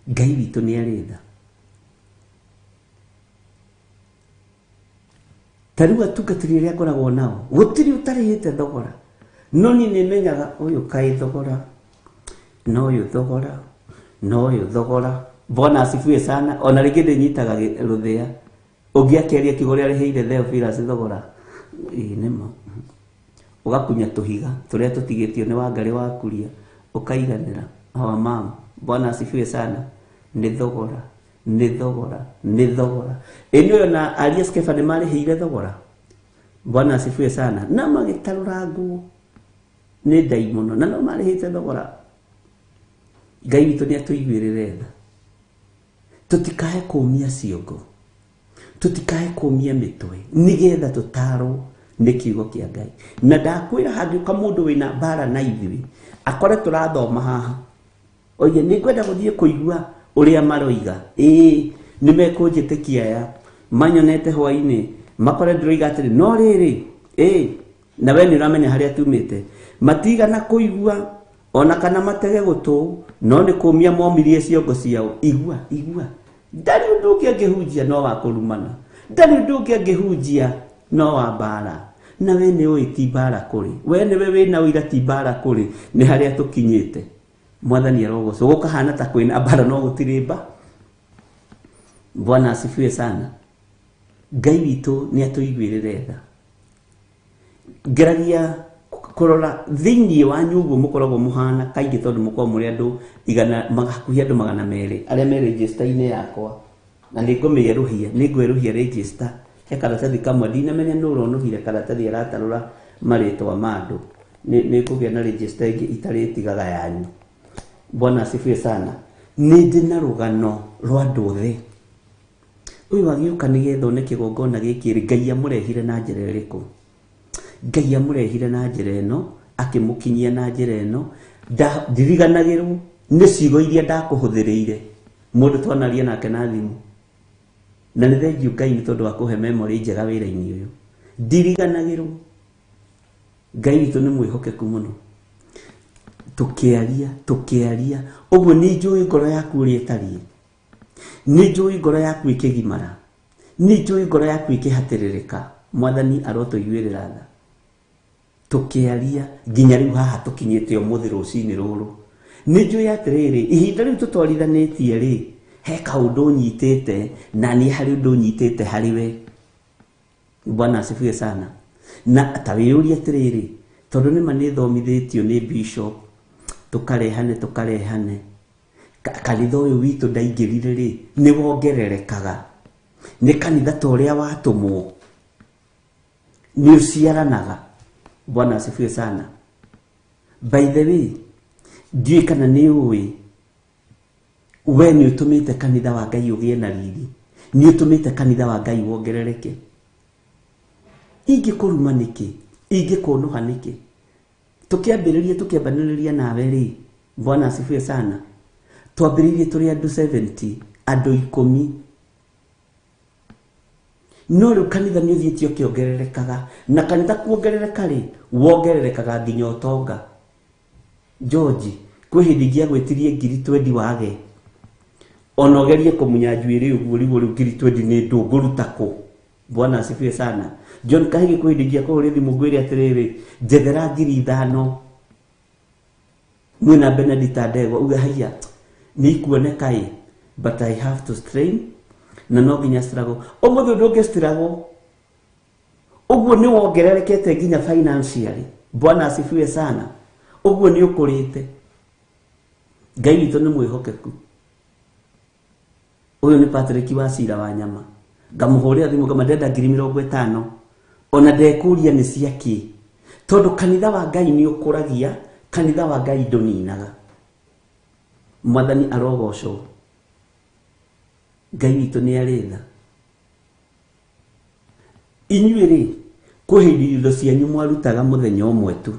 Ngai witũ nĩ arĩ tha. Ta rĩu atungatĩri arĩa ngoragwo nao gũtirĩ ũtarĩhĩte thogora, no niĩ nĩ menyaga ũyũ kaĩ thogora na ũyũ thogora na ũyũ thogora. Bwana asifiwe sana. Ona rĩngĩ ndĩnyitaga rũthĩa ũngĩ akĩaria kiugo ũrĩa arĩhĩire Theophilus thogora, ĩĩ nĩma. Ũgakunya tũhiga tũrĩa tũtigĩtio nĩ Wangarĩ wa Kuria ũkaiganĩra. Our mom, Bwana asifiwe sana. Nĩ thogora, nĩ thogora, nĩ thogora. Ĩ nĩ na aria Skefa nĩ marĩhĩire thogora. Bwana asifiwe sana. Na magĩtarũra nguo nĩ ndaimono na no marĩhĩte thogora. Ngai witũ nĩ atũiguĩrĩre tha. Tũtikae kũmia ciongo, tũtikae kũmia mĩtwe, nĩgetha tũtarwo nĩ kiugo kĩa Ngai. Na ndakwĩra hangĩũka mũndũ wĩna mbara na ithuĩ akore tũrathoma haha, oige nĩ ngwenda gũthiĩ kũigua ũrĩa maroiga, ĩĩ nĩ mekũnjĩtĩkia aya manyonete hwainĩ makore ndĩroiga atĩrĩ no rĩrĩ, ĩĩ na we nĩ ũramenya harĩa tumĩte. Matigana kũigua ona kana matege gũtũ, no nĩ kũmia momirie ciongo ciao. Igua, igua, ndarĩ ũndũ ũngĩ angĩhunjia no wa kũrumana, ndarĩ ũndũ ũngĩ angĩhunjia no wa mbara. Na we nĩ ũĩ ti mbara kũrĩ, we nĩwe wĩna ũira ti mbara kũrĩ, nĩ harĩa tũkinyĩte. Mwathani arogocwo. Gũkahana ta kwĩna mbara no gũtirĩ mba. Bwana asifiwe sana. Ngai witũ nĩ atũiguĩrĩre tha. Ngeragia kũrora thĩinĩ wanyu ũguo mũkoragwo mũhana kaingĩ, tondũ mũkoragwo mũrĩ andũ igana hakuhĩ andũ 200 arĩa me register-inĩ yakwa, na nĩ ngũmĩerũhia, nĩ ngwerũhia register. He karatathi kamwe ndinamenya nũ ũronũhire karatathi aratarũra marĩtwa ma andũ. Nĩ ngũgĩa na register ĩngĩ itarĩtigaga yanyu. Bwana asifiwe sana. Nĩ ndĩ na rũgano rwa andũ othe. Ũyũ agĩũka nĩgetha one kĩgongona gĩkĩ rĩ, Ngai amũrehire na njĩra ĩrĩkũ? Ngai amũrehire na njĩra ĩno, akĩmũkinyia na njĩra ĩno. Ndiriganagĩrwo nĩ ciugo iria ndakũhũthĩrĩire mũndũ twanaria nake na thimũ. Na nĩ thengiũ Ngai nĩ tondũ wa kũhe memory njega wĩra-inĩ ũyũ. Ndiriganagĩrwo. Ngai witũ nĩ mwĩhokeku mũno. Tũkĩaria, tũkĩaria, ũguo nĩ njũĩ ngoro yaku ũrĩa ĩtariĩ, nĩ njũĩ ngoro yaku ĩkĩgimara, nĩ njũĩ ngoro yaku ĩkĩhatĩrĩrĩka. Mwathani arotũiguĩrĩra tha. Tũkĩaria nginya rĩu haha tũkinyĩte ũmũthĩ rũcinĩ rũrũ. Nĩ njũĩ atĩrĩrĩ, ihinda rĩu tũtwarithanĩtie rĩ, he kaũndũ ũnyitĩte na niĩ harĩ ũndũ ũnyitĩte harĩ we. Bwana asifiwe sana. Na ta wĩyũrie atĩrĩrĩ, tondũ nĩma nĩ thomithĩtio nĩ bishop, tũkarehane tũkarehane, kanitha ũyũ witũ ndaingĩrire rĩ, nĩ wongererekaga. Nĩ kanitha ta ũrĩa watũmwo, nĩ ũciaranaga. Bwana asifiwe sana. By the way, ndiũĩ kana nĩ ũĩ, we nĩ ũtũmĩte kanitha wa Ngai ũgĩe na riri, nĩ ũtũmĩte kanitha wa Ngai wongerereke. Ingĩkũruma nĩkĩ? Ingĩkũnũha nĩkĩ? Tũkĩambĩrĩria tũkĩambanĩrĩria nawe rĩ, Bwana asifiwe sana, twambĩrĩirie tũrĩ andũ 70, andũ 10. No rĩu kanitha nĩ ũthiĩte ũkĩongererekaga, na kanitha kuongerereka rĩ, wongererekaga nginya ũtonga. George, kwĩ hĩndĩ ingĩagwĩtirie ngiri 20 wage, ona ũgerie kũmunya njuĩrĩ ũguo rĩu rĩu ngiri 20 nĩ ndũngũruta kũ. Bwana asifiwe sana. John Kahigi kwĩ hĩndĩ ingĩakũhũrĩra thimũ ngwĩre atĩrĩrĩ, njethera ngiri 5 mwĩna Benedicta Ndegwa, uge haiya nĩ ikuoneka ĩ, but I have to strain, na no nginya struggle. Ũmũthĩ ũndũ ũngĩ struggle ũguo nĩ wongererekete nginya financially. Bwana asifiwe sana. Ũguo nĩ ũkũrĩte. Ngai witũ nĩ mwĩhokeku. Ũyũ nĩ Patrick wa Cira wa nyama. Ngamũhũrĩra thimũ ngama ndenda ngiri 50, ona ndekũria nĩ cia kĩ, tondũ kanitha wa Ngai nĩ ũkũragia, kanitha wa Ngai ndũninaga. Mwathani arogocwo. Ngai witũ nĩ arĩ tha. Inyuĩ rĩ, kwĩ hĩndĩ indo cianyu mwarutaga mũthenya ũmwe tu.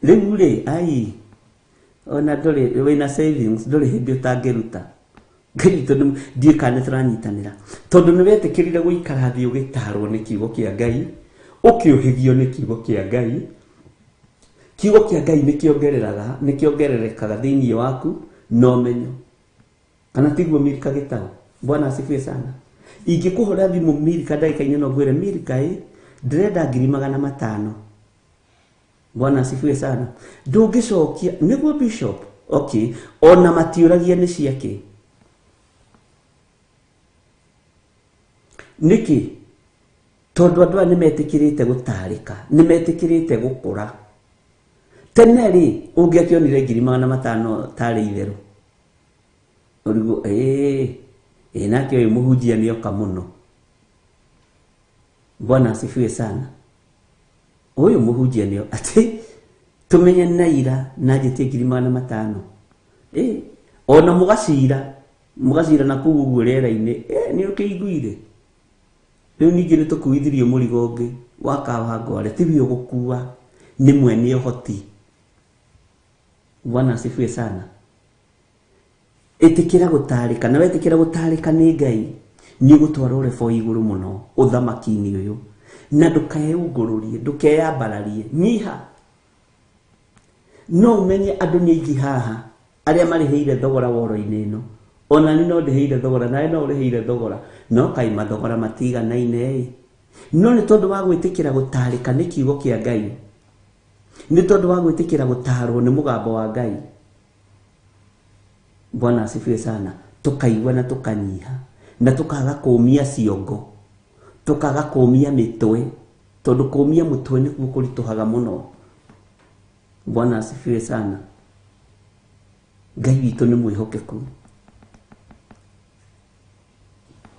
Rĩu rĩ, ai, ona ndũrĩ wĩna savings, ndũrĩ hĩndĩ ũtangĩruta. Ngai witũ nĩ ndiũĩ kana nĩ tũranyitanĩra, tondũ nĩ wetĩkĩrire gũikara thĩ ũgĩtarwo nĩ kiugo kĩa Ngai, ũkĩũhĩgio nĩ kiugo kĩa Ngai. Kiugo kĩa Ngai nĩ kĩongereraga, nĩ kĩongererekaga thĩinĩ waku na ũmenyo. Kana tiguo Milka Gĩtaũ? Bwana asifiwe sana. Ingĩkũhũra thimũ Milka ndagĩka-inĩ ĩno ngwĩre Milka ĩ ndĩrenda 500,000. Bwana asifiwe sana. Ndũngĩcokia nĩguo bishop. Okay, ona matiũragia nĩ ciake. Nĩkĩ? Tondũ andũ aya nĩmetĩkĩrĩte gũtarĩka, nĩmetĩkĩrĩte gũkũra. Tene rĩ, ũngĩakĩonire 500,000 tarĩ itherũ. Ũrigwo, ĩĩ, nake ũyũ mũhunjia nĩoka mũno. Bwana asifiwe sana. Ũyũ mũhunjia nĩo atĩ tũmenye na ira na njĩtie 500,000. Ona mũgacira, mũgacira na kũu ũguo rĩera-inĩ, nĩ ũkĩiguire. Rĩu ningĩ nĩ tũkuithirio mũrigo ũngĩ wa Kawangware, tiwe ũgũkua, nĩ mwene ũhoti. Bwana asifiwe sana. Ĩtĩkĩra gũtarĩka, na wetĩkĩra gũtarĩka nĩ Ngai, nĩ ũgũtwarwo rebo igũrũ mũno ũthamaki-inĩ ũyũ. Na ndũkeũngũrũrie, ndũkeyambararie, nyiha. No ũmenye andũ nĩ aingĩ haha arĩa marĩhĩire thogora woro-inĩ ĩno. Ona niĩ no ndĩhĩire thogora, nawe no ũrĩhĩire thogora, no kaĩ mathogora matiganaine ĩ. No nĩ tondũ wa gwĩtĩkĩra gũtarĩka nĩ kiugo kĩa Ngai, nĩ tondũ wa gwĩtĩkĩra gũtarwo nĩ mũgambo wa Ngai. Bwana asifiwe sana. Tũkaigua na tũkanyiha, na tũkaga kũmia ciongo, tũkaga kũmia mĩtwe, tondũ kũmia mũtwe nĩkuo kũritũhaga mũno. Bwana asifiwe sana. Ngai witũ nĩ mwĩhokeku,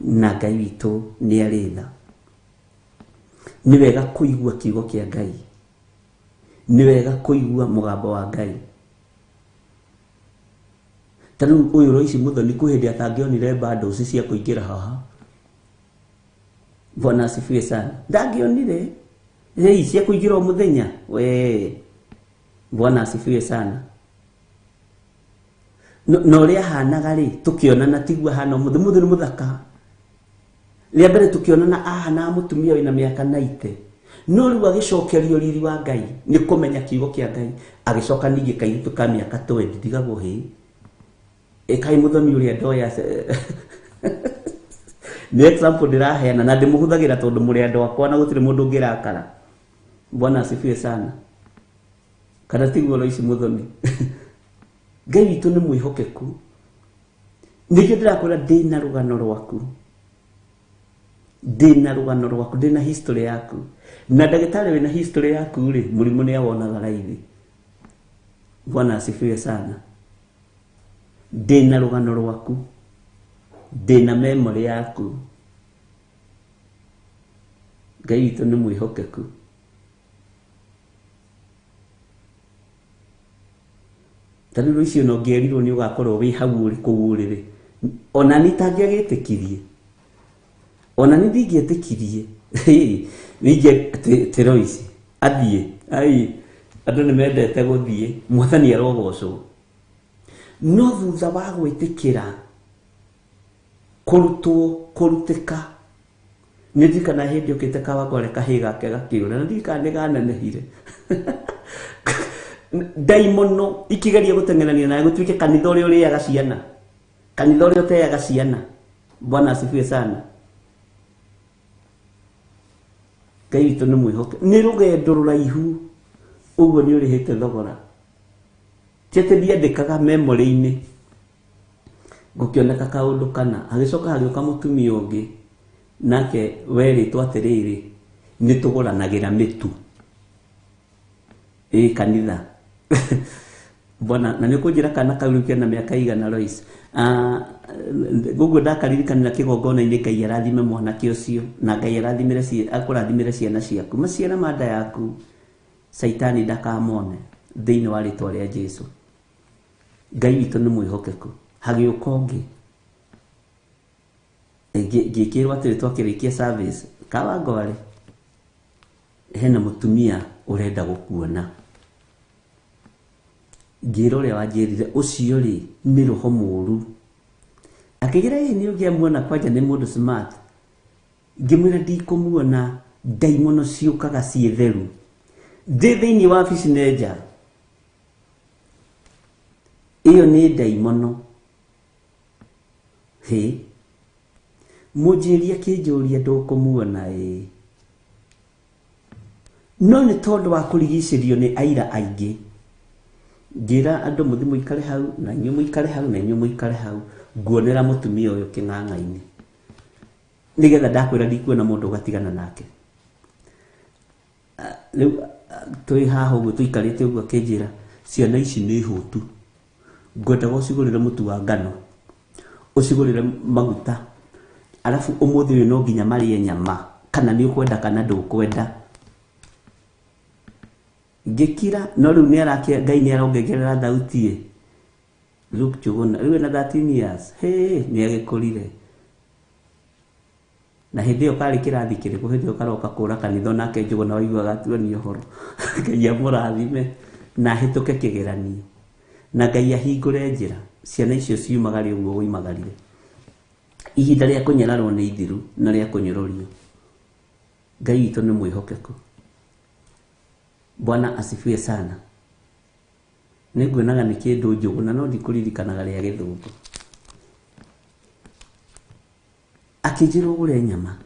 na Ngai witũ nĩ arĩ tha. Nĩ wega kũigua kiugo kĩa Ngai, nĩ wega kũigua mũgambo wa Ngai. Ta rĩu ũyũ Roici Muthoni kwĩ hĩndĩ atangĩonire bundles cia kũingĩra haha. Bwana asifiwe sana. Ndangĩonire rĩi cia kũingĩra o mũthenya. We, Bwana asifiwe sana. Na ũrĩa ahanaga rĩ, tũkĩonana tiguo ahana ũmũthĩ. Mũthĩ nĩ mũthaka. Rĩa mbere tũkĩonana ahanaga mũtumia wĩna mĩaka 90. No rĩu agĩcokerio riri wa Ngai nĩ kũmenya kiugo kĩa Ngai, agĩcoka ningĩ kairĩtu ka mĩaka 20 ndigagwo hĩ. Ĩkai mũthoni ũrĩa ndoya nĩ example ndĩraheana na ndĩmũhũthagĩra tondũ mũrĩ andũ akwa na gũtirĩ mũndũ ũngĩrakara. Bwana asifiwe sana. Kana tiguo Roici Muthoni? Ngai witũ nĩ mwĩhokeku. Nĩkĩo ndĩrakwĩra ndĩna rũgano rwaku, ndĩna rũgano rwaku, ndĩna history yaku. Na ndagĩtarĩ wĩna history yaku rĩ, mũrimũ nĩ awonaga raithi. Bwana asifiwe sana. Ndĩna rũgano rwaku, ndĩna memory yaku. Ngai witũ nĩ mwĩhokeku. Ta rĩu rũciũ no ũngĩerirwo nĩ ũgakorwo wĩ hau ũrĩ kũu ũrĩ rĩ, ona niĩ itangĩagĩtĩkirie, ona niĩ ndingĩetĩkirie. Ningĩ atĩ Roici athiĩ, ai andũ nĩ mendete gũthiĩ, Mwathani arogocwo. No thutha wa gwĩtĩkĩra kũrutwo, kũrutĩka, nĩ ndirikanaga hĩndĩ ũkĩte Kawangware kahĩĩ gake gakĩũra, na ndirikanaga nĩ ganenehire. Ndaimono ikĩgeria gũteng'erania nawe gũtuĩke kanitha ũrĩa ũrĩaga ciana, kanitha ũrĩa ũteaga ciana. Bwana asifiwe sana. Ngai witũ nĩ mwĩhoke. Nĩ rũgendo rũraihu, ũguo nĩ ũrĩhĩte thogora. Ti atĩ ndiandĩkaga memory-inĩ, gũkĩoneka kaũndũ kana, hagĩcoka hagĩũka mũtumia ũngĩ, nake werĩtwo atĩrĩrĩ, nĩ tũgũranagĩra mĩtu. Ĩ kanitha. Bwana, na nĩ ũkũnjĩra kana kau rĩu kena mĩaka igana Lois. Ũguo ndakaririkanĩra kĩgongona-inĩ, Ngai arathime mwanake ũcio, na Ngai arathimĩre akũrathimĩre ciana ciaku, maciara ma nda yaku, Caitani ndakamone thĩinĩ wa rĩtwa rĩa Jesu. Ngai witũ nĩ mwĩhokeku. Hagĩũka ũngĩ, ngĩkĩrwo atĩrĩ twakĩrĩkia service, Kawangware, hena mũtumia ũrenda gũkuona. Ngĩra ũrĩa wanjĩrire, ũcio rĩ nĩ roho mũũru. Akĩgira ĩ nĩ ũngĩamuona kwanja nĩ mũndũ smart. Ngĩmwĩra ndikũmuona, ndaimono ciũkaga ciĩ theru. Ndĩ thĩinĩ wa wabici nenja. Ĩyo nĩ ndaimono. Hĩ. Mũnjĩri akĩnjũria ndũkũmuona ĩĩ. No nĩ tondũ wa kũrigicĩrio nĩ aira aingĩ, ngĩra andũ mũthiĩ mũikare hau na inyuĩ mũikare hau na inyuĩ mũikare hau, nguonera mũtumia ũyũ kĩng'ang'a-inĩ, nĩgetha ndakwĩra ndikuona mũndũ ũgatigana nake. Rĩu twĩ haha ũguo tũikarĩte ũguo akĩnjĩra ciana ici nĩ hũtu, ngwendaga ũcigũrĩre mũtu wa ngano, ũcigũrĩre maguta, arabu ũmũthĩ ũyũ no nginya marĩe nyama, kana nĩ ũkwenda kana ndũkwenda. Ngĩkira, no rĩu nĩ arakia Ngai nĩ arongerera thauti ĩ. Luke Njuguna rĩu ena 13 years, hĩ nĩ agĩkũrire. Na hĩndĩ ĩyo karĩ kĩrathi kĩrĩkũ, hĩndĩ ĩyo karoka kũra kanitha onake Njuguna waiguaga atuonia ũhoro. Ngai amũrathime na ahĩtũke kĩgeranio, na Ngai ahingũre njĩra ciana icio ciumagare ũguo woimagarire. Ihinda rĩa kũnyararwo nĩ ithiru na rĩa kũnyũrũrio. Ngai witũ nĩ mwĩhokeku. Bwana asifiwe sana. Nĩnguonaga nĩ kĩndũ Njuguna no ndikũririkanaga rĩa gĩthũngũ. Akĩnjĩra ũgũre nyama,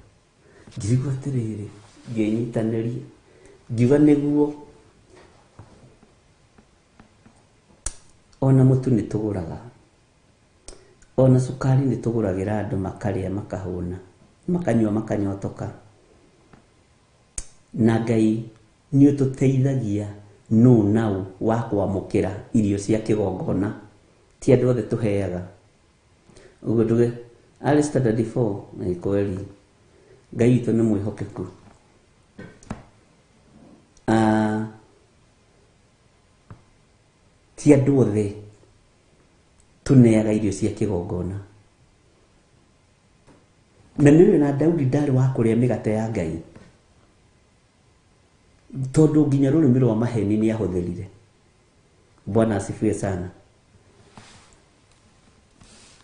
ngĩigua atĩrĩrĩ, ngĩnyitanĩria, ngiuga nĩguo ona mũtu nĩ tũgũraga, ona cukari nĩ tũgũragĩra andũ makarĩa makahũna, makanyua makanyotoka. Na Ngai nĩ ũtũteithagia nũ nau wa kwamũkĩra irio cia kĩgongona, ti andũ othe tũheaga. Ũguo nduge arĩ standard 4 na kweli Ngai witũ nĩ mwĩhokeku. Ti andũ othe tũneaga irio cia kĩgongona. Na nĩ na Daudi ndarĩ wa kũrĩa mĩgate ya Ngai, tondũ nginya rũrĩmĩ rwa maheni nĩ ahũthĩrire. Bwana asifiwe sana.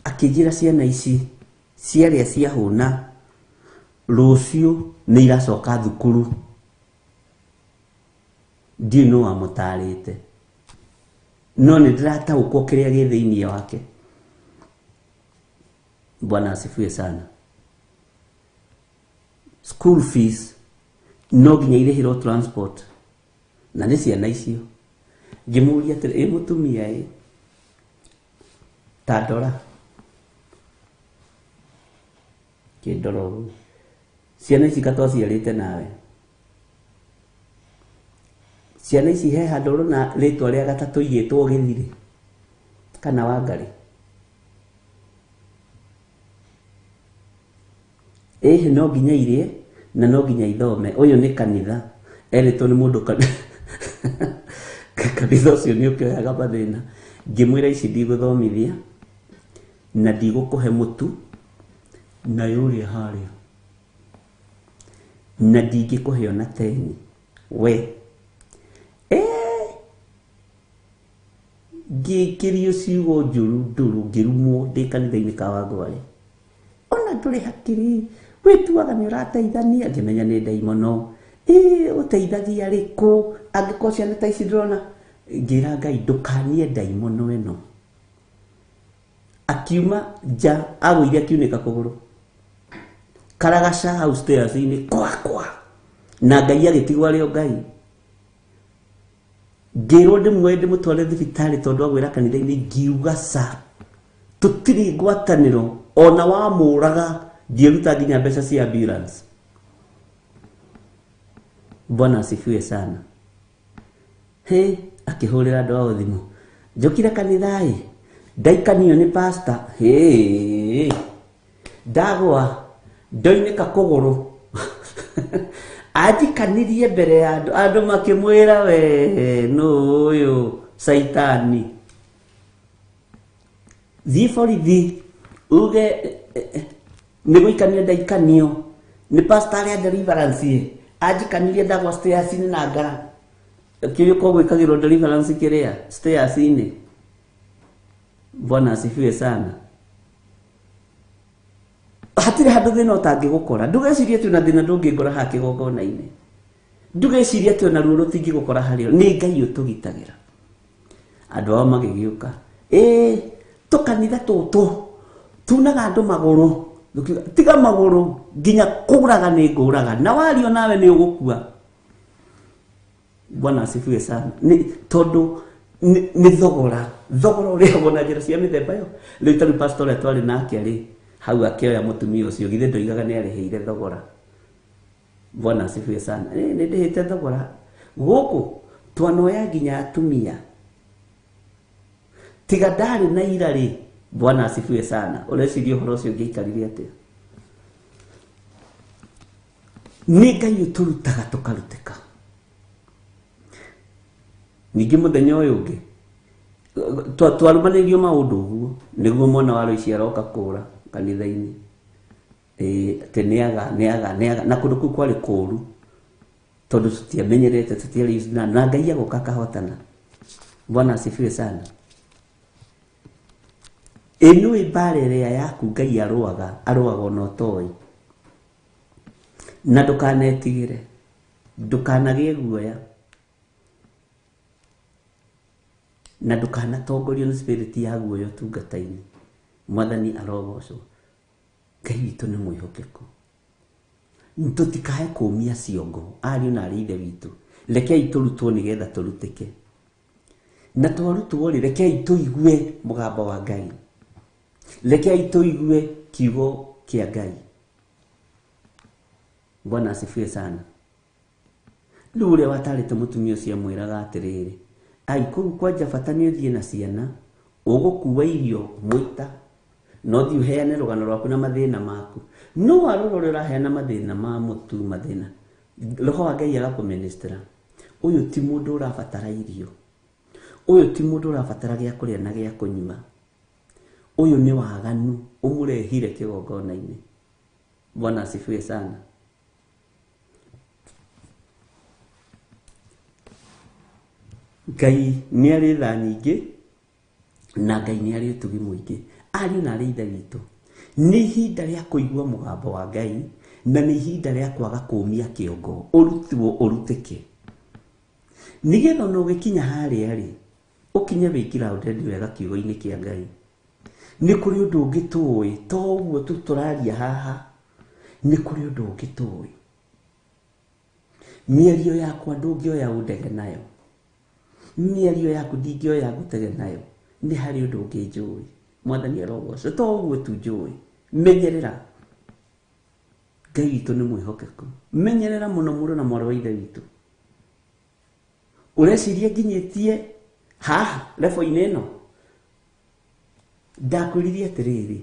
Akĩnjĩra ciana ici ciarĩa ciahũna, rũciũ nĩ iracoka thukuru. Ndiũĩ nũ wamũtarĩte, no nĩ ndĩrataũkwo kĩrĩa gĩ thĩinĩ wake. Bwana asifiwe sana. School fees no nginya irĩhĩrwo transport, na nĩ ciana icio. Ngĩmũria atĩrĩ, ĩ mũtumia ĩ, ta ndora, kĩndora ũguo, ciana ici katwaciarĩte nawe, ciana ici he handũ ũrona rĩtwa rĩa gatatũ igĩtwo Gĩthirĩ kana Wangarĩ? Ĩhĩ no nginya irĩe na no nginya ithome. Ũyũ nĩ kanitha erĩtwo nĩ mũndũ kanitha ũcio nĩ ũkĩoyaga mathĩna. Ngĩmwĩra ici ndigũthomithia na ndigũkũhe mũtu na yũrĩa harĩa, na ndingĩkũhe ona teni we. Ngĩkĩrio ciugo njũru ndũrũ, ngĩrumwo ndĩ kanitha-inĩ ka Wangwarĩ. Ona ndũrĩ hakiri, wĩtuaga nĩ ũrateithania. Ngĩmenya nĩ ndaimono. Ũteithagia rĩkũ angĩkorwo ciana ta ici ndĩrona? Ngĩra Ngai ndũkanie ndaimono ĩno. Akiuma nja, agũire akiunĩka kũgũrũ, karagaca hau stairs-inĩ kwa kwa, na Ngai agĩtigwo arĩ o Ngai. Ngĩrwo ndĩmuoe ndĩmũtware thibitarĩ tondũ agwĩra kanitha-inĩ, ngiuga ca, tũtirĩ ngwatanĩro, ona wamũraga ndiĩruta nginya mbeca cia ambulance. Bwana asifiwe sana. He, akĩhũrĩra andũ ao thimũ, njũkire kanitha ĩ, ndaikanio nĩ pastor, hĩ, ndagwa ndoinĩka kũgũrũ. Anjikanirie mbere ya andũ, andũ makĩmwĩra we nũ ũyũ caitani, thiĩ borithi uge nĩ gũikanio ndaikanio nĩ pastor arĩa deliverance ĩ, anjikanirie ndagwa stairs-inĩ na ngara. Kĩũria ko gwĩkagĩrwo deliverance kĩrĩa stairs-inĩ. Bwana asifiwe sana. Hatirĩ handũ thĩna ũtangĩgũkora. Ndũgecirie atĩ ona thĩna ndũngĩngora haha kĩgongona-inĩ, ndũgecirie atĩ ona ruo rũtingĩgũkora harĩo. Nĩ Ngai ũtũgitagĩra. Andũ ao magĩgĩũka, tũkanitha tũtũ tunaga andũ magũrũ. Ndukiuga tiga magũrũ nginya kũraga nĩ ngũraga na wario nawe nĩ ũgũkua. Bwana asifiwe sana. Nĩ tondũ nĩ thogora thogora ũrĩhagwo na njĩra cia mĩthemba ĩyo. Rĩu ta rĩu pastor ũrĩa twarĩ nake rĩ hau akĩoya mũtumia ũcio githĩ ndoigaga nĩ arĩhĩire thogora. Bwana asifiwe sana. Nĩ ndĩhĩte thogora gũkũ twanoya nginya atumia tiga ndarĩ na ira rĩ. Bwana asifiwe sana. Ũreciria ũhoro ũcio ũngĩaikarire atĩa? Nĩ Ngai ũtũrutaga tũkarutĩka. Ningĩ mũthenya ũyũ ũngĩ twarũmanĩirio maũndũ ũguo nĩguo mwana wa Loici aroka kũra kanitha-inĩ. Atĩ nĩaga na kũndũ kũu kwarĩ kũũru tondũ tũtiamenyerete tũtiarĩ na Ngai agoka akahotana. Bwana asifiwe sana. Ĩnũĩ mbara ĩrĩa yaku Ngai arũaga arũaga ona ũtoĩ. Na ndũkanetigĩre, ndũkanagĩe guoya, na ndũkanatongorio nĩ spirit ya guoya ũtungata-inĩ. Mwathani arogocwo. Ngai witũ nĩ mwĩhokeku. Tũtikae kũũmia ciongo ariũ na arĩ ithe witũ. Rekei tũrutwo nĩgetha tũrutĩke. Na twarutwo rĩ, rekei tũigue mũgambo wa Ngai. Rekei tũigue kiugo kĩa Ngai. Bwana asifiwe sana. Rĩu ũrĩa watarĩte mũtumia ũcio amwĩraga atĩrĩrĩ, ai kũu kwanja bata nĩ ũthiĩ na ciana, ũgũkua irio mwĩta, no ũthiĩ ũheane rũgano rwaku na mathĩna maku. No warora ũrĩa ũraheana mathĩna ma mũtu mathĩna, roho wa Ngai agakũministera. Ũyũ ti mũndũ ũrabatara irio, ũyũ ti mũndũ ũrabatara gĩa kũrĩa na gĩa kũnyua, ũyũ nĩ waganu ũmũrehire kĩgongona-inĩ. Bwana asifiwe sana. Ngai nĩ arĩ tha nyingĩ na Ngai nĩ arĩ ũtugi mũingĩ. Ariũ na arĩ ithe witũ, nĩ ihinda rĩa kũigua mũgambo wa Ngai na nĩ ihinda rĩa kwaga kũũmia kĩongo, ũrutwo ũrutĩke nĩgetha ona ũgĩkinya harĩa rĩ ũkinye wĩ grounded wega kiugo-inĩ kĩa Ngai. Nĩ kũrĩ ũndũ ũngĩ tũĩ, to ũguo tu tũraria haha, nĩ kũrĩ ũndũ ũngĩ tũĩ. Mĩario yakwa ndũngĩoya ũndege nayo, mĩario yaku ndingĩoya ngũtege nayo, nĩ harĩ ũndũ ũngĩ njũĩ. Mwathani arogocwo. To ũguo tu njũĩ. Menyerera. Ngai witũ nĩ mwĩhokeku. Menyerera mũno mũrũ na mwarĩ wa ithe witũ. Ũreciria nginyĩtie haha lebo-inĩ ĩno? Ndakwĩrire atĩrĩrĩ,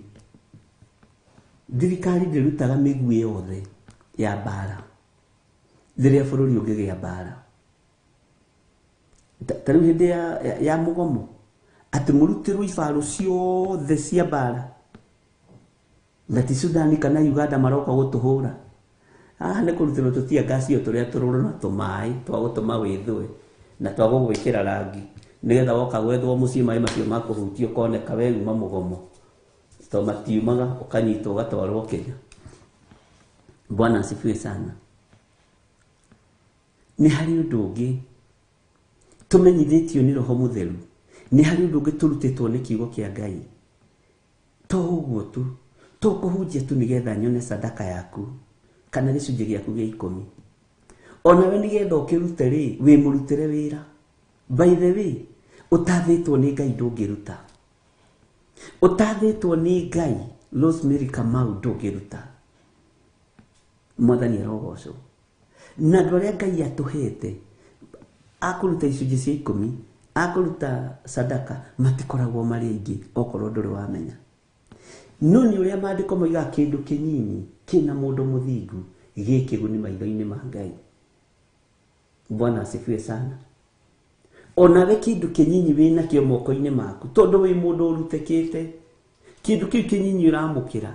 thirikari ndĩrutaga mĩguĩ yothe ya mbara rĩrĩa bũrũri ũngĩgĩa mbara. Ta rĩu hĩndĩ ya mũgomo atĩ mũrutĩrwo ibarũ ciothe cia mbara na ti Sudan kana Uganda maroka gũtũhũra. Haha nĩ kũrutĩrwo tũtia ngacio tũrĩa tũrũrũ na tũmaĩ twa gũtũma wĩthũe na twa gũgwĩkĩra rangi nĩgetha woka gwethwo mũciĩ maĩ macio makũhutia ũkoneka we uma mũgomo, to matiumaga ũkanyitwo ũgatwarwo Kenya. Bwana asifiwe sana. Nĩ harĩ ũndũ ũngĩ tũmenyithĩtio nĩ Roho Mũtheru, nĩ harĩ ũndũ ũngĩ tũrutĩtwo nĩ kiugo kĩa Ngai. To ũguo tu, to kũhunjia tu nĩgetha nyone sadaka yaku kana gĩcunjĩ gĩaku gĩa ikũmi. Onawe nĩgetha ũkĩrute rĩ, wĩ mũrutĩre wĩra. By the way, ũtathĩtwo nĩ Ngai ndũngĩruta. Ũtathĩtwo nĩ Ngai Rosemary Kamau ndũngĩruta. Mwathani arogocwo. Na andũ arĩa Ngai atũhete akũruta icunjĩ cia ikũmi, akũruta sadaka, matikoragwo marĩ aingĩ okorwo ndũrĩ wamenya. No nĩ ũrĩa maandĩko moigaga kĩndũ kĩnyinyi kĩna mũndũ mũthingu gĩ kĩguni maitho-inĩ ma Ngai. Bwana asifiwe sana. Onawe kĩndũ kĩnyinyi wĩnakĩo moko-inĩ maku tondũ wĩ mũndũ ũrutĩkĩte, kĩndũ kĩu kĩnyinyi ũramũkĩra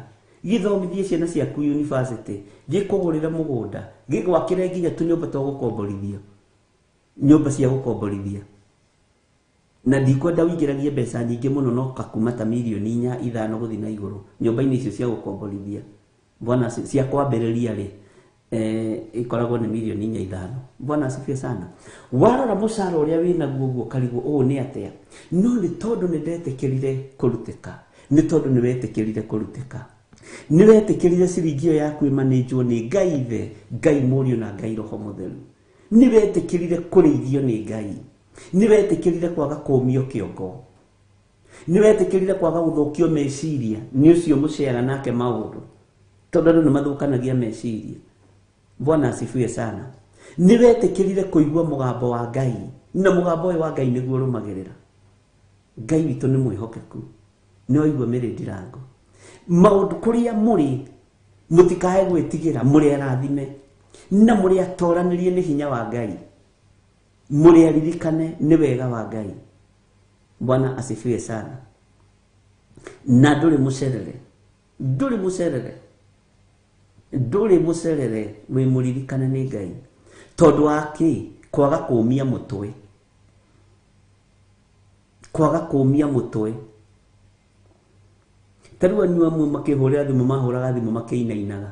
gĩthomithie ciana ciaku university, gĩkũgũrĩre mũgũnda, gĩgwakĩre nginya tũnyũmba twa gũkomborithia, nyũmba cia gũkomborithia. Na ndikwenda ũingĩragie mbeca nyingĩ mũno no kakuma ta mirioni 4 5 gũthiĩ na igũrũ nyũmba-inĩ icio cia gũkomborithia. Bwana cia kwambĩrĩria rĩ, ikoragwo nĩ mirioni 4 5. Bwana asifiwe sana. Warora mũcara ũrĩa wĩnaguo ũguo ũkarigwo ũũ nĩ atĩa, no nĩ tondũ nĩ ndetĩkĩrire kũrutĩka, nĩ tondũ nĩ wetĩkĩrire kũrutĩka. Nĩ wetĩkĩrire ciringi ĩyo yaku ĩmanĩnjwo nĩ Ngai Ithe, Ngai Mũriũ na Ngai Roho Mũtheru. Nĩ wetĩkĩrire kũrĩithio nĩ Ngai. Nĩ wetĩkĩrire kwaga kũũmio kĩongo. Nĩ wetĩkĩrire kwaga gũthũkio meciria nĩ ũcio mũceera nake maũndũ, tondũ andũ nĩ mathũkanagia meciria. Bwana asifiwe sana. Nĩ wetĩkĩrire kũigua mũgambo wa Ngai, na mũgambo ũyũ wa Ngai nĩguo ũrũmagĩrĩra. Ngai witũ nĩ mwĩhokeku, nĩ waigua mĩrĩ ndirango. Maũndũ kũrĩa mũrĩ mũtikae gwĩtigĩra, mũrĩ arathime na mũrĩ atoranĩrie nĩ hinya wa Ngai, mũrĩ aririkane nĩ wega wa Ngai. Bwana asifiwe sana. Na ndũrĩ mũcerere, ndũrĩ mũcerere, ndũrĩ mũcerere, wĩ mũririkane nĩ Ngai. Tondũ wa kĩ? Kwaga kũũmia mũtwe, kwaga kũũmia mũtwe. Ta rĩu anyua amwe makĩhũrĩra thimũ, mahũraga thimũ makĩinainaga.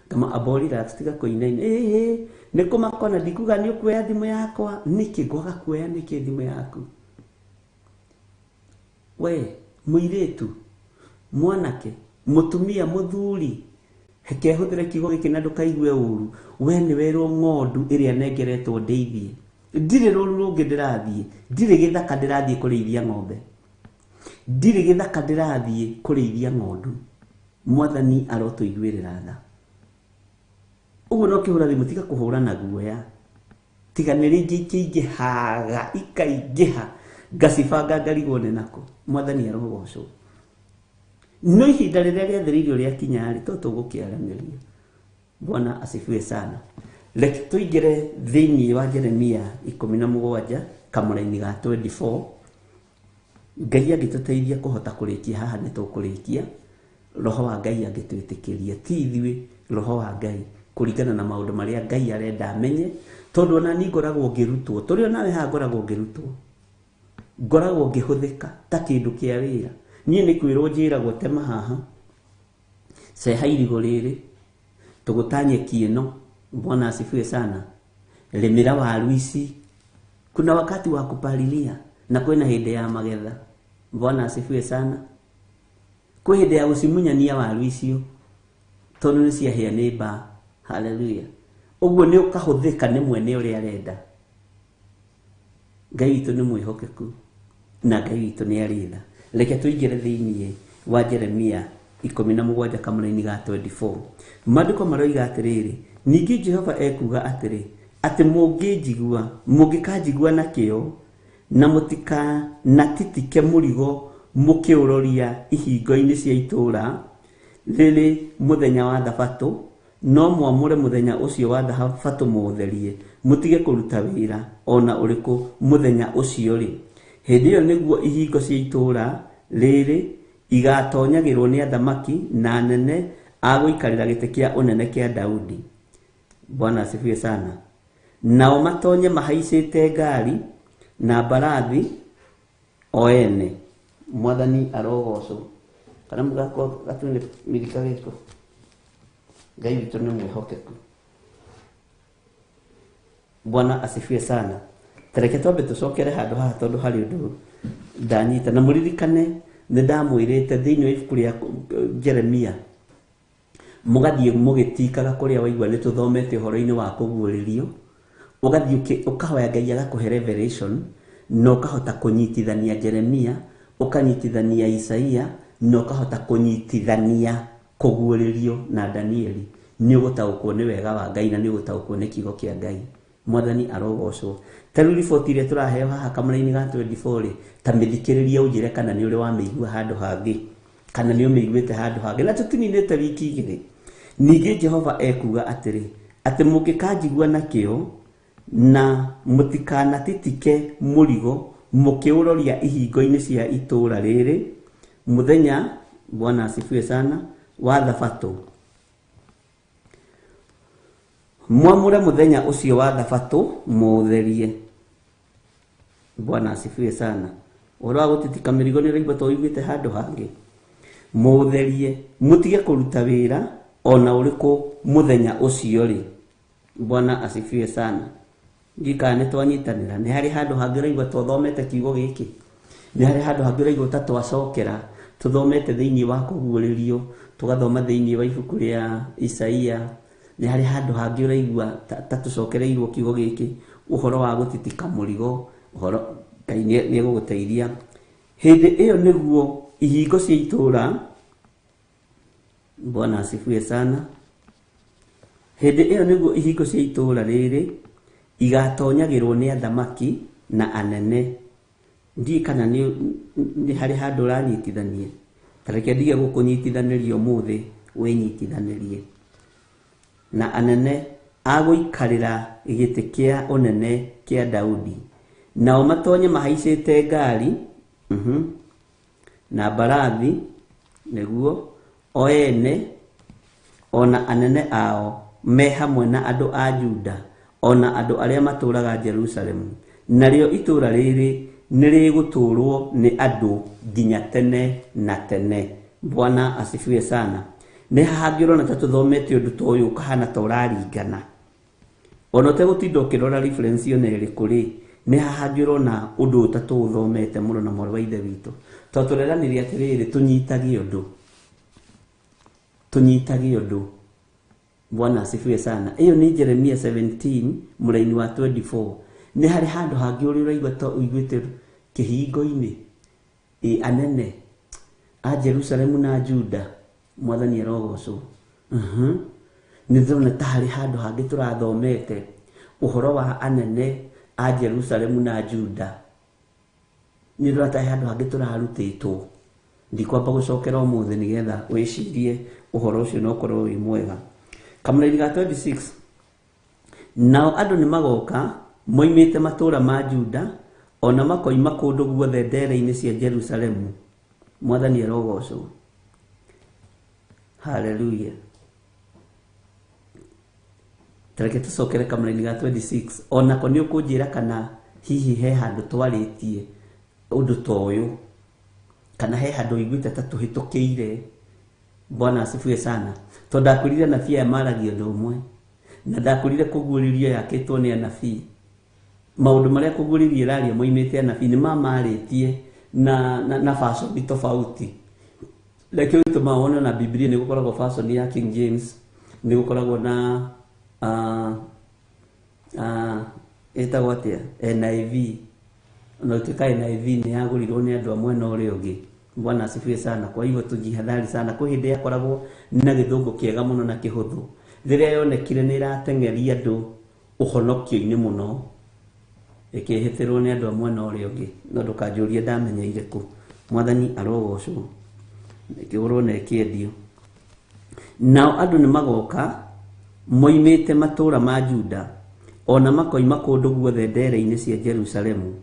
Kama abo relax, tiga kũinaina. Ĩhĩ, nĩ kũmakona ndikuga nĩ ũkuoya thimũ yakwa. Nĩkĩ ngwaga kuoya nĩkĩ thimũ yaku? We mũirĩtu, mwanake, mũtumia, mũthuri, reke hũthĩre kiugo gĩkĩ na ndũkaigue ũru. We nĩ werwo ng'ondu ĩrĩa nengeretwo ndĩithie. Ndirĩ rũru rũngĩ ndĩrathiĩ, ndirĩ gĩthaka ndĩrathiĩ kũrĩithia ng'ombe, ndirĩ gĩthaka ndĩrathiĩ kũrĩithia ng'ondu. Mwathani arotũiguĩrĩra tha. Ũguo no kĩhũra thimũ, tiga kũhũra na guoya, tiga nĩ rĩngĩ ikĩingĩhaga ikaingĩha ngacibanga ngarigwo nĩ nako. Mwathani arogocwo. No ihinda rĩrĩa rĩathĩrĩirio rĩakinya rĩ, to tũgũkĩaranĩria. Bwana asifiwe sana. Reke tũingĩre thĩinĩ wa Jeremia 17 kamũraini ga 24. Ngai angĩtũteithia kũhota kũrĩkia haha nĩ tũkũrĩkia. Roho wa Ngai angĩtwĩtĩkĩria, ti ithuĩ, Roho wa Ngai, kũringana na maũndũ marĩa Ngai arenda amenye, tondũ ona niĩ ngoragwo ngĩrutwo, tũrĩ onawe haha ngoragwo ngĩrutwo, ngoragwo ngĩhũthĩka ta kĩndũ kĩa wĩra. Niĩ nĩ kwĩrwo njĩragwo tema haha, ceha irigũ rĩrĩ, tũgũta nyeki ĩno. Bwana asifiwe sana. Rĩmĩra waru ici. Kuna wakati wa kupalilia na kwĩna hĩndĩ ya magetha. Bwana asifiwe sana. Kwĩ hĩndĩ ya gũcimunyania waru icio tondũ nĩ ciahĩa nĩ mbaa. Haleluya. Ũguo nĩ ũkahũthĩka nĩ mwene ũrĩa arenda. Ngai witũ nĩ mwĩhokeku na Ngai witũ nĩ arĩ tha. Reke tũingĩre thĩinĩ wa Jeremia 17 kamũraini ga 24. Maandĩko maroiga atĩrĩrĩ, ningĩ Jehova ekuuga atĩrĩ, atĩ mũngĩnjigua, mũngĩkanjigua na kĩyo, na mũtikanatitike mũrigo mũkĩũroria ihingo-inĩ cia itũũra rĩrĩ mũthenya wa Thabatũ, no mwamũre mũthenya ũcio wa Thabatũ mũũtherie, mũtige kũruta wĩra ona ũrĩkũ mũthenya ũcio rĩ. Hĩndĩ ĩyo nĩguo ihingo cia itũũra rĩrĩ igatonyagĩrwo nĩ athamaki na anene a gũikarĩra gĩtĩ kĩa ũnene kĩa Daudi. Bwana asifiwe sana. Nao matonye mahaicĩte ngari na mbarathi o ene. Mwathani arogocwo. Kana mũgakwa gatune mirika gĩko. Ngai witũ nĩ mwĩhokeku. Bwana asifiwe sana. Tareke twambe tũcokere handũ haha tondũ harĩ ũndũ ndanyita. Na mũririkane nĩ ndamwĩrĩte thĩinĩ wa ibuku rĩa Jeremia, mũgathiĩ mũgĩtikaga kũrĩa waigua nĩ tũthomete ũhoro-inĩ wa kũguũrĩrio, ũgathiĩ ũkahoya Ngai agakũhe revelation, na ũkahota kũnyitithania Jeremia, ũkanyitithania Isaia, na ũkahota kũnyitithania kũguũrĩrio na Danieli. Nĩ ũgũtaũkwo nĩ wega wa Ngai na nĩ ũgũtaũkwo nĩ kiugo kĩa Ngai. Mwathani arogocwo. Ta rĩu riboti ĩrĩa tũraheo haha kamũra-inĩ ga 24 rĩ, ta mĩthikĩrĩrie ũnjĩre kana nĩ ũrĩ wamĩigua handũ hangĩ, kana nĩ ũmĩiguĩte handũ hangĩ. Na tũtininĩte wiki igĩrĩ. Ningĩ Jehova ekuuga atĩrĩ, atĩ mũngĩkanjigua na kĩyo na mũtikanatitike mũrigo mũkĩũroria ihingo-inĩ cia itũũra rĩrĩ mũthenya, Bwana asifiwe sana, wa Thabatũ, mwamũre mũthenya ũcio wa Thabatũ mũũtherie. Bwana asifiwe sana. Ũhoro wa gũtitika mĩrigo nĩ ũraigua to ũiguĩte handũ hangĩ. Mũũtherie, mũtige kũruta wĩra ona ũrĩkũ mũthenya ũcio rĩ. Bwana asifiwe sana. Ngikana nĩ twanyitanĩra. Nĩ harĩ handũ hangĩ ũraigua twathomete kiugo gĩkĩ. Nĩ harĩ handũ hangĩ ũraigua ta twacokera tũthomete thĩinĩ wa kũguũrĩrio, Tũgathoma thĩinĩ wa ibuku rĩa Isaia, nĩ harĩ handũ hangĩ ũraigua ta tũcokereirwo kiugo gĩkĩ, ũhoro wa gũtitika mũrigo, ũhoro Ngai nĩ egũgũteithia. Hĩndĩ ĩyo nĩguo ihingo cia itũũra, Bwana asifiwe sana. Hĩndĩ ĩyo nĩguo ihingo cia itũũra rĩrĩ igatonyagĩrwo nĩ athamaki na anene. Ndiũĩ kana nĩ harĩ handũ ũranyitithania. Ta reke ndige gũkũnyitithanĩria ũmũthĩ, wĩnyitithanĩrie. Na anene a gũikarĩra gĩtĩ kĩa ũnene kĩa Daudi. Nao matonye mahaicĩte ngari, na mbarathi, nĩguo o ene ona anene ao me hamwe na andũ a Juda ona andũ arĩa matũũraga Jerusalemu. Narĩo itũũra rĩrĩ nĩrĩgũtũũrwo nĩ andũ nginya tene na tene. Bwana asifiwe sana. Nĩ hangĩ ũrona ta tũthomete ũndũ ta ũyũ ũkahana ta ũraringana. Ona ũtegũtinda ũkĩrora reference ona ĩrĩkũ rĩ, nĩ hangĩ ũrona ũndũ ũyũ ta tũũthomete mũno na mwarĩ wa ithe witũ. Tondũ tũreranire atĩrĩrĩ, tũnyitage ũndũ. Tũnyitage ũndũ. Bwana asifiwe sana. Ĩyo nĩ Jeremia 17 mũraini wa 24. Nĩ harĩ handũ hangĩ ũrĩa ũraigua ta ũiguĩte kĩhingo-inĩ. Ĩ anene a Jerusalemu na Juda, Mwathani arogocwo. Nĩ ndĩrona ta harĩ handũ hangĩ tũrathomete ũhoro wa anene a Jerusalemu na Juda. Nĩ ndĩrona ta harĩ handũ hangĩ tũrarutĩtwo. Ndikwamba gũcokera ũmũthĩ nĩgetha wĩcirie ũhoro ũcio na ũkorwo wĩ mwega. Kamũraini ga 26. Nao andũ nĩ magoka moimĩte matũũra ma Juda ona makoima kũndũ guothe ndere-inĩ cia Jerusalemu. Mwathani arogocwo. Hallelujah. Tareke tũcokere kamũraini ga 26. Onako nĩ ũkũnjĩra kana hihi he handũ twarĩtie ũndũ ta ũyũ, kana he handũ ũiguĩte ta tũhĩtũkĩire. Bwana asifiwe sana. Tondũ ndakwĩrire anabii aya maragia ũndũ ũmwe, na ndakwĩrire kũguũrĩrio yakĩtwo nĩ anabii. Maũndũ marĩa kũguũrĩrio ĩraria moimĩte anabii nĩ mamarĩtie na fashion tofauti. Reke gĩtũmaga wone ona Bibilia nĩ gũkoragwo fashion ya King James, nĩ gũkoragwo na ĩtagwo atĩa? NIV. Ona gũtuĩka NIV nĩ yagũrirwo nĩ andũ a mwena ũrĩa ũngĩ. Bwana asifiwe sana. Kwa hivyo tujihadhari sana. Kwĩ hĩndĩ yakoragwo na gĩthũngũ kĩega mũno na kĩhũthũ. Rĩrĩa yonekire nĩ ĩrateng'eria andũ ũhonokio-inĩ mũno, ĩkĩhĩtĩrwo nĩ andũ a mwena ũrĩa ũngĩ. No ndũkanjũrie ndamenyeire kũ. Mwathani arogocwo. Ĩkĩgũrwo na ĩkĩendio. Nao andũ nĩ magoka moimĩte matũũra ma Juda, ona makoima kũndũ guothe ndere-inĩ cia Jerusalemu,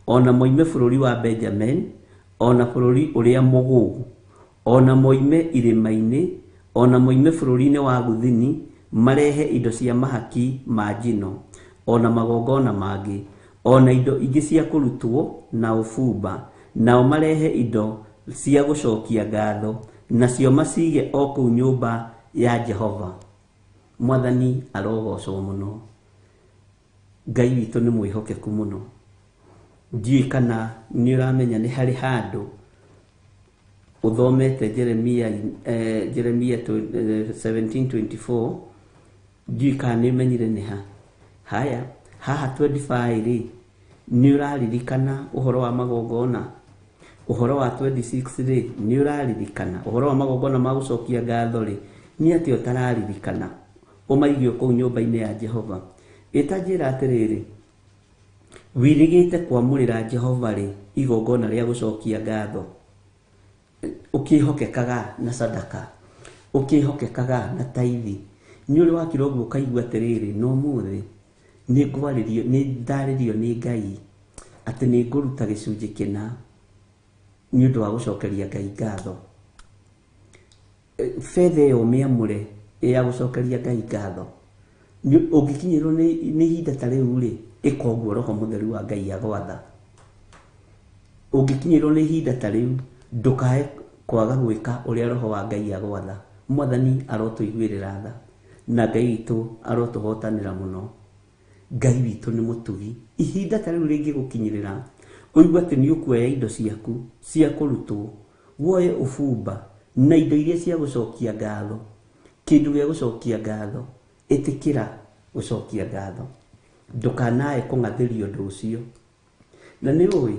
ona moime bũrũri wa Benjamin, ona bũrũri ũrĩa mũgũu, ona moime irĩma-inĩ, ona moime bũrũri-inĩ wa Guthini, marehe indo cia mahaki ma njino, ona magongona mangĩ, ona indo ingĩ cia kũrutwo na ũbumba, nao marehe indo cia gũcokia ngatho, nacio macige o kũu nyũmba ya Jehova. Mwathani arogocwo mũno. Ngai witũ nĩ mwĩhokeku mũno. Ndiũĩ kana nĩ ũramenya nĩ harĩ handũ ũthomete Jeremia Jeremia 17:24. Ndiũĩ kana nĩ ũmenyire nĩ ha. Haya, haha 25 rĩ, nĩ ũraririkana ũhoro wa magongona. Ũhoro wa 26 rĩ, nĩ ũraririkana ũhoro wa magongona ma gũcokia ngatho rĩ, nĩ atĩa ũtararirikana? Ũmaige kũu nyũmba-inĩ ya Jehova. Ĩtanjĩra atĩrĩrĩ, wĩrĩgĩte kwamũrĩra Jehova rĩ igongona rĩa gũcokia ngatho, ũkĩhokekaga na sadaka, ũkĩhokekaga na taithi. Nĩ ũrĩ wakira ũguo ũkaigua atĩrĩrĩ, no ũmũthĩ nĩ ngwarĩrio, nĩ ndarĩrio nĩ Ngai atĩ nĩ ngũruta gĩcunjĩ kĩna nĩ ũndũ wa gũcokeria Ngai ngatho. Betha ĩyo ũmĩamũre ya gũcokeria Ngai ngatho. Ũngĩkinyĩrwo nĩ ihinda ta rĩu rĩ, ĩka ũguo Roho Mũtheru wa Ngai agwatha. Ũngĩkinyĩrwo nĩ ihinda ta rĩu, ndũkae kwaga gwĩka ũrĩa Roho wa Ngai agwatha. Mwathani arotũiguĩrĩra tha, na Ngai witũ arotũhotanĩra mũno. Ngai witũ nĩ mũtugi. Ihinda ta rĩu rĩngĩgũkinyĩrĩra, ũigue atĩ nĩ ũkuoya indo ciaku cia kũrutwo, woe ũbumba Na indo iria cia gũcokia ngatho, kĩndũ gĩa gũcokia ngatho, ĩtĩkĩra gũcokia ngatho, ndũkanae kũng'athĩria ũndũ ũcio. Na nĩ ũĩ,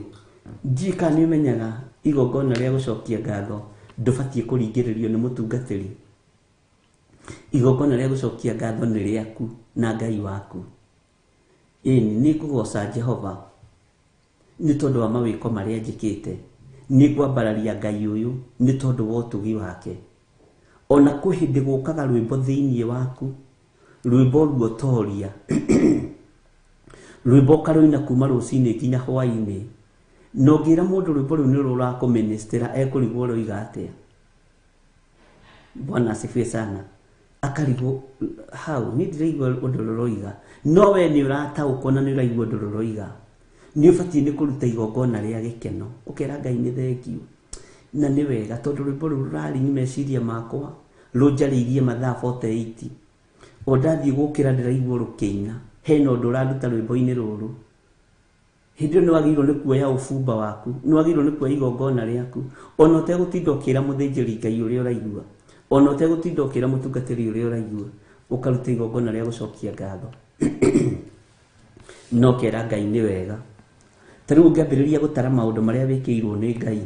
ndiũĩ kana nĩ ũmenyaga igongona rĩa gũcokia ngatho ndũbatiĩ kũringĩrĩrio nĩ mũtungatĩri. Igongona rĩa gũcokia ngatho nĩ rĩaku na Ngai waku. Ĩni, nĩ ngũgoca Jehova nĩ tondũ wa mawĩko marĩa njĩkĩte, nĩ ngwambararia Ngai ũyũ nĩ tondũ wa ũtugi wake. Ona kwĩ hĩndĩ gũkaga rwĩmbo thĩinĩ waku, rwĩmbo ruotoria, rwĩmbo ũkarũina kuma rũcinĩ nginya hwaĩ-inĩ, na ũngĩra mũndũ rwĩmbo rũu nĩ rũrakũministera ekũrigwo rũiga atĩa. Bwana asifiwe sana. Akarigwo hau niĩ ndĩraigua ũndũ rũroiga, no we nĩ ũrataũkwo na nĩ ũraigua ũndũ rũroiga. Nĩ ũbatiĩ nĩ kũruta igongona rĩa gĩkeno, ũkera Ngai nĩ thengiũ na nĩ wega tondũ rwĩmbo rũu rũraringi meciria makwa, rũnjarĩirie mathaa 48. O ndathiĩ gũkĩra ndĩraigua rũkĩina, hena ũndũ ũranduta rwĩmbo-inĩ rũrũ. Hĩndĩ ĩyo nĩ wagĩrĩirwo nĩ kuoya ũbumba waku, nĩ wagĩrĩirwo nĩ kuoya igongona rĩaku, ona ũtegũtinda ũkĩra mũthĩnjĩri Ngai ũrĩa ũraigua, ona ũtegũtinda ũkĩra mũtungatĩri ũrĩa ũraigua, ũkaruta igongona rĩa gũcokia ngatho na ũkera Ngai nĩ wega. Ta rĩu ũngĩambĩrĩria gũtara maũndũ marĩa wĩkĩirwo nĩ Ngai,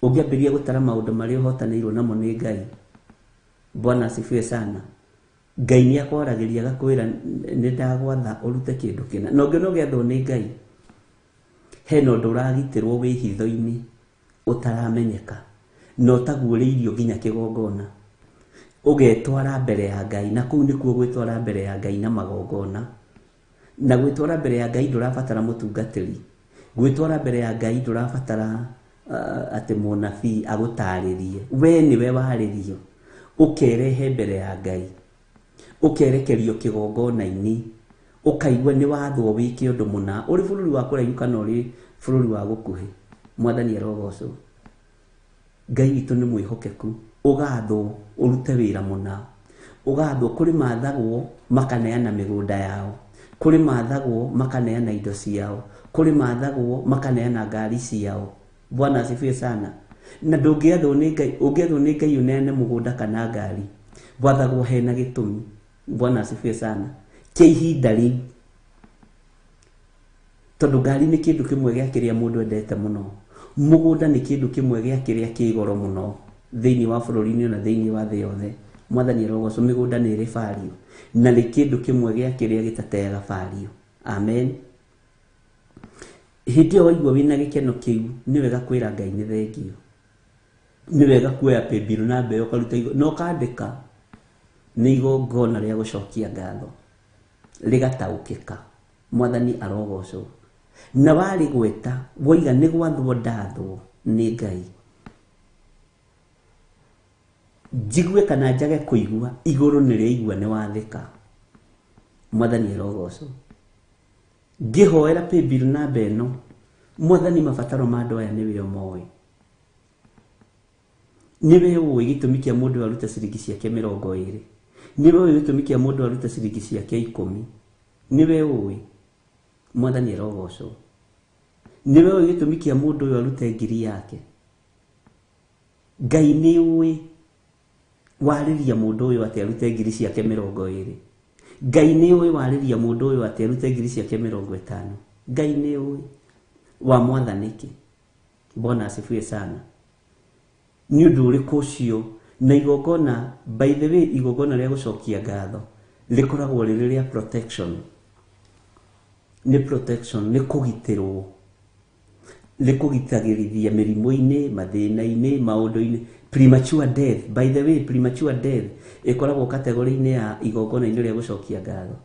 ũngĩambĩrĩria gũtara maũndũ marĩa ũhotanĩirwo namo nĩ Ngai, Bwana asifiwe sana. Ngai nĩ akwaragĩria agakwĩra nĩ ndagwatha ũrute kĩndũ kĩna, na ũngĩona ũgĩathwo nĩ Ngai, hena ũndũ ũragitĩrwo wĩ hitho-inĩ ũtaramenyeka na ũtaguũrĩirio nginya kĩgongona, ũgetwara mbere ya Ngai, na kũu nĩkuo gwĩtwara mbere ya Ngai na magongona. Na gwĩtwara mbere ya Ngai ndũrabatara mũtungatĩri, gwĩtwara mbere ya Ngai ndũrabatara atĩ mũnabii agũtarĩrie, we nĩwe warĩrio, ũkerehe mbere ya Ngai, ũkerekerio kĩgongona-inĩ, ũkaigua nĩ wathwo wĩke ũndũ mũna, ũrĩ bũrũri wa kũraihu kana ũrĩ bũrũri wa gũkuhĩ. Mwathani arogocwo. Ngai witũ nĩ mwĩhokeku, ũgathwo ũrute wĩra mũna, ũgathwo kũrĩ mathagwo makaneana mĩgũnda yao, kũrĩ mathagwo makaneana indo ciao, kũrĩ mathagwo makaneana ngari ciao. Bwana asifiwe sana. Na ndũngĩathwo nĩ Ngai, ũngĩathwo nĩ Ngai ũneane mũgũnda kana ngari, wathagwo hena gĩtũmi. Bwana asifiwe sana. Kĩa ihinda rĩu, tondũ ngari nĩ kĩndũ kĩmwe gĩa kĩrĩa mũndũ endete mũno, mũgũnda nĩ kĩndũ kĩmwe gĩa kĩrĩa kĩ goro mũno thĩinĩ wa bũrũri-inĩ na thĩinĩ wa thĩ yothe. Mwathani arogocwo, mĩgũnda nĩ ĩrĩ value na nĩ kĩndũ kĩmwe gĩa kĩrĩa gĩtateaga value. Amen. Hĩndĩ ĩyo waigua wĩna gĩkeno kĩu, nĩ wega kwĩra Ngai nĩ thengiũ, nĩ wega kuoya paybill namba ĩyo ũkaruta na ũkandĩka nĩ igongona rĩa gũcokia ngatho, rĩgataũkĩka. Mwathani arogocwo. Na warĩgweta woiga nĩ gwathwo ndathwo nĩ Ngai, njigue kana njage kũigua, igũrũ nĩ rĩaigua nĩ wathĩka. Mwathani arogocwo. Ngĩhoera paybill namba ĩno, Mwathani mabataro ma andũ aya nĩwe ũmoĩ, nĩwe ũĩ gĩtũmi kĩa mũndũ arute ciringi ciake 20, nĩwe ũĩ gĩtũmi kĩa mũndũ arute ciringi ciake 10, nĩwe ũĩ. Mwathani arogocwo. Nĩwe ũĩ gĩtũmi kĩa mũndũ ũyũ arute ngiri yake. Ngai nĩ ũĩ warĩria mũndũ ũyũ atĩ arute ngiri ciake 20. Ngai nĩ ũĩ warĩria mũndũ ũyũ atĩ arute ngiri ciake 50. Ngai nĩ ũĩ wa mwathani kĩ. Bwana asifiwe sana. Nĩ ũndũ ũrĩkũ ũcio? Na igongona, by the way, igongona rĩa gũcokia ngatho rĩkoragwo rĩrĩ rĩa protection. Nĩ protection, nĩ kũgitĩrwo, rĩkũgitagĩrithia mĩrimũ-inĩ, mathĩna-inĩ, maũndũ-inĩ. Premature death, by the way, premature death ĩkoragwo kategori-inĩ ya igongona-inĩ rĩa gũcokia ngatho.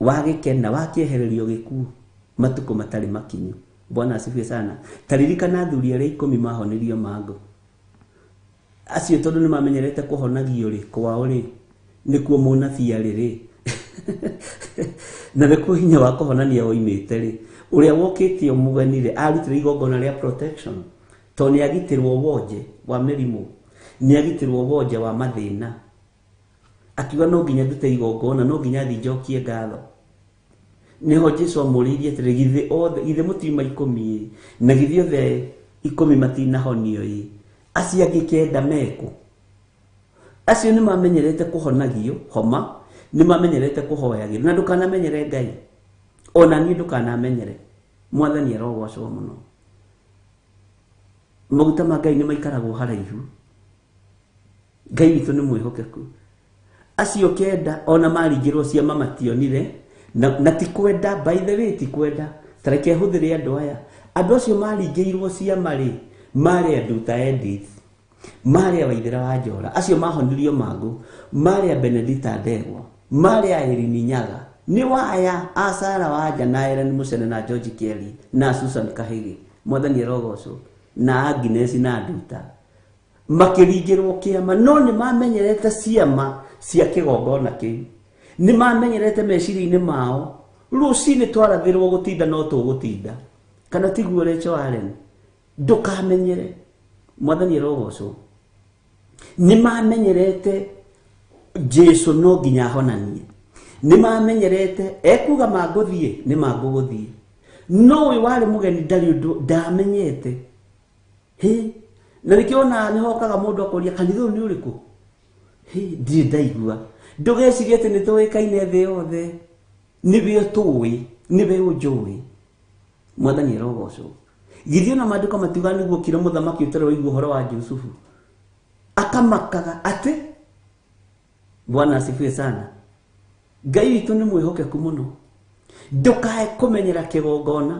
Wagĩkena, wakĩehererio gĩkuũ matukũ matarĩ makinyu. Bwana asifiwe sana. Taririkana athuri arĩa 10 mahonirio mangũ, acio tondũ nĩ mamenyerete kũhonagio rĩ, kwao rĩ, nĩkuo mũnabii arĩ rĩ, na nĩkuo hinya wa kũhonania woimĩte rĩ, ũrĩa wokĩte mũgeni rĩ, arutire igongona rĩa protection, tondũ nĩ agitĩrwo wonje wa mĩrimũ, nĩ agitĩrwo wonje wa mathĩna. Akiuga no nginya ndute igongona, no nginya thiĩ njokie ngatho. Nĩho Jesũ amũũrĩirie atĩrĩ, githĩ othe, githĩ mũtiuma 10 ĩ, na githĩ othe 10 matinahonio ĩ? Acio angĩ 9 mekũ? Acio nĩ mamenyerete kũhonagio homa, nĩ mamenyerete kũhoyagĩrwo. Na ndũkanamenyere Ngai, ona niĩ ndũkanamenyere. Mwathani arogocwo mũno. Maguta ma Ngai nĩ maikaragwo haraihu. Ngai witũ nĩ mwĩhokeku. Acio 9 ona maringĩrwo ciama mationire, na ti kwenda, by the way ti kwenda. Ta reke hũthĩre andũ aya. Andũ acio maringĩirwo ciama rĩ, marĩ andũ ta Edith, marĩ a Waithera wa Njora, acio mahonirio mangũ, marĩ a Benedita Ndegwa, marĩ a Erini Nyaga, nĩ waya a Sara Wanja na Ellen Mucene na George Kelly na Susan Kahigi, Mwathani arogocwo, na Agnes na Nduta. Makĩringĩrwo kĩama, no nĩ mamenyerete ciama cia kĩgongona kĩu. Nĩ mamenyerete meciria-inĩ mao, rũcinĩ twarathĩrwo gũtinda no tũgũtinda. Kana tiguo Rachel Allen? Ndũkamenyere. Mwathani arogocwo. Nĩ mamenyerete Jesu no nginya ahonanie. Nĩ mamenyerete ekuga mangũthiĩ, nĩ mangũgũthiĩ. No ũyũ warĩ mũgeni ndarĩ ũndũ ndamenyete. Hĩ, na nĩkĩo ona nĩ hokaga mũndũ akoria kanitha ũyũ nĩ ũrĩkũ? Hĩ, ndirĩ ndaigua. Ndũgecirie atĩ nĩ tũĩkaine thĩ yothe. Nĩwe ũtũĩ, nĩwe ũnjũĩ. Mwathani arogocwo. Githĩ ona maandĩko matiugaga nĩguo okire mũthamaki ũtarĩ waigua ũhoro wa Jusufu? Akamakaga atĩ Bwana asifiwe sana. Ngai witũ nĩ mwĩhokeku mũno. Ndũkae kũmenyera kĩgongona,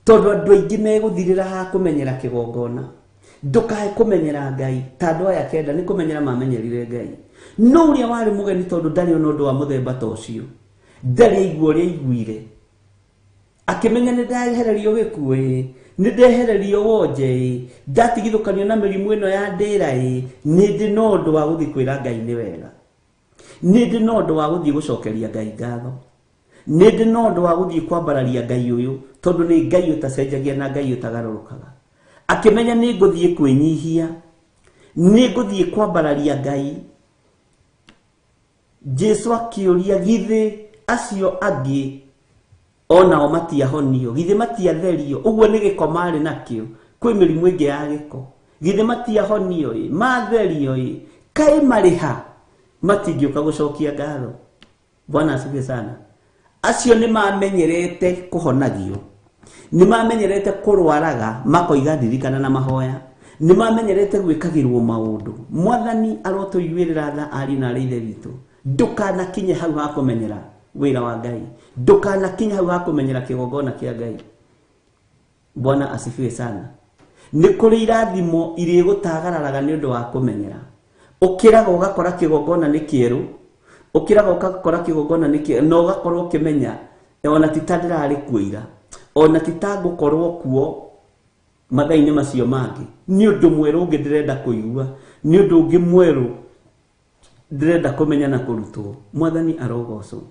tondũ andũ aingĩ megũthirĩra ha kũmenyera kĩgongona. Ndũkae kũmenyera Ngai, ta andũ aya 9 nĩ kũmenyera mamenyerire Ngai. No ũrĩa warĩ mũgeni tondũ ndarĩ ona ũndũ wa mũthemba ta ũcio, ndarĩ aigua ũrĩa aiguire, akĩmenya nĩ ndahererio gĩkuũ ĩ, nĩ ndehererio wonje ĩ, ndatigithũkanio na mĩrimũ ĩno ya ndĩra ĩ, nĩ ndĩ na ũndũ wa gũthiĩ kwĩra Ngai nĩ wega. Nĩ ndĩ na ũndũ wa gũthiĩ gũcokeria Ngai ngatho. Nĩ ndĩ na ũndũ wa gũthiĩ kwambararia Ngai ũyũ, tondũ nĩ Ngai ũtacenjagia na Ngai ũtagarũrũkaga. Akĩmenya nĩ ngũthiĩ kwĩnyihia, nĩ ngũthiĩ kwambararia Ngai. Jesu akĩũria, githĩ acio angĩ onao matiahonio, githĩ matiatherio? Ũguo nĩ gĩko marĩ nakĩo, kwĩ mĩrimũ ĩngĩ ya gĩko. Githĩ matiahonio ĩ, matherio ĩ, kaĩ marĩ ha? Matingĩũka gũcokia ngatho. Bwana asifiwe sana. Acio nĩ mamenyerete kũhonagio, nĩ mamenyerete kũrwaraga makoiga ndirikana na mahoya, nĩ mamenyerete gwĩkagĩrwo maũndũ. Mwathani arotũiguĩrĩra tha ariũ na arĩ ithe witũ. Ndũkanakinye hau ha kũmenyera wĩra wa Ngai, ndũkanakinye hau ha kũmenyera kĩgongona kĩa Ngai. Bwana asifiwe sana. Nĩ kũrĩ irathimo irĩgũtagararaga nĩ ũndũ wa kũmenyera. Ũkĩraga ũgakora kĩgongona nĩ kĩerũ, ũkĩraga ũgakora kĩgongona nĩ kĩerũ, na ũgakorwo ũkĩmenya ona ti ta ndĩrarĩ kuo ira, ona ti ta ngũkorwo kuo mathaa-inĩ macio mangĩ. Nĩ ũndũ mwerũ ũngĩ ndĩrenda kũigua, nĩ ũndũ ũngĩ mwerũ ndĩrenda kũmenya na kũrutwo. Mwathani arogocwo.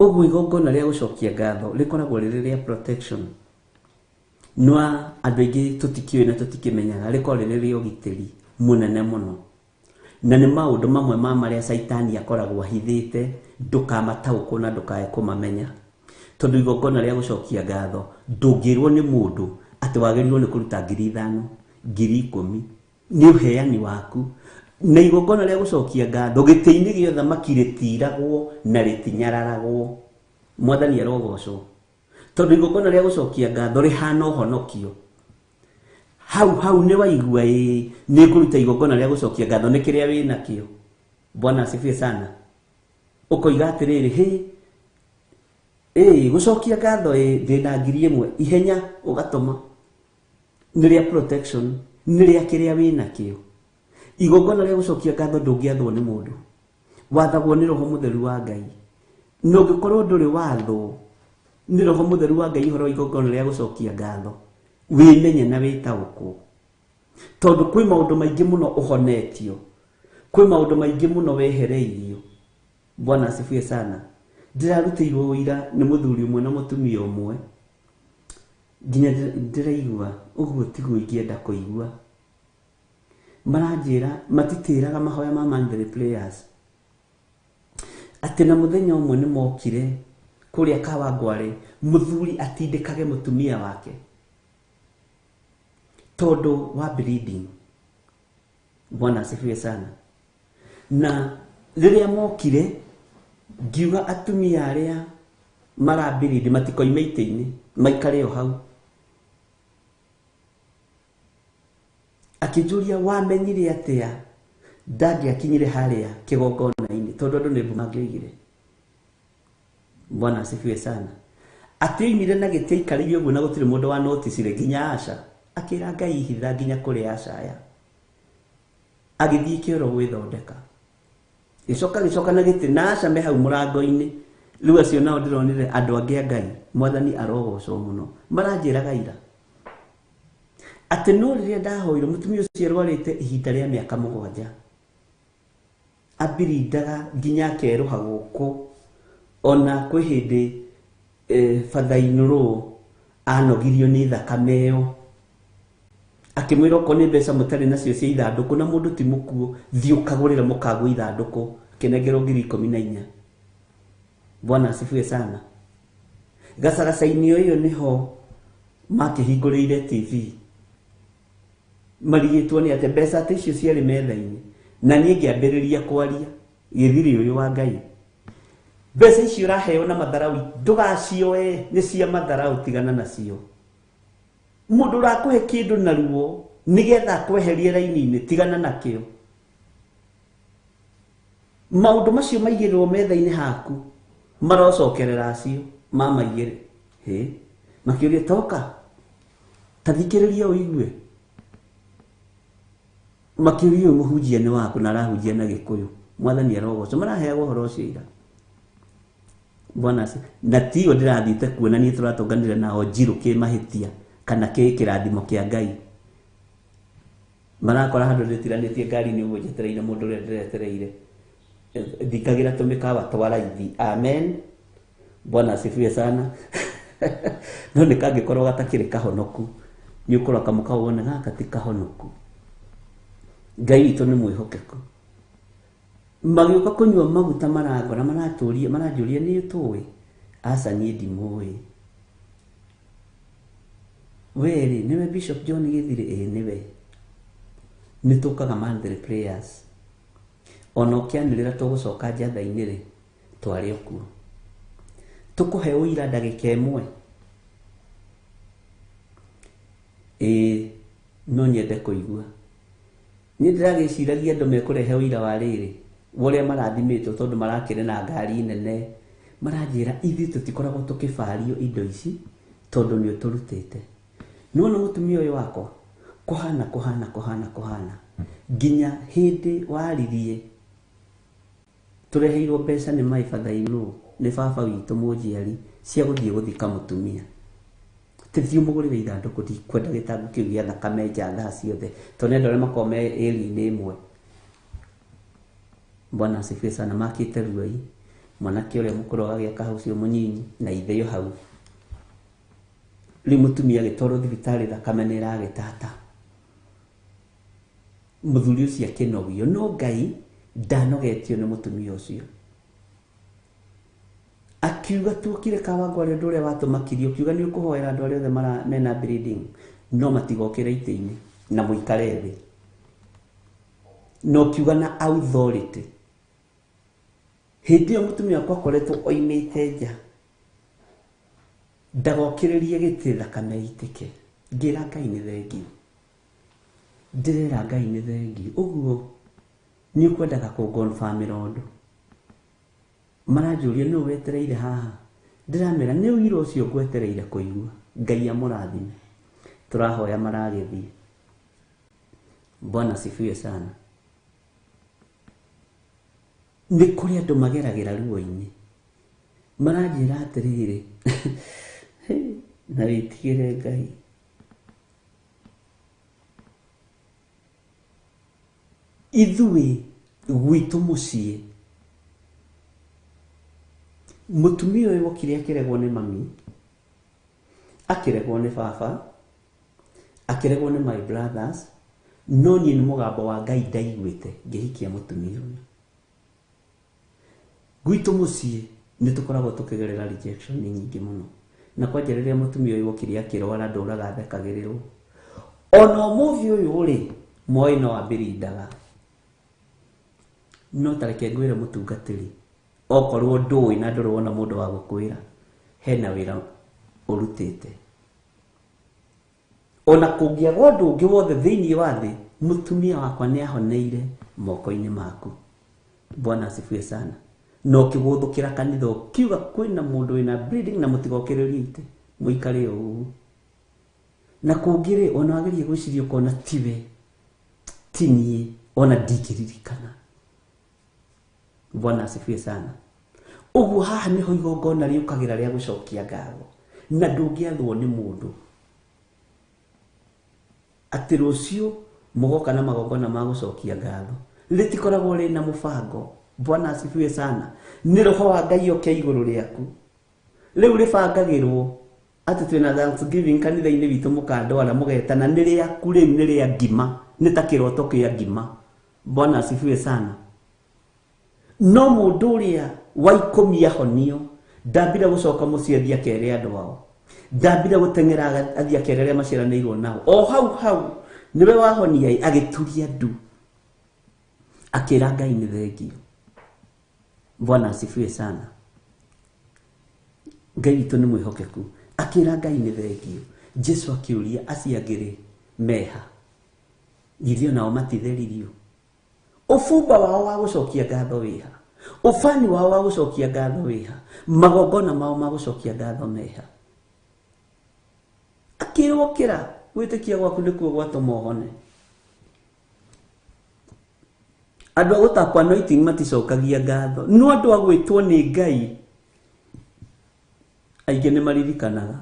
Ũguo igongona rĩa gũcokia ngatho rĩkoragwo rĩrĩ rĩa protection. No andũ aingĩ tũtikĩũĩ na tũtikĩmenyaga, rĩkoragwo rĩrĩ rĩa ũgitĩri mũnene mũno. Na nĩ maũndũ mamwe ma marĩa Caitani akoragwo ahithĩte, ndũkamataũkwo na ndũkae kũmamenya. Tondũ igongona rĩa gũcokia ngatho ndũngĩrwo nĩ mũndũ atĩ wagĩrĩirwo nĩ kũruta 5,000, 10,000, nĩ ũheani waku. Na igongona rĩa gũcokia ngatho gĩtĩ-inĩ gĩa ũthamaki rĩtiragwo na rĩtinyararagwo. Mwathani arogocwo. Tondũ igongona rĩa gũcokia ngatho rĩhana ũhonokio. Hau hau nĩ waigua ĩ, nĩ ngũruta igongona rĩa gũcokia ngatho nĩ kĩrĩa wĩ nakĩo. Bwana asifiwe sana. Ũkoiga atĩrĩrĩ, hĩ, ĩ, gũcokia ngatho ĩ, ndĩna 1,000, ihenya ũgatũma. Nĩ rĩa protection, nĩ rĩa kĩrĩa wĩ nakĩo. Igongona rĩa gũcokia ngatho ndũngĩathwo nĩ mũndũ, wathagwo nĩ Roho Mũtheru wa Ngai. Na ũngĩkorwo ndũrĩ wathwo nĩ Roho Mũtheru wa Ngai ũhoro wa igongona rĩa gũcokia ngatho, wĩmenye na wĩtaũkwo. Tondũ kwĩ maũndũ maingĩ mũno ũhonetio, kwĩ maũndũ maingĩ mũno wehereirio. Bwana asifiwe sana. Ndĩrarutĩirwo ũira nĩ mũthuri ũmwe na mũtumia ũmwe, nginya ndĩraigua ũguo tiguo ingĩenda kũigua. Maranjĩra matitĩraga mahoya ma monthly prayers, atĩ na mũthenya ũmwe nĩ mokire kũrĩa Kawangware, mũthuri atindĩkage mũtumia wake. Tondũ wa bleeding. Bwana asifiwe sana. Na rĩrĩa mokire ngiuga atumia arĩa marabiridi matikoime itĩ-inĩ, maikare o hau. Akĩnjũria wamenyire atĩa ndangĩakinyire harĩa kĩgongona-inĩ tondũ andũ nĩ mbu mangĩoigire. Bwana asifiwe sana. Atĩ oimire na gĩtĩ aikarĩire ũguo na gũtirĩ mũndũ wa noticire nginya Asha. Akĩra Ngai hitha nginya kũrĩ Asha aya. Agĩthiĩ kĩoro gwĩthondeka. Gĩcoka gĩcoka na gĩtĩ na Asha me hau mũrango-inĩ. Rĩu acio nao ndĩronire andũ angĩ a Ngai, Mwathani arogocwo mũno. Maranjĩraga ira atĩ no rĩrĩa ndahoirwo mũtumia ũcio arwarĩte ihinda rĩa mĩaka 7. Abirindaga nginya akerũha gũkũ. Ona kwĩ hĩndĩ father-in-law anogirio nĩ thakame ĩyo. Akĩmwĩra okorwo nĩ mbeca mũtarĩ nacio cia ithandũkũ na mũndũ ti mũkuũ, thiĩ ũkagũrĩre mũkagũ ithandũkũ. Akĩnengerwo ngiri 14. Bwana asifiwe sana. Gacagaca-inĩ ĩyo nĩho makĩhingũrĩire TV. Marigĩtwo nĩ atĩ mbeca ta icio ciarĩ metha-inĩ. Na niĩ ngĩambĩrĩria kwaria gĩthiri ũyũ wa Ngai. Mbeca icio ũraheo na matharau ndũgacioe, nĩ cia matharau, tigana nacio. Mũndũ ũrakũhe kĩndũ na ruo nĩgetha akweherie raini-inĩ, tigana nakĩo. Maũndũ macio maigĩrĩrwo metha-inĩ haku marocokerera acio mamaigĩre. Hĩ, makĩũria toka ta thikĩrĩria ũigue. Makĩũria ũyũ mũhunjia nĩ waku na arahunjia na Gĩkũyũ. Mwathani arogocwo. Maraheagwo ũhoro ũcio ira. Bwana asifiwe. Na tiyo ndĩrathiĩte kuona niĩ tũratũnganire nao njirũ kĩmahĩtia kana kĩ kĩrathimo kĩa Ngai. Marakora handũ ndĩtiranĩtie ngari-inĩ ũguo njetereire mũndũ ũrĩa ndĩretereire. Thikagĩra tũmĩkawa twa raithi. Amen. Bwana asifiwe sana. No nĩ kangĩkorwo gatakĩrĩ kahonoku, nĩ ũkũrora kamũkawa wone gaka ti kahonoku. Ngai witũ nĩ mwĩhokeku. Magĩũka kũnyua maguta marangora, maratũria, maranjũria nĩ ũtũĩ? Aca niĩ ndimũĩ. We rĩ, nĩwe Bishop John Gĩthirĩ? Ĩĩ nĩwe. Nĩ tũkaga monthly prayers. Ona ũkĩanĩrĩra tũgũcoka njatha-inĩ rĩ, twarĩ o kuo. Tũkũhe ũira ndagĩka ĩmwe. Ĩĩ, no nyende kũigua. Niĩ ndĩragĩciragia andũ mekũrehe ũira wa rĩrĩ, wa ũrĩa marathimĩtwo tondũ marakĩrĩ na ngari nene. Maranjĩra ithuĩ tũtikoragwo tũkĩbario indo ici tondũ nĩ ũtũrutĩte. Nĩwona mũtumia ũyũ wakwa kũhana kũhana kũhana kũhana nginya hĩndĩ waririe tũreheirwo mbeca nĩ my father-in-law, nĩ baba witũ mũnjiari, cia gũthiĩ gũthika mũtumia. Tĩthiĩ ũmũgũrĩre ithandũkũ, ndikwenda gĩtangũ kĩu gĩa thakame nja thaa ciothe tondũ nĩ andũ arĩa makoragwo me ĩri-inĩ ĩmwe. Bwana asifiwe sana. Makĩte ruai, mwanake ũrĩa mũkũrũ agagĩaka hau ũcio mũnyinyi na ithe yo hau. Rĩu mũtumia agĩtwarwo thibitarĩ thakame nĩ ĩragĩtata. Mũthuri ũcio akĩnogio, no Ngai ndanogetio nĩ mũtumia ũcio. Akiuga tuokire Kawangware ũndũ ũrĩa watũmakirie, ũkiuga nĩ ũkũhoera andũ arĩa othe mena bleeding, no matigokĩre itĩ-inĩ na mũikare thĩ. Na ũkiuga na authority. Hĩndĩ ĩyo mũtumia wakwa akoretwo oimĩte nja, ndagokĩrĩrie gĩtĩ thakame ĩitĩke. Ngĩra Ngai nĩ thengiũ. Ndĩrera Ngai nĩ thengiũ. Ũguo nĩ ũkwendaga kũngonbamĩra ũndũ. Maranjũria nũ wetereire haha. Ndĩramera nĩ ũira ũcio ngwetereire kũigua. Ngai amũrathime. Tũrahoya maragĩthiĩ. Bwana asifiwe sana. Nĩ kũrĩ andũ mageragĩra ruo-inĩ. Maranjĩra atĩrĩrĩ, na wĩtigĩre Ngai. Ithuĩ gwitũ mũciĩ, mũtumia ũyũ okire akĩregwo nĩ mami, akĩregwo nĩ baba, akĩregwo nĩ my brothers, no niĩ nĩ mũgambo wa Ngai ndaiguĩte ngĩhikia mũtumia ũyũ. Gwitũ mũciĩ nĩ tũkoragwo tũkĩgerera rejection nyingĩ mũno. Na kwanja rĩrĩa mũtumia ũyũ okire akĩrwara ndũraga thekagĩrĩrwo. Ona ũmũthĩ ũyũ rĩ, Moi no ambĩrindaga. No tareke ngwĩre mũtungatĩri, okorwo ndũĩ na ndũrĩ wona mũndũ wa gũkwĩra, hena wĩra ũrutĩte. Ona kũngĩaga ũndũ ũngĩ wothe thĩinĩ wa thĩ, mũtumia wakwa nĩ ahoneire moko-inĩ maku. Bwana asifiwe sana. Na ũkĩgũthũkĩra kanitha ũkiuga kwĩna mũndũ wĩna bleeding na mũtigokĩrĩrie itĩ, mũikare o ũguo. Na kũngĩ rĩ, ona wageria gwĩciria ũkona tiwe, ti niĩ, ona ndingĩririkana. Bwana asifiwe sana. Ũguo haha nĩho igongona rĩũkagĩra rĩa gũcokia ngatho, na ndũngĩathwo nĩ mũndũ atĩ rũciũ mũgoka na magongona ma gũcokia ngatho, rĩtikoragwo rĩna mũbango. Bwana asifiwe sana. Nĩ roho wa Ngai oke igũrũ rĩaku. Rĩu rĩbangagĩrwo atĩ twĩna Thanksgiving kanitha-inĩ witũ, mũkandwara mũgetana, nĩ rĩaku rĩu, nĩ rĩa ngima, nĩ ta kĩroto kĩa ngima. Bwana asifiwe sana. No mũndũ ũrĩa wa ikũmi ahonio, ndambire gũcoka mũciĩ athiĩ akere andũ ao, ndambire gũteng'era athiĩ akere arĩa maciaranĩirwo nao. O hau hau nĩwe wahonia, agĩturia ndu akĩra Ngai nĩ thengio. Bwana asifiwe sana. Ngai witũ nĩ mwĩhokeku. Akĩra Ngai nĩ thengio. Jesu akĩũria acio angĩ rĩ, meha? Githĩ onao matitheririo? Ũbumba wao wa gũcokia ngatho wĩha? Ũbani wao wa gũcokia ngatho wĩha? Magongona mao ma gũcokia ngatho meha? Akĩrwo kĩra, gwĩtĩkia gwaku nĩkuo gwatũma ũhone. Andũ a gũtakwo anointing maticokagia ngatho, no andũ a gwĩtwo nĩ Ngai aingĩ nĩ maririkanaga.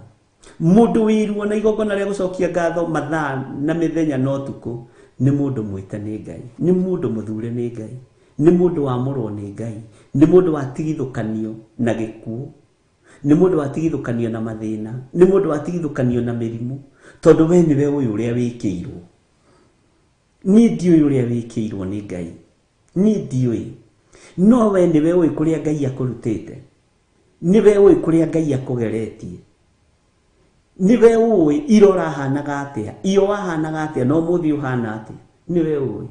Mũndũ wĩruo na igongona rĩa gũcokia ngatho mathaa na mĩthenya na ũtukũ nĩ mũndũ mwĩte nĩ Ngai, nĩ mũndũ mũthure nĩ Ngai, nĩ mũndũ wamũrwo nĩ Ngai, nĩ mũndũ watigithũkanio na gĩkuũ, nĩ mũndũ watigithũkanio na mathĩna, nĩ mũndũ watigithũkanio na mĩrimũ, tondũ we nĩwe ũyũ ũrĩa wĩkĩirwo. Niĩ ndiũĩ ũrĩa wĩkĩirwo nĩ Ngai, niĩ ndiũĩ, no we nĩwe ũĩ kũrĩa Ngai akũrutĩte, nĩwe ũĩ kũrĩa Ngai akũgeretie, nĩwe ũĩ ira ũrahanaga atĩa, iyo wahanaga atĩa, na ũmũthĩ ũhana atĩa, nĩwe ũĩ.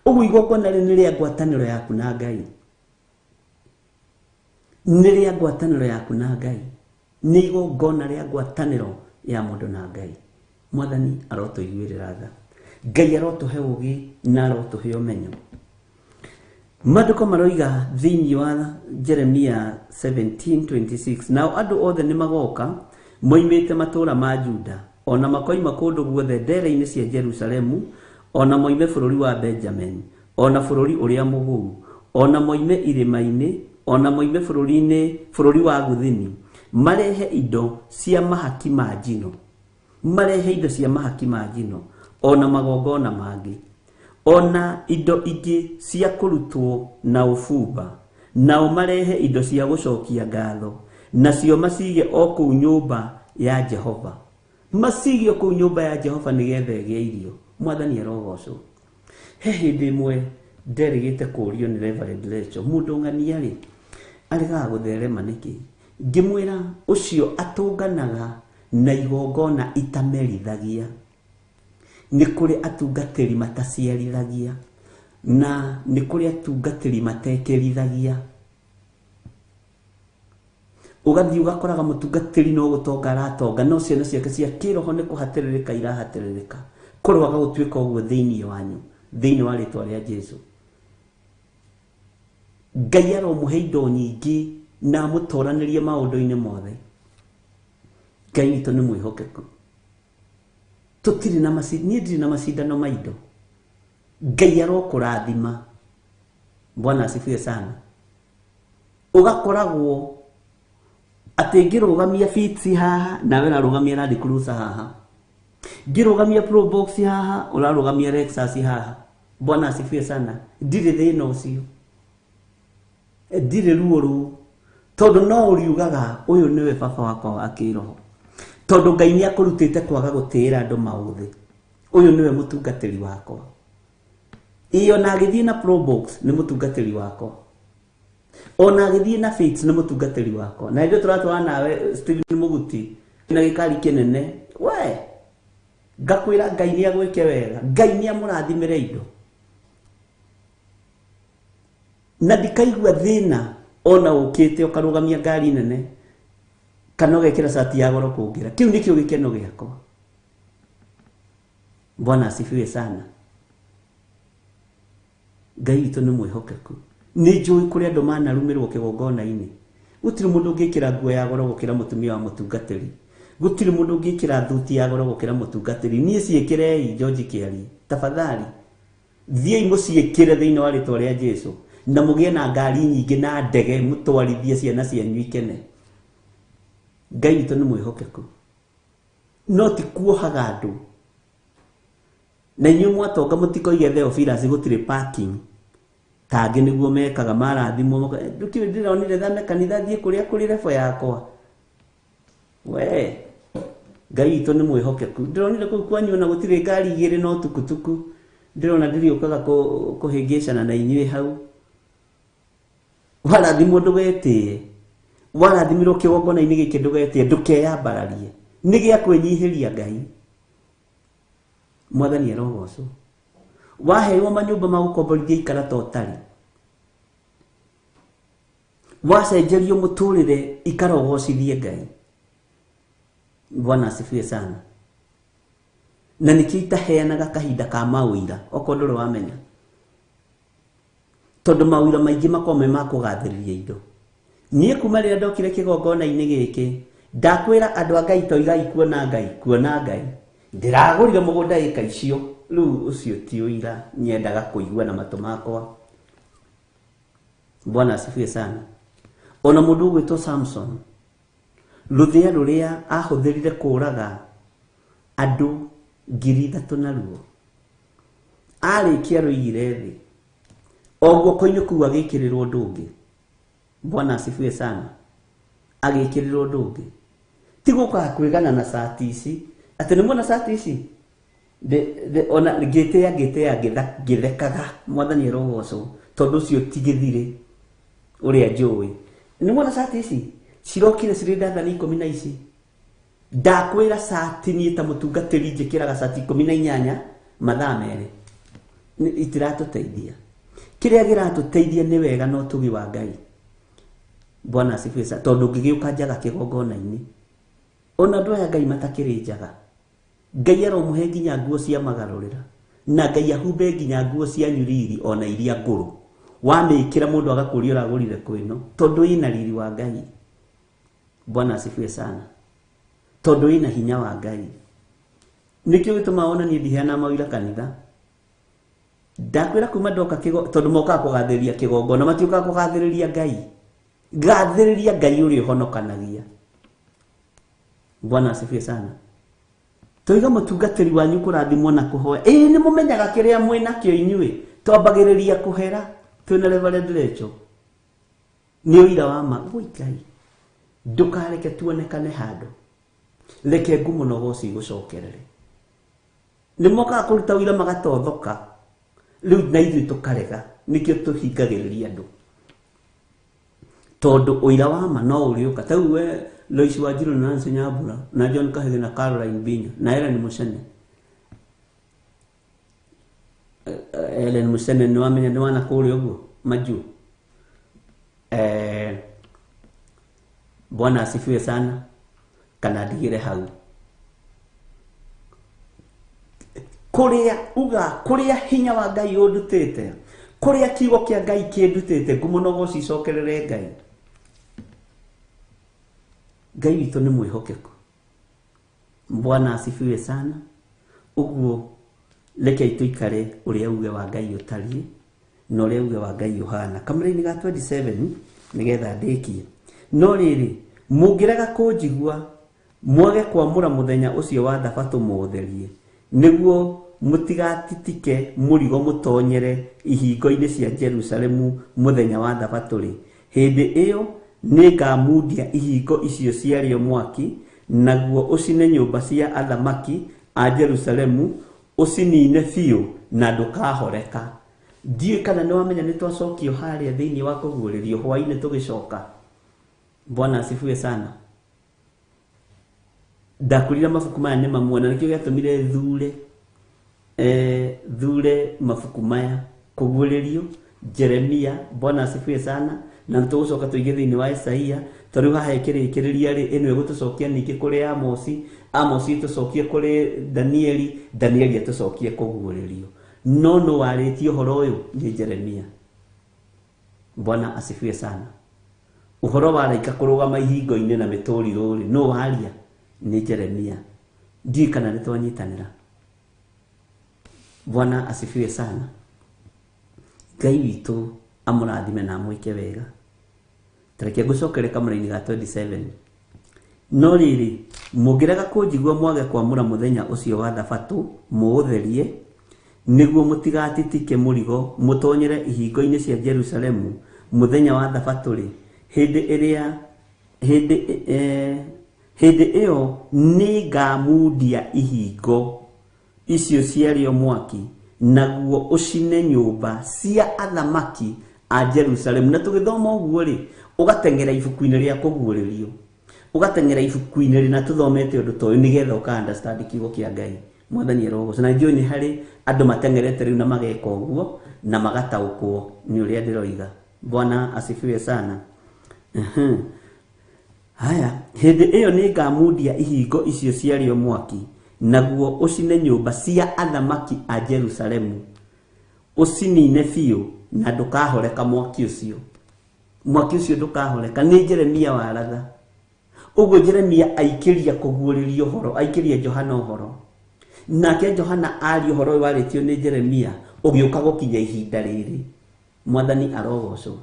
Ũguo igongona rĩu nĩ rĩa ngwatanĩro yaku na Ngai, nĩ rĩa ngwatanĩro yaku na Ngai, nĩ igongona rĩa ngwatanĩro ya mũndũ na Ngai. Mwathani arotũiguĩrĩra tha, Ngai arotũhe ũũgĩ na arotũhe ũmenyo. Maandĩko maroiga thĩinĩ wa Jeremia 17:26, nao andũ othe nĩ magoka moimĩte matũũra ma Juda, ona makoima kũndũ guothe ndere-inĩ cia Jerusalemu, ona moime bũrũri wa Benjamin, ona bũrũri ũrĩa mũgũu, ona moime irĩma-inĩ, ona moime bũrũri wa Guthini, marehe indo cia mahaki ma njino, marehe indo cia mahaki ma njino, ona magongona mangĩ, ona indo ingĩ cia kũrutwo na ũbumba, nao marehe indo cia gũcokia ngatho, nacio macige o kũu nyũmba ya Jehova, macige o kũu nyũmba ya Jehova nĩgetha ĩgĩe irio. Mwathani arogocwo. He hĩndĩ ĩmwe nderĩgĩte kũũrio nĩ Reverend Rachel, mũndũ ng'ania rĩ aregaga gũtherema nĩkĩ? Ngĩmwĩra ũcio atũnganaga na igongona itamerithagia. Nĩ kũrĩ atungatĩri mataciarithagia, na nĩ kũrĩ atungatĩri matekĩrithagia. Ũgathiĩ ũgakoraga mũtungatĩri no gũtonga aratonga, no ciana ciake cia kĩroho nĩ kũhatĩrĩrĩka irahatĩrĩrĩka. Kũrwaga gũtuĩka ũguo thĩinĩ wanyu, thĩinĩ wa rĩtwa rĩa Jesu. Ngai aromũhe indo nyingĩ na amũtoranĩrie maũndũ-inĩ mothe. Ngai witũ nĩ mwĩhokeku. Tũtirĩ na niĩ ndirĩ na macindano ma indo. Ngai arokũrathima. Bwana asifiwe sana. Ũgakoragwo atĩ ngĩrũgamia Fitz haha, nawe ũrarũgamia Land Cruiser haha, ngĩrũgamia Probox haha, ũrarũgamia Lexus haha. Bwana asifiwe sana. Ndirĩ thĩna ũcio, ndirĩ ruo rũu, tondũ no ũriugaga ũyũ nĩwe baba wakwa wa kĩroho, tondũ Ngai nĩ akũrutĩte kwaga gũtĩĩra andũ maũthĩ. Ũyũ nĩwe mũtungatĩri wakwa. Ĩĩ ona agĩthiĩ na Probox nĩ mũtungatĩri wakwa, ona agĩthiĩ na Fitz nĩ mũtungatĩri wakwa. Na ithuĩ tũratwara nawe Stephen Mũguti na gĩkari kĩnene, we Ngakwĩra Ngai nĩ agwĩke wega, Ngai nĩ amũrathimĩre indo. Na ndikaigua thĩna ona ũkĩte ũkarũgamia ngari nene kana ũgekĩra cati ya goro kũngĩra. Kĩu nĩkĩo gĩkeno gĩakwa. Bwana asifiwe sana. Ngai witũ nĩ mwĩhokeku. Nĩ njũĩ kũrĩ andũ manarumĩrwo kĩgongona-inĩ. Gũtirĩ mũndũ ũngĩkĩra nguo ya goro gũkĩra mũtumia wa mũtungatĩri. Gũtirĩ mũndũ ũngĩkĩra thuti ya goro gũkĩra mũtungatĩri. Niĩ ciĩkĩrei George Kĩarie, tafadhali. Thiĩi mũciĩkĩre thĩinĩ wa rĩtwa rĩa Jesu na mũgĩe na ngari nyingĩ na ndege mũtwarithie ciana cianyu ikene. Ngai witũ nĩ mwĩhokeku. No ti kuohaga andũ. Na inyuĩ mwatonga mũtikoige Theophilus gũtirĩ parking. Tangĩ nĩguo mekaga marathimwo ndũkĩũĩ ndĩronire thame kanitha thiĩ kũrĩa kũrĩ rebo yakwa. We Ngai witũ nĩ mwĩhokeku. Ndĩronire kũu kwanyu ona gũtirĩ ngari igĩrĩ no tukutuku. Ndĩrona ndĩrĩũkaga kũhĩngĩcana na inyuĩ hau. Warathimwo ndũgetĩe. Warathimirwo kĩgongona-inĩ gĩkĩ ndũgetĩe, ndũkeyambararie. Nĩ gĩa kwĩnyihĩria Ngai. Mwathani arogocwo. Waheirwo manyũmba ma gũkomborithia ikara ta ũtarĩ. Wacenjerio mũtũrĩre ikara ũgocithie Ngai. Bwana asifiwe sana. Na nĩkĩo itaheanaga kahinda ka maũira okorwo ndũrĩ wamenya. Tondũ maũira maingĩ makoragwo me ma kũgathĩrĩria indo. Niĩ kuma rĩrĩa ndokire kĩgongona-inĩ gĩkĩ ndakwĩra andũ a Ngai toigai kuona Ngai, kuona Ngai. Ndĩragũrire mũgũnda ĩka icio. Rĩu ũcio ti ũira nyendaga kũigua na matũ makwa. Bwana asifiwe sana. Ona mũndũ ũgwĩtwo Samson, rũthĩa rũrĩa ahũthĩrire kũraga andũ 3,000 naruo, arĩkia rũigire thĩ o guoko-inĩ kũu agĩkĩrĩrwo ũndũ ũngĩ. Bwana asifiwe sana. Agĩkĩrĩrwo ũndũ ũngĩ. Ti gũkaga kwĩgana na cati ici atĩ nĩ muona cati ici ona ngĩtĩa ngĩthekaga. Mwathani arogocwo tondũ ũcio ti gĩthirĩ ũrĩa njũĩ. Nĩ muona cati ici cirokire cirĩ ndathani 10 na ici. Ndakwĩra cati niĩ ta mũtungatĩri njĩkĩraga cati 18 mathaa merĩ. Itiratũteithia. Kĩrĩa kĩratũteithia nĩ wega na ũtugi wa Ngai. Bwana asifiwe sana. Tondũ ũngĩgĩũka njaga kĩgongona-inĩ, ona andũ aya Ngai matakĩrĩ njaga, Ngai aromũhe nginya nguo cia magarũrĩra, na Ngai ahumbe nginya nguo cianyu riri ona iria ngũrũ. Wamĩkĩra mũndũ agakũria ũragũrire kwĩno, tondũ ĩna riri wa Ngai. Bwana asifiwe sana. Tondũ ĩna hinya wa Ngai. Nĩkĩo gĩtũmaga ona niĩ ndiheanaga mawĩra kanitha. Ndakwĩra kuma ndoka tondũ mokaga kũgathĩrĩria kĩgongona, matiũkaga kũgathĩrĩria Ngai. Gathĩrĩria Ngai ũrĩa ũhonokanagia. Bwana asifiwe sana. Toiga mũtungatĩri wanyu kũrathimwo na kũhoya. Ĩĩ nĩ mũmenyaga kĩrĩa mwĩnakĩo inyuĩ. Twambagĩrĩria kũhera twĩna Reverend Rachel. Nĩ ũira wa ma. Woi Ngai, ndũkareke tuonekane handũ. Reke ngumo na ũgoci igũcokerere. Nĩ mokaga kũruta ũira magatothoka. Rĩu na ithuĩ tũkarega. Nĩkĩo tũhingagĩrĩria andũ. Tondũ ũira wa ma no ũrĩũka. Ta rĩu we Lois Wanjiru na Nancy Nyambura na John Kahige na Caroline Binya na Ellen Mucene. Ellen Mucene nĩ wamenya nĩ wana kũrĩa ũguo majuu. Bwana asifiwe sana. Kana ndigĩre hau. Kũrĩa uga kũrĩa hinya wa Ngai ũndutĩte, kũrĩa kiugo kĩa Ngai kĩndutĩte, ngumo na ũgoci icokerere Ngai. Ngai witũ nĩ mwĩhokeku. Bwana asifiwe sana. Ũguo reke tũikare ũrĩa uge wa Ngai ũtariĩ na ũrĩa uge wa Ngai ũhana. Kamũra-inĩ ga 27 nĩgetha ndĩkie. No rĩrĩ, mũngĩrega kũnjigua mwage kwamũra mũthenya ũcio wa thabatũ mũũtherie, nĩguo mũtigatitike mũrigo mũtonyere ihingo-inĩ cia Jerusalemu mũthenya wa thabatũ-rĩ, hĩndĩ ĩyo nĩngamundia ihingo icio ciarĩo mwaki, naguo ũcine nyũmba cia athamaki a Jerusalemu, ũcinine biũ na ndũkahoreka. Ndiũĩ kana nĩ wamenya nĩ twacokio harĩa thĩinĩ wa kũguũrĩrio hwaĩ-inĩ tũgĩcoka. Bwana asifiwe sana. Ndakwĩrire mabuku maya nĩ mamwe na nĩkĩo gĩatũmire thure thure mabuku maya kũguũrĩrio Jeremia. Bwana asifiwe sana. Na nĩtũgũcoka tũingĩ thĩinĩ wa Isaia, tondũ rĩu haha ĩkĩrĩkĩrĩria rĩ, ĩno ĩgũtũcokia ningĩ kũrĩ Amosi, Amosi ĩtũcokie kũrĩ Danieli, Danieli atũcokie kũguũrĩrio. No nũ warĩtie ũhoro ũyũ? Nĩ Jeremia. Bwana asifiwe sana. Ũhoro wa araika kũrũgama ihingo-inĩ na mĩtũrirũ rĩ, nũ waria? Nĩ Jeremia. Ndiũĩ kana nĩ twanyitanĩra. Bwana asifiwe sana. Ngai witũ amũrathime na amwĩke wega. Tareke ngũcokere kamũraini ga 27. No rĩrĩ, mũngĩrega kũnjigua mwage kwamũra mũthenya ũcio wa thabatũ mũũtherie, nĩguo mũtigatitike mũrigo mũtonyere ihingo-inĩ cia Jerusalemu mũthenya wa thabatũ rĩ, hĩndĩ ĩyo nĩngamundia ihingo icio ciarĩo mwaki, naguo ũcine nyũmba cia athamaki a Jerusalemu. Na tũgĩthoma ũguo rĩ, ũgateng'era ibuku-inĩ rĩa kũguũrĩrio, ũgateng'era ibuku-inĩ rĩna tũthomete ũndũ ta ũyũ nĩgetha ũka understand kiugo kĩa Ngai. Mwathani arogocwo. Na njũĩ nĩ harĩ andũ mateng'erete rĩu na mageka ũguo na magataũkwo nĩ ũrĩa ndĩroiga. Bwana asifiwe sana. Haya, hĩndĩ ĩyo nĩngamundia ihingo icio ciarĩo mwaki, naguo ũcine nyũmba cia athamaki a Jerusalemu, ũcinine biũ na ndũkahoreka mwaki ũcio. Mwaki ũcio ndũkahoreka. Nĩ Jeremia waratha. Ũguo Jeremia aikĩria kũguũrĩrio ũhoro, aikĩria Johana ũhoro. Nake Johana aria ũhoro ũyũ warĩtio nĩ Jeremia, ũgĩũka gũkinya ihinda rĩrĩ. Mwathani arogocwo.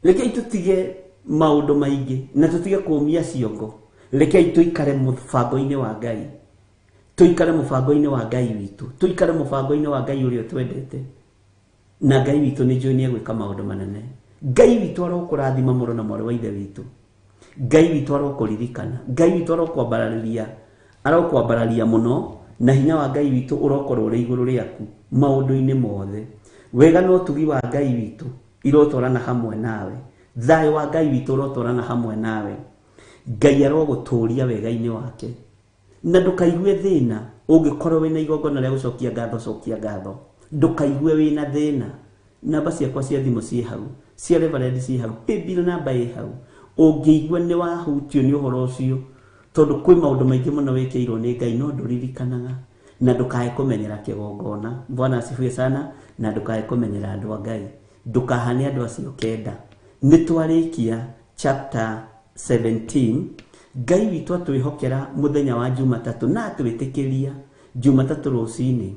Rekei tũtige maũndũ maingĩ na tũtige kũũmia ciongo. Rekei tũikare mũbango-inĩ wa Ngai. Tũikare mũbango-inĩ wa Ngai witũ. Tũikare mũbango-inĩ wa Ngai ũrĩa ũtwendete. Na Ngai witũ nĩ njũĩ nĩ egwĩka maũndũ manene. Ngai witũ arokũrathima mũrũ na mwarĩ wa ithe witũ. Ngai witũ arokũririkana. Ngai witũ arokwambararĩria, arokwambararia mũno, na hinya wa Ngai witũ ũrokorwo ũrĩ igũrũ rĩaku maũndũ-inĩ mothe. Wega na ũtugi wa Ngai witũ irotwarana hamwe nawe. Thayũ wa Ngai witũ ũrotwarana hamwe nawe. Ngai arogũtũũria wega-inĩ wake. Na ndũkaigue thĩna ũngĩkorwo wĩna igongona rĩa gũcokia ngatho, cokia ngatho. Ndũkaigue wĩna thĩna. Namba ciakwa cia thimũ ciĩ hau, cia Reverend ciĩ hau, paybill namba ĩ hau. Ũngĩigua nĩ wahutio nĩ ũhoro ũcio, tondũ kwĩ maũndũ maingĩ mũno wĩkĩirwo nĩ Ngai no ndũririkanaga. Na ndũkae kũmenyera kĩgongona. Bwana asifiwe sana. Na ndũkae kũmenyera andũ a Ngai. Ndũkahane andũ acio kenda. Nĩ twarĩkia chapter 17. Ngai witũ atwĩhokera mũthenya wa Jumatatũ na atwĩtĩkĩria Jumatatũ rũcinĩ.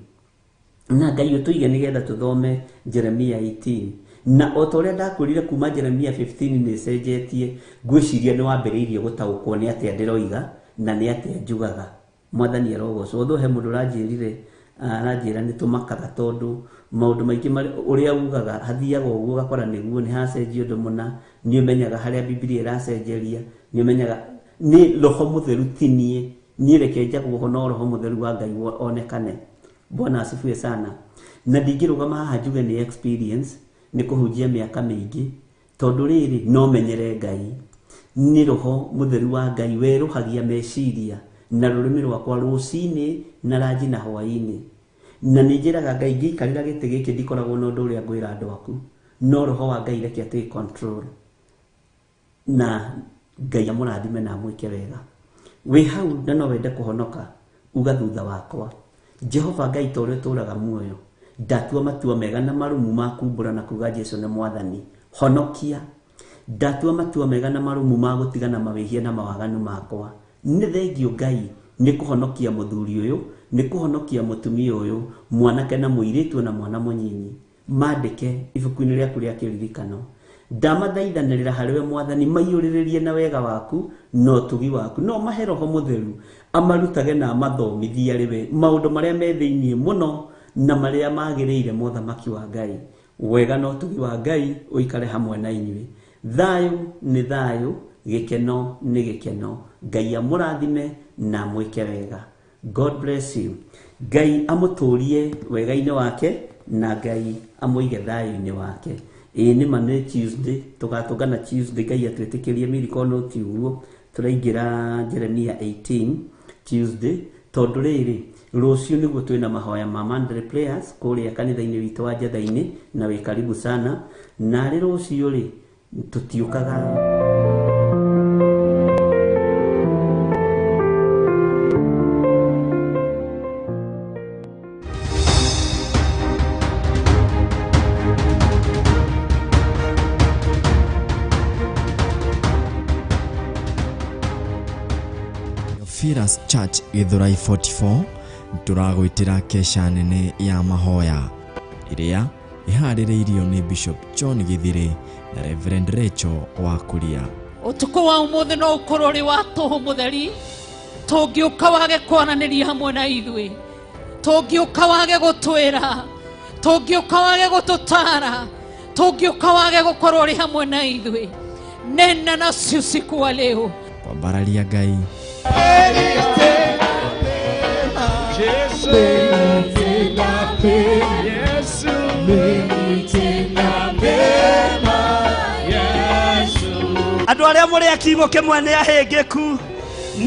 Na Ngai ũtũige nĩgetha tũthome Jeremia 18. Na o ta ũrĩa ndakwĩrire kuma Jeremia 15 nĩ ĩcenjetie, ngwĩciria nĩ wambĩrĩirie gũtaũkwo nĩ atĩa ndĩroiga na nĩ atĩa njugaga. Mwathani arogocwo. Although he mũndũ ũranjĩrire, aranjĩra nĩ tũmakaga tondũ maũndũ maingĩ ũrĩa ugaga hathiaga ũguo ũgakora nĩguo nĩ hacenjia ũndũ mũna, nĩ ũmenyaga harĩa Bibilia ĩracenjeria, nĩ ũmenyaga nĩ Roho Mũtheru ti niĩ. Niĩ reke njagwo ho no Roho Mũtheru wa Ngai onekane. Bwana asifiwe sana. Na ndingĩrũgama haha njuge nĩ experience, nĩ kũhunjia mĩaka mĩingĩ, tondũ rĩrĩ no menyere Ngai. Nĩ Roho Mũtheru wa Ngai werũhagia meciria na rũrĩmĩ rwakwa rũcinĩ na ranji na hwaĩ-inĩ. Na nĩ njĩraga Ngai ngĩikarĩra gĩtĩ gĩkĩ ndikoragwo na ũndũ ũrĩa ngwĩra andũ aku, no Roho wa Ngai reke atake control. Na Ngai amũrathime na amwĩke wega. Wĩ hau na no wende kũhonoka, uga thutha wakwa, Jehova Ngai ta ũrĩa ũtũũraga muoyo, ndatua matua mega na marũmu ma kumbũra na kuga Jesu nĩ Mwathani, honokia. Ndatua matua mega na marũmu ma gũtigana mawĩhia na mawaganu makwa. Nĩ thengio Ngai nĩ kũhonokia mũthuri ũyũ, nĩ kũhonokia mũtumia ũyũ, mwanake na mũirĩtu na mwana mũnyinyi. Mandĩke ibuku-inĩ rĩaku rĩa kĩririkano. Ndamathaithanĩrĩra harĩ we Mwathani, maiyũrĩrĩrie na wega waku na ũtugi waku. No mahe Roho Mũtheru amarutage na amathomithie arĩ we maũndũ marĩa me thĩinĩ mũno na marĩa magĩrĩire mothamaki wa Ngai. Wega na ũtugi wa Ngai ũikare hamwe na inyuĩ. Thayũ nĩ thayũ, gĩkeno nĩ gĩkeno. Ngai amũrathime na amwĩke wega. God bless you. Ngai amũtũrie wega-inĩ wake na Ngai amũige thayũ-inĩ wake. Ĩĩ nĩ ma nĩ Tuesday, tũgatũngana Tuesday, Ngai atwĩtĩkĩrie miracle no ti ũguo. Tũraingĩra Jeremia 18 Tuesday, tondũ rĩrĩ rũciũ nĩguo twĩna mahoya ma Monday prayers kũrĩa kanitha-inĩ witũ wa Njetha-inĩ, na wĩ karibu sana. Narĩ rũciũ rĩ tũtiũkaga. Theophilus Church Githurai 44 tũragwĩtĩra kesha nene ya mahoya ĩrĩa ĩharĩrĩirio nĩ Bishop John Githiri na Reverend Rachel wa Kuria. Ũtukũ wa ũmũthĩ no ũkorwo ũrĩ wa tũhũ mũtheri, tũngĩũka wage kwaranĩria hamwe na ithuĩ, tũngĩũka wage gũtwĩra, tũngĩũka wage gũtũtara, tũngĩũka wage gũkorwo ũrĩ hamwe na ithuĩ. Nena nasi usiku wa leo. Kwambararia Ngai, Andũ arĩa mũrĩ a kiugo kĩmwe nĩ ahĩngĩku,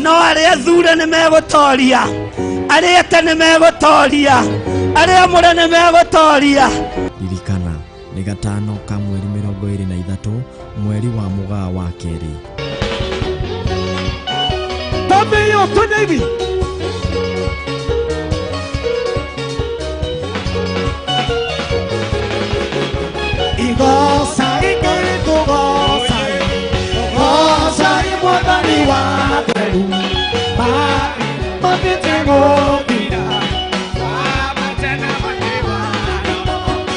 no arĩa thure nĩ megũtoria, arĩa ete nĩ megũtoria, arĩa amũre nĩ megũtoria. Ririkana nĩ gatano ka mweri 23 mweri wa Mũgaa wa kerĩ.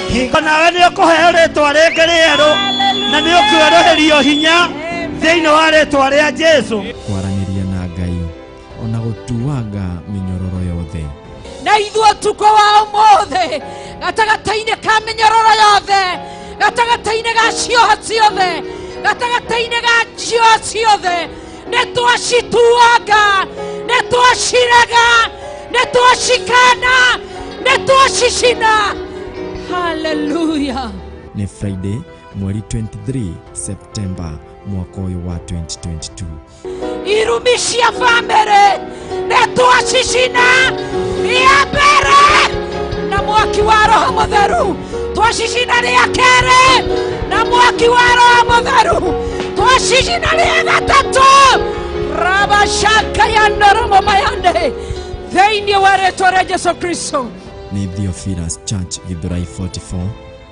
Hingo nawe nĩ ũkũheo rĩtwa rĩngĩ rĩerũ, na nĩ ũkwerũhĩrio hinya thĩinĩ wa rĩtwa rĩa Jesũ. Kwaranĩria na Ngai ona gũtuanga mĩnyororo yothe. Na ithuĩ ũtukũ wa ũmũthĩ gatagatĩ-inĩ ka mĩnyororo yothe, gatagatĩ-inĩ ga cioha ciothe, gatagatĩ-inĩ ga cioha ciothe, nĩ twacituanga, nĩ twacirega, nĩ twacikana, nĩ twacicina. Hallelujah. Nĩ Friday mweri 23 September mwaka ũyũ wa 2022. Irumi cia bamĩrĩ nĩ twacicina rĩa mbere na mwaki wa Roho Mũtheru, twacicina rĩa kerĩ na mwaki wa Roho Mũtheru, twacicina rĩa gatatũ rabashaka ya noromo mayande thĩinĩ wa rĩtwa rĩa Jesu Kristo. Nĩ Theophilus Church Githurai 44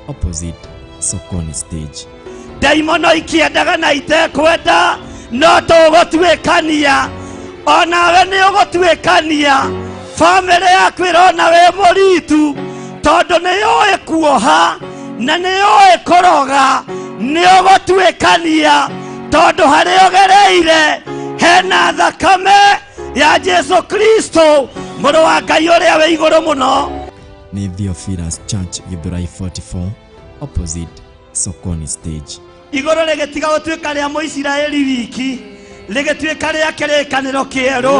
opposite Sokoni stage. Ndaimono ikĩendaga na itekwenda, no tũgũtuĩkania, onawe nĩ ũgũtuĩkania. Bamĩrĩ yaku ĩrona wĩ mũritu, tondũ nĩ yũĩ kuoha na nĩ yũĩ kũroga. Nĩ ũgũtuĩkania tondũ harĩa ũgereire hena thakame ya Jesu Kristo mũrũ wa Ngai ũrĩa wĩ igũrũ mũno. Nĩ Theophilus Church Githurai 44 opposite Sokoni stage. Igũrũ rĩgĩtiga gũtuĩka rĩa Mũisiraeli wiki, rĩgĩtuĩka rĩa kĩrĩkanĩro kĩerũ.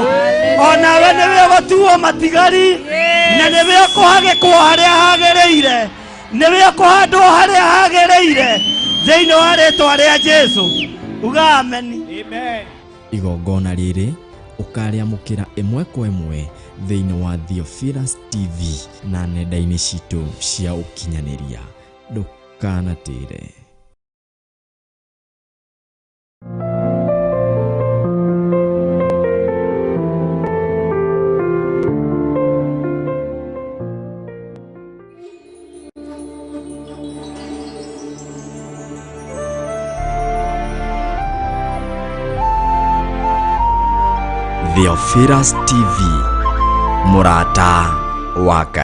Onawe nĩwe ũgũtuo matigari, na nĩwe ũkũhagĩkwo harĩa hagĩrĩire, nĩwe ũkũhandwo harĩa hagĩrĩire thĩinĩ wa rĩtwa rĩa Jesũ. Uga ameni. Igongona rĩrĩ ũkarĩamũkĩra ĩmwe kwa ĩmwe thĩinĩ wa Theophilus TV na nenda-inĩ citũ cia ũkinyanĩria. Ndũkanatĩre. Theophilus TV, mũrata wa Ngai.